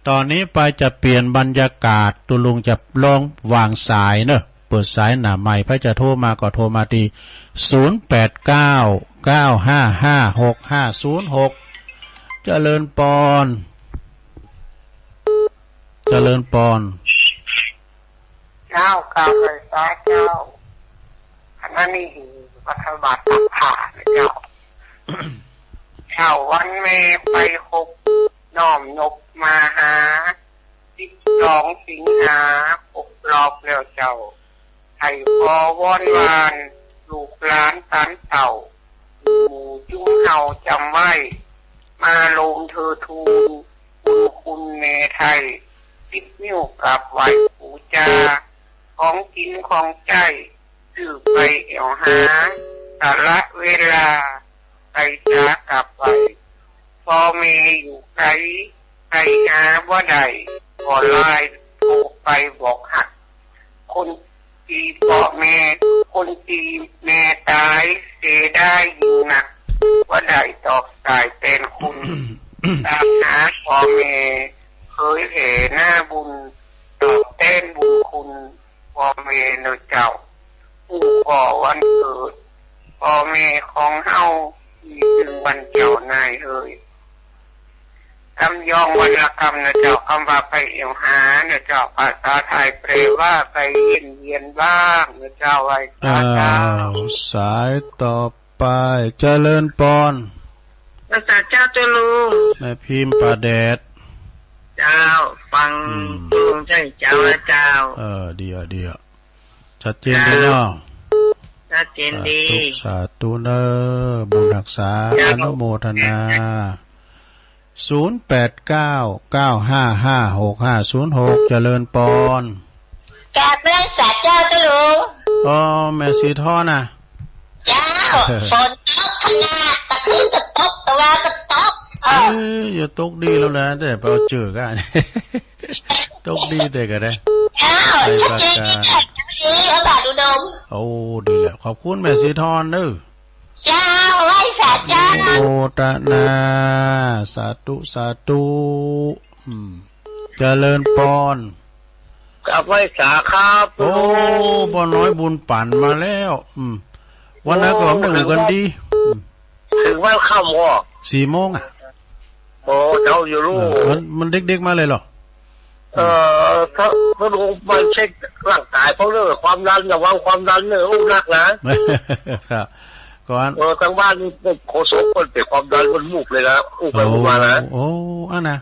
ตอนนี้ไปจะเปลี่ยนบรรยากาศ ตุ๊ลุงจะลองวางสายเนอะ เปิดสายหน้าไมค์ ใผจะโทรมาก็โทรมาที่ ศูนย์แปดเก้า เก้าห้าห้า หกห้าศูนย์หก เจริญปอน เจริญปอน เจ้า กราบไหว้สาเจ้า อันนั้นนี่วัดพระบาทตากผ้านะเจ้า เช้าวันแม่ไปครบ น้อมนบมาหา สิบสองสิงหา ครบรอบแล้วเจ้า ให้ขอวอนวาน ลูกหลานตานเต้า หมู่จุมเฮาจำไว้ มาโลมเทิดทูน บุญคุณแม่ไทย สิบนิ้วกราบไหว้ปูจา ของกินของใจ๊ ซื้อไปแอ่วหา สละเวลา ไปสากราบไหว้ พ่อแม่อยู่ไกล ไปหาบ่ได้ ก็ไลน์โทรไปบอกฮัก คนที่พ่อแม่ คนที่แม่ตาย เสียดายยิ่งนัก บ่ได้ตอบสายแทนคุณ ตามหาพ่อแม่ เผยแผ่หน้าบุญ ตอบแทนบุญคุณ พ่อแม่เนอะเจ้า ผู้ก่อวันเกิด พ่อแม่ของเฮา ที่ถึงวันเจ้านายเฮย กำยองวันละกำเนอะเจ้า คำว่าไปแอ่วหาเนอะเจ้า ภาษาไทยแปลว่าไปเยี่ยมเยียนบ้างเนอะเจ้า ไหว้สาเจ้า อ้าว สายต่อไป เจริญปอน ไหว้สาเจ้าตุ๊ลุง แม่พิมพ์ป่าแดด เจ้า ฟัง อืม ตุ๊ลุงใจ๊เจ้า เจ้า เออ ดีอ่ะ ดีอ่ะ ชัดเจนดีเนาะ ชัดเจนดี สาธุ สาธุเนอะ บุญฮักษา เจ้า อนุโมทนา ศูนย์แปดเก้า เก้าห้าห้า หกห้าศูนย์หก เจริญปอน กราบไหว้สาเจ้าตุ๊ลุง อ๋อ แม่สีทองนะ เจ้า ฝนตกขนาด ตะคริสจะตก ตะวันจะตก เออ เอ้ย อย่าตกดีแล้วนะ แต่ไปเอาเจอกัน ตกดีแต่ก็ได้ อ้าว ไป ชัดเจน ปากกา ดี พระบาทอุดม โอ้ ดีแล้ว ขอบคุณแม่สีทอนเด้อ เจ้า ไหว้สาเจ้า โมทนา สาธุ สาธุ อืม เจริญปอน กราบไหว้สาครับ โอ้ ลุง ป้าน้อยบุญปันมาแล้ว อืม วันนั้นก็ โอ้ ไม่ได้อยู่กันดี อืม ถึงวันค่ำวะ สี่โมงอ่ะ โอ้ เจ้าอยู่ลูก เออ มัน มันเด็กๆมาเลยเหรอ เออ ถ้า ถ้าลุงมาเช็คร่างกาย เพราะเรื่องความดัน ระวังความดันเนอะ ลูกหนักนะ ครับ ก่อน เออ ทางบ้านนี่โคศกเปิ้นเป็นความดัน เปิ้นมูกเลยนะ อู้ไปอู้มานะ โอ้ อันนะ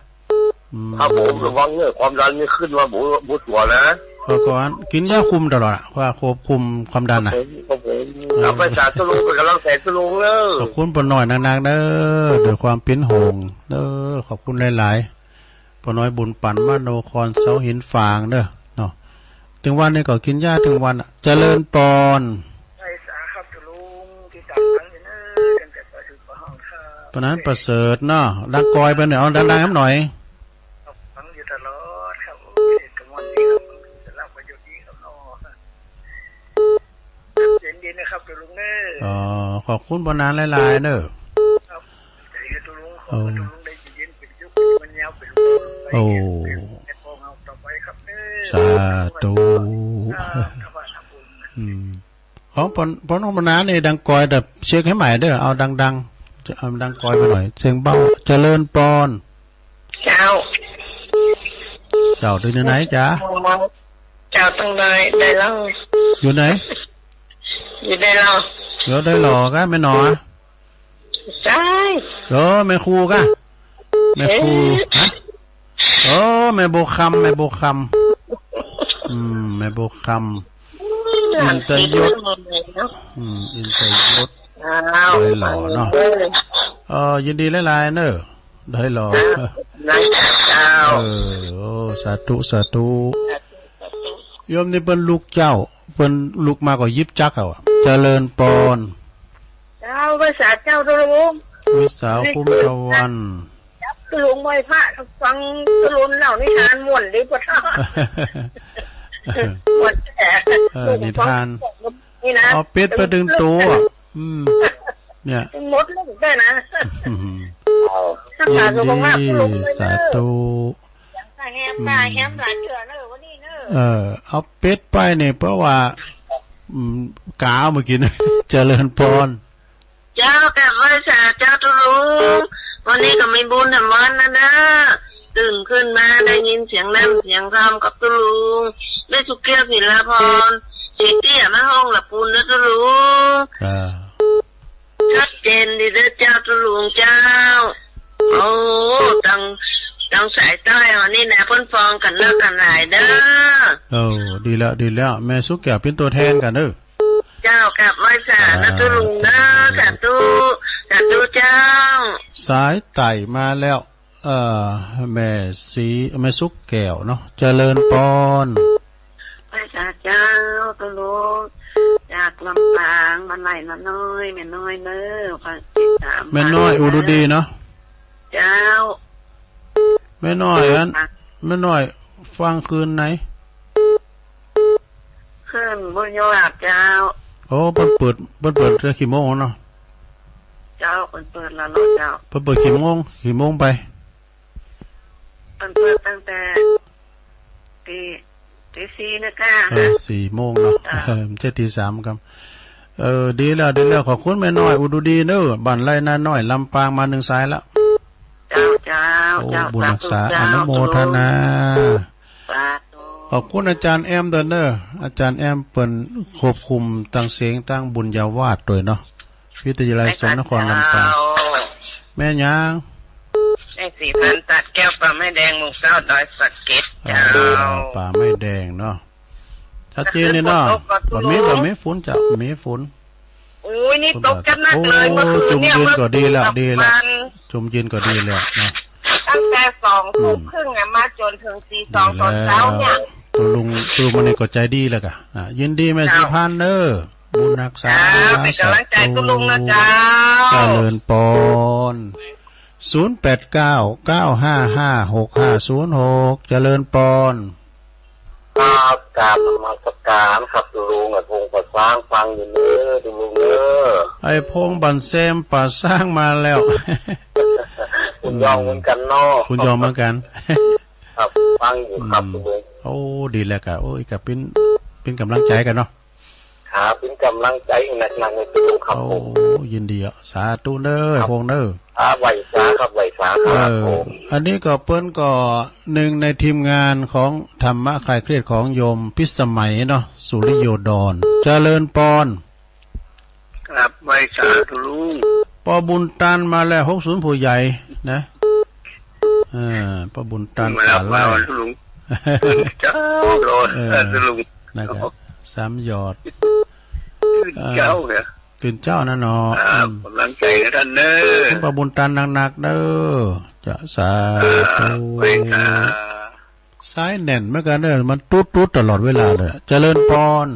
อืม ครับผม ระวังเรื่องความดันนี่ขึ้นมาหมด หมดตัวนะ ก็ก่อน กินยาคุมตลอดอะ ว่าควบคุมความดันน่ะ ครับผม ครับผม เออ เอาไปสาธุลุง เป็นกำลังใจให้ลุงเด้อ ขอบคุณป้าน้อยนักๆเด้อ ด้วยความเป็นห่วงเด้อ ขอบคุณหลายๆ ป้าน้อยบุญปัน มโนคร เสาหินฝางเด้อ เนาะ ถึงวันนี้ก็กินยาถึงวันอะ เจริญปอน ไหว้สาครับลุง ที่ตามหลังอยู่เนอะ ตั้งแต่เปิดหูเปิดห้องครับ ปานนั้นประเสริฐเนาะ ดังกอยไปหน่อย เอาดังๆครับหน่อย ฟังอยู่ตลอดครับ โอ้ย กระมวลดีครับ ฟังอยู่ตลอด ประโยชน์ดีครับเนาะ เย็นดีนะครับลุงเนอะ อ๋อ ขอบคุณป้าน้อยหลายๆเนอะ ครับ ใจเย็นลุง ขอให้ลุงได้เย็นเป็นสุข มันยาวเป็น โอ้ ไปเย็นเป็น สาธุ อืม ของปน ปนของปนานนี่ดังกอย แต่เช็คให้ใหม่เด้อ เอาดังๆ เอาดังกอยมาหน่อย เสียงเบา เจริญปอน เจ้า เจ้าอยู่ไหนจ๊ะ เจ้าตรงไหน ได้แล้ว อยู่ไหน อยู่ได้แล้ว อยู่ได้หรอ ก็แม่หนอ ใช่ เออ แม่ครูกะ แม่ครู เอ๊ะ ฮะ เออ แม่บัวคำ แม่บัวคำ อืม แม่บัวคำ อินทยศ อืม อินทยศ อ้าว ดอยหล่อเนาะ เออ เออ ยินดีหลายๆเนอะ ดอยหล่อ อ่า นะเจ้า เออ โอ้ สาธุ สาธุ โยมนี่เปิ้นลุกเจ้า เปิ้นลุกมาก็หยิบจักรเอาอะ เจริญปอน เจ้า ไหว้สาเจ้าเจ้าลุง ไหว้สาคุ้มตะวัน เจ้าลุงไหว้พระ ฟังเจ้าลุงเล่านิทานม่วนดีปะเจ้า ม่วนแท้ เออ นิทาน นี่นะ เอาเป็ดไปดึงตัว อืม เนี่ย หมดเรื่องได้นะ อืม เอา ยินดี รักษาสุขภาพคุณลุงด้วยเนอะ สาธุ แฮมตาแฮมหลายเทื่อเนอะวันนี้เนอะ เออ เอาเป็ดไปเนี่ย เพราะว่า อืม กาเมื่อกี้นะ เจริญปอน เจ้ากราบไหว้สาเจ้าตุ๊ลุง วันนี้ก็มีบุญแถมวันนะเด้อ ตื่นขึ้นมาได้ยินเสียงแหลมเสียงคำกับตุ๊ลุง ได้สุกเกี้ยวศิลาพร สีเตี้ยมาห้องละปูนนะตุ๊ลุง อ่า ชัดเจนดีเด้อเจ้าตุ๊ลุงเจ้า โอ้ ตัง ตังสายใต้วันนี้นะเพิ่นฟองกันนักกันหลายเด้อ โอ้ ดีแล้ว ดีแล้ว แม่สุกเกี้ยวเป็นตัวแทนกันเด้อ เจ้ากราบไหว้สานะตุ๊ลุงเด้อ สาธุ สาธุเจ้า สายใต้มาแล้ว เอ่อ แม่สี แม่สุกแก้วเนาะ เจริญปอน ไหว้สาเจ้าตุ๊ลุง จากลำปาง บ้านไร่นาน้อย แม่น้อยเด้อ ฝากติดตาม แม่น้อยอุดรดีเนาะ เจ้า แม่น้อยอัน แม่น้อยฟังคืนไหน ขึ้นบุญยอดเจ้า โอ้ เปิ้นเปิด เปิ้นเปิดแต่กี่โมงเนาะ เจ้า เปิ้นเปิดแล้วเนาะเจ้า เปิ้นเปิดกี่โมง กี่โมงไป เปิ้นเปิดตั้งแต่ตี ตีสี่นะคะ เออ สี่โมงเนาะ เจ้า เออ ไม่ใช่ตีสามครับ เออ ดีแล้ว ดีแล้ว ขอบคุณแม่น้อยอุดรดีเนอะ บ้านไร่นาน้อย ลำปาง มาหนึ่งสายละ เจ้า เจ้า โอ้ เจ้า บุญรักษา สาธุเจ้า อนุโมทนา สาธุ ขอบคุณอาจารย์แอมด้วยเนอะ อาจารย์แอมเปิ้นควบคุมตังเสียงตังบุญญาวาสด้วยเนาะ วิทยาลัยสงฆ์นครลำปาง เจ้า แม่หยัง แม่สีพันธุ์ ตัดแก้วป่าไม้แดง หมู่เก้า ดอยสะเก็ด เจ้า เออ ป่าไม้แดงเนาะ ชัดเจนเลยเนาะ บ่มี บ่มีฝนจ้ะ บ่มีฝน โอ้ย นี่ตกกันนักเลย โอ้ เมื่อคืนเนี่ย ชุ่มเย็นก็ดีแล้ว เมื่อคืน ดีแล้ว วัน ชุ่มเย็นก็ดีแล้วเนาะ ตั้งแต่สองทุ่มครึ่งอะ มาจนถึงตีสองตอนเช้าเนี่ย ตุ๊ลุง ตุ๊ลุงมันนี่ก็ใจดีแล้วกะ อ่ะ ยินดีแม่สีพันธุ์เด้อ บุญรักษา ครับ เป็นกำลังใจคุณลุงนะเจ้า เจริญปอน ศูนย์แปดเก้า เก้าห้าห้า หกห้าศูนย์หก เจริญปอน ครับ กราบนมัสการครับคุณลุง ไอ้พงษ์ป่าซางฟังอยู่เด้อคุณลุงเด้อ ไอ้พงษ์บ้านแซมป่าซางมาแล้ว คุณยองเหมือนกันเนาะ คุณยองเหมือนกัน ครับ ฟังอยู่ครับ อืม คุณลุง โอ้ ดีแล้วกะ โอ้ย กะเป็น เป็นกำลังใจกันเนาะ ครับ เป็นกำลังใจให้หนักๆ เลยคุณลุงครับผม โอ้ ยินดีอ่ะ สาธุเด้อ ครับ พงษ์เด้อ ครับ ไหว้สาครับ ไหว้สาครับ เออ ผม อันนี้ก็เปิ้นก็หนึ่งในทีมงานของธรรมะคลายเครียดของโยมพิสมัยเนาะ สุริโยดร เจริญปอน ครับ ไหว้สาธุลุง ปอบุญตันมาแล้ว หกศูนย์ ผู้ใหญ่นะ เออ ปอบุญตัน มาแล้ว สาไร่ มาแล้วลุง เจ้า รอ เออ ลุง นะครับ สามหยอด ตื่นเจ้าเนี่ย ตื่นเจ้านะเนาะ ครับ อืม กำลังใจให้ท่านเด้อ ปอบุญตันหนักๆ เด้อ จะสาธุ ครับ ไหว้สา สายแน่นเหมือนกันเด้อ มันตุ๊ดๆ ตลอดเวลาเลย เจริญปอน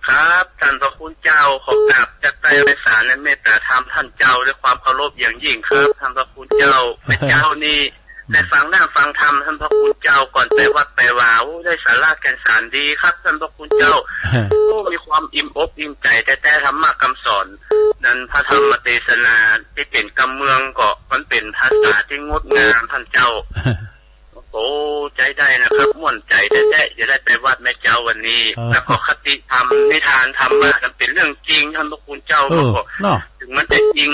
ครับ ท่านพระคุณเจ้า ขอกราบจัดไตรไพศาลในเมตตาธรรมท่านเจ้าด้วยความเคารพอย่างยิ่งครับ ท่านพระคุณเจ้า แม่เจ้านี่ อืม ได้ฟังน้ำฟังธรรมท่านพระคุณเจ้า ก่อนไปวัดไปวา โอ้ ได้สาระแก่นสารดีครับ ท่านพระคุณเจ้า โอ้ มีความอิ่มอกอิ่มใจแต๊ๆ ธรรมะคำสอน นั้นพระธรรมเทศนาที่เป็นกำเมืองก็มันเป็นภาษาที่งดงามท่านเจ้า โอ้ ใจได้นะครับ ม่วนใจแต๊ๆ จะได้ไปวัดแม่เจ้าวันนี้ เออ แล้วก็คติธรรม นิทานธรรมะ มันเป็นเรื่องจริง ท่านพระคุณเจ้า เออ มันก็ เนาะ ถึงมันจะอิง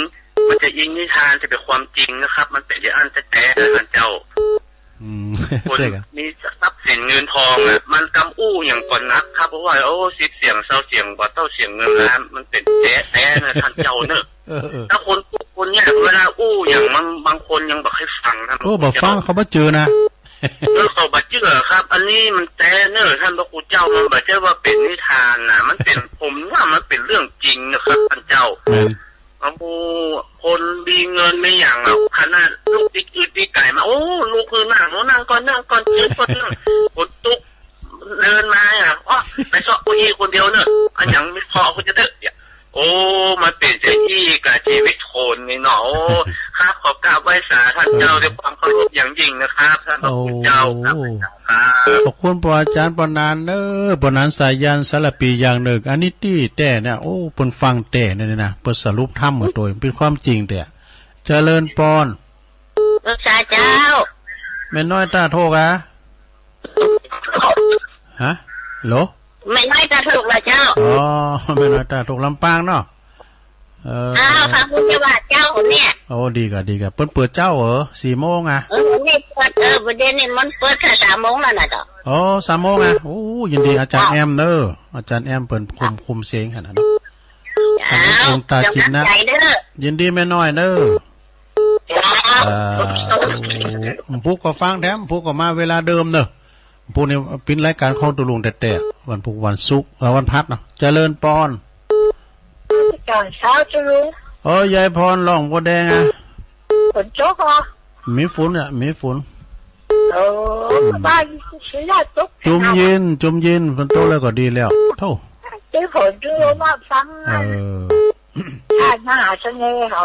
มันจะอิงนิทานที่เป็นความจริงนะครับ มันเป็นอย่างอั้นแต๊ๆ นะท่านเจ้า อืม คน ใช่ครับ มีทรัพย์สินเงินทองอะ มันกำอู้อย่างก่อนนักครับ เพราะว่า โอ้ สิบเสียง ซาวเสียง กว่าเต้าเสียงเงินล้าน มันเป็นแต๊ๆ นะท่านเจ้าเนอะ เออ เออ ถ้าคนทุกข์คนยากเวลาอู้อย่างบาง บางคนยังบอกให้ฟังนะ โอ้ บอกฟัง เขาบ่เจอนะ เออ เขาบ่เจอครับ อันนี้มันแต๊เนอะ ท่านพระครูเจ้า มันบ่ใช่ว่าเป็นนิทานนะ มันเป็น ผมว่ามันเป็นเรื่องจริงนะครับ ท่านเจ้า แม่น โอ้ คนมีเงินมีอย่างอะ ขนาดลูกติดอืดติดไก่มา โอ้ ลูกคือนั่ง โอ้ นั่งก่อน นั่งก่อน ยืนก่อน นั่ง คนทุกข์ เดินมาอ่ะ อ๋อ ไปเซาะเก้าอี้คนเดียวเนอะ อันยังไม่พอคนจะเถอะเนี่ย โอ้ มันเปลี่ยนใจอี้กับชีวิตคนนี่เนาะ โอ้ ครับ ขอกราบไหว้สาท่านเจ้า เออ ด้วยความเคารพอย่างยิ่งนะครับ ท่านพระคุณเจ้า ครับ โอ้ ครับ ขอบคุณพระอาจารย์ปานานเนอะ ปานานสายันสารปีอย่างหนึ่ง อันนี้ตี้แต๊เนี่ย โอ้ เปิ้นฟังแต๊เนี่ยนะ เปิ้นสรุปธรรมมาโดย เป็นความจริงแต๊ เจริญปอน รักษาเจ้า แม่น้อยตาโทกอะ ฮะ โหล แม่น้อยตาโทกละเจ้า อ๋อ แม่น้อยตาโทกลำปางเนาะ เออ อ้าว พระพุทธวาสเจ้าเนี่ย โอ้ ดีกะ ดีกะ เปิ้นเปิดเจ้าเหรอ สี่โมงอะ เออ นี่เปิด เออ ประเดี๋ยวนี้มันเปิดแค่สามโมงแล้วนะเจ้า อ๋อ สามโมงอะ โอ้ ยินดีอาจารย์แอมเนอะ อาจารย์แอมเปิ้นคุม คุมเสียงหั่นน่ะเนาะ เจ้า อันนี้องค์ตาคิดนะ กำลังใจเด้อ ยินดีแม่น้อยเนอะ สาธุ อ่า พุกก็ฟังแถม พุกก็มาเวลาเดิมเนอะ พุกนี่ปิดรายการของตุลุงแต๊ๆ วันพุกวันศุกร์ เอ่อ วันพัดเนาะ เจริญปอน เจ้า สาธุลุง เออ ยายพรร้องบัวแดงอะ ฝนตกเหรอ มีฝนอะ มีฝน โอ้ อืม บ้านสุริยะตก จุ่มเย็น จุ่มเย็น ฝนตกแล้วก็ดีแล้ว โธ่ เจ้าฝนดูมาฟัง เออ ท่านมหาเสน่ห์เขา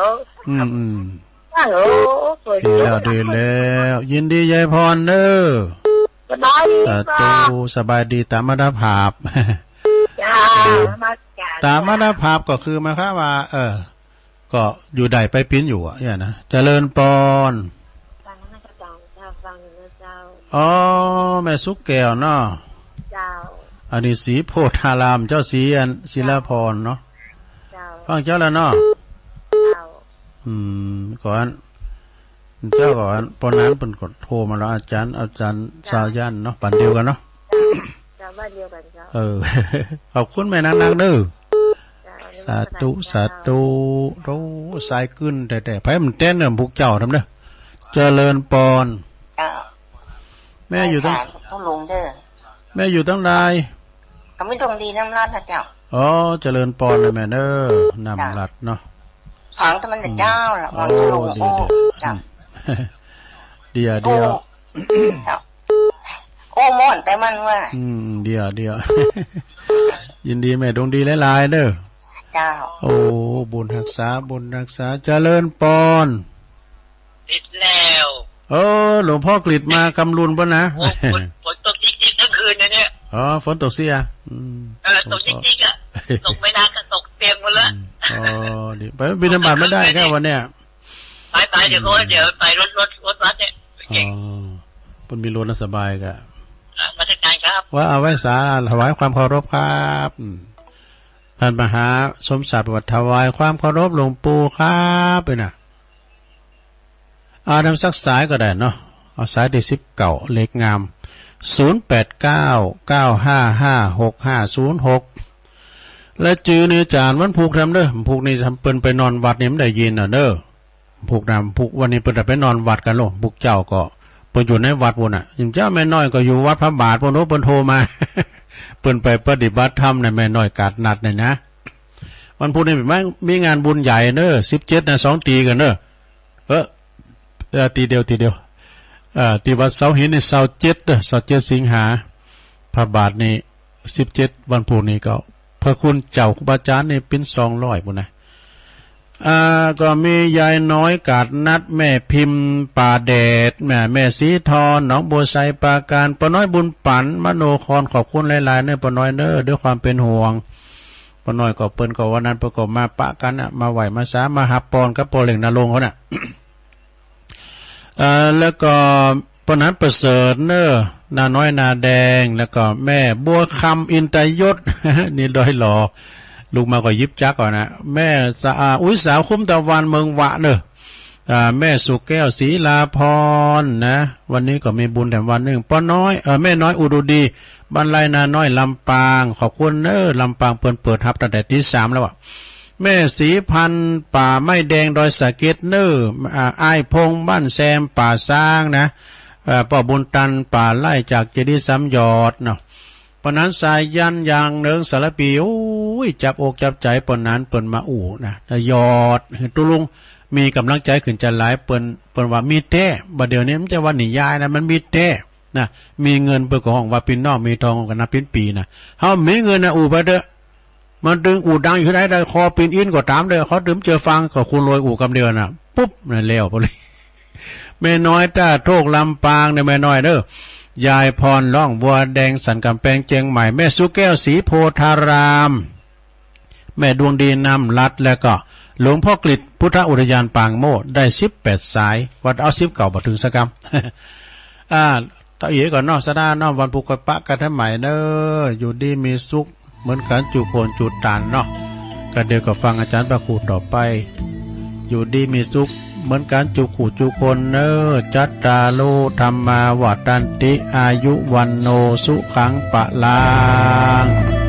อืม อืม ฮัลโหล เปิด ดีแล้ว ดู ดีแล้ว ยินดียายพรเด้อ สบายดี สาธุ ค่ะ สบายดี ตามอัตภาพ จ้า เออ นมัสการ ตามอัตภาพก็คือหมายความว่า เออ ก็อยู่ได้ไปปิ้นอยู่อะเนี่ยนะ เจริญปอน ฟังนะเจ้า ฟังอยู่นะเจ้า อ๋อ แม่สุกแก้วเนาะ เจ้า อันนี้ศรีโพธาราม เจ้าศรีอัน ศิลาพรเนาะ เจ้า ฟังเจ้าแล้วเนาะ เจ้า อืม ก่อน เจ้าก่อน ปอนั้นเปิ้นก็โทรมาแล้ว อาจารย์ อาจารย์ เจ้า สายันเนาะ บ้านเดียวกันเนาะ เจ้า บ้านเดียวกันเจ้า เออ ขอบคุณแม่นักๆ เด้อ เจ้า สาธุ สาธุ โอ้ สายกึ้นแต๊ๆ ไผมันแต๊นเนี่ย พวกเจ้าทำเด้อ เจริญปอน เจ้า แม่อยู่ตั้ง ไหว้สาธุลุงเด้อ แม่อยู่ตั้งใด ก็มีดวงดีน้ำรัดนะเจ้า อ๋อ เจริญปอนเลยแม่เด้อ น้ำรัดเนาะ ฟังแต่มันแต่เจ้าล่ะ อืม ฟังแต่ลุง โอ้ โอ้ ดีๆ เจ้า อืม เดี๋ยว โอ้ เดี๋ยว โอ้ เจ้า โอ้ ม่วนแต่มันว่า อืม เดี๋ยว เดี๋ยว ยินดีแม่ดวงดีหลายๆเด้อ เจ้า โอ้ บุญฮักษา บุญฮักษา เจริญปอน ติดแล้ว เออ หลวงพ่อกฤษมากำลุนปะนะ โอ้ ฝน ฝนตกจิกๆทั้งคืนเลยเนี่ย อ๋อ ฝนตกเสีย อืม เออ ตกจิกๆอะ ตกไม่นานก็ตกเปียกหมดแล้ว อืม อ๋อ ดี ไปบิณฑบาตไม่ได้ครับวันเนี้ย ไปๆ เดี๋ยวเขา เดี๋ยวไปรถ รถ รถวัดเนี่ย อ๋อ เก่ง เปิ้นมีรถนะสบายกะ อ่ะ นมัสการครับ ว่าเอาไหว้สา ถวายความเคารพครับ อืม ท่านมหาสมศักดิ์บอกว่าถวายความเคารพหลวงปู่ครับ เอ้ยนะ เอานำสักสายก็ได้เนาะ เอาสายที่สิบเก้า เลขงาม ศูนย์แปดเก้า เก้าห้าห้า หกห้าศูนย์หก และจื่อนี่จานวันพุธทำเด้อ วันพุธนี่ทำเปิ้นไปนอนวัดนี่มันได้ยินน่ะเด้อ พุธนะ พุธวันนี้เปิ้นจะไปนอนวัดกันโลด พุธเจ้าก็เปิ้นอยู่ในวัดพุ้นน่ะ เจ้าแม่น้อยก็อยู่วัดพระบาทพุ้นโน้ เปิ้นโทรมา เปิ้นไปปฏิบัติธรรมน่ะ แม่น้อยกาดนัดน่ะนะ วันพุธนี่มี มีงานบุญใหญ่เน้อ สิบเจ็ดนะ สองตีกันเน้อ เออ เออ ตีเดียว ตีเดียว เอ่อ ที่วัดเสาหินนี่ ซาวเจ็ดเด้อ ซาวเจ็ดสิงหา พระบาทนี่ สิบเจ็ด วันพุธนี่ก็ พระคุณเจ้าครูบาอาจารย์นี่เป็นสองร้อยพุ้นนะ อ่า ก็มียายน้อยกาดนัด แม่พิมพ์ป่าแดด แม่ แม่สีทอน หนองบัวไซปราการ ป้าน้อยบุญปัน มโนคร ขอบคุณหลายๆเน้อ ป้าน้อยเน้อ ด้วยความเป็นห่วง ป้าน้อยก็เปิ้นก็วันนั้นเปิ้นก็มาปะกันน่ะ มาไหว้มาสา มาหับปอนกับป้อเล็งนาลงเขาน่ะ เอ่อ แล้วก็ป้อนันประเสริฐเน้อ นาน้อยนาแดง แล้วก็แม่บัวคำอินตยศ นี่ดอยหล่อ ลูกมาก็ยิบจักก่อนนะ แม่สะอา อุ๊ย สาวคุ้มตะวันเมืองวะเน้อ อ่า แม่สุแก้วศรีลาพรนะ วันนี้ก็มีบุญแถมวันหนึ่ง ป้อน้อย เอ่อ แม่น้อยอุดรดี บ้านไร่นาน้อยลำปาง ขอบคุณเน้อ ลำปางเปิ้นเปิดฮับตั้งแต่ตีสามแล้วอะ แม่ศรีพันธุ์ป่าไม้แดงดอยสะเก็ดเน้อ อ่า อ้ายพงษ์บ้านแซมป่าซางนะ เอ่อ ป้อบุญตันป่าไร่จากเจดีย์สามยอดเนาะ ป้อนันสายันยางเนิงสารพี โอ้ย จับอกจับใจป้อนันเปิ้นมาอู้นะ แล้วยอด ตุลุง มีกำลังใจขึ้นใจหลาย เปิ้น เปิ้นว่ามีแต๊ บ่าเดี๋ยวนี้มันจะว่านิยายนะ มันมีแต๊นะ มีเงินเปิ้นก็ฮ้องว่าปี้น้อง มีทองก็นับปิ้นปีนะ เฮามีเงินนะ อู้ไปเต๊อะ มันตึงอู้ดังอยู่ได้ ได้คอปิ้นอินก็ต๋ามเต๊อะ เขาตึงเจอฟังก็คุณรวยอู้กำเดียวนะ ปุ๊บ นั่นแล้วไปเลย แม่น้อยต้าโทกลำปางเน้อ แม่น้อยเน้อ ยายพรร้องบัวแดงสันกำแพงเจียงใหม่ แม่สุแก้วศรีโพธาราม แม่ดวงดีนามรัตน์ แล้วก็หลวงพ่อกฤษพุทธอุทยานปางโมกข์ ได้สิบแปดสาย ว่าเอาสิบเก้าบ่ถึงสักกำ อ่า เต้าเอ๋ก่อนเนาะ สดาเนาะ วันพุธค่อยปะกันใหม่เน้อ อยู่ดีมีสุขเหมือนกันจุคนจุตานเนาะ ก็เดี๋ยวก็ฟังอาจารย์พระครูต่อไป อยู่ดีมีสุขเหมือนกันจุคู่จุคนเน้อ จัตตาโร ธัมมา วัฑฒันติ อายุ วัณโณ สุขัง พลัง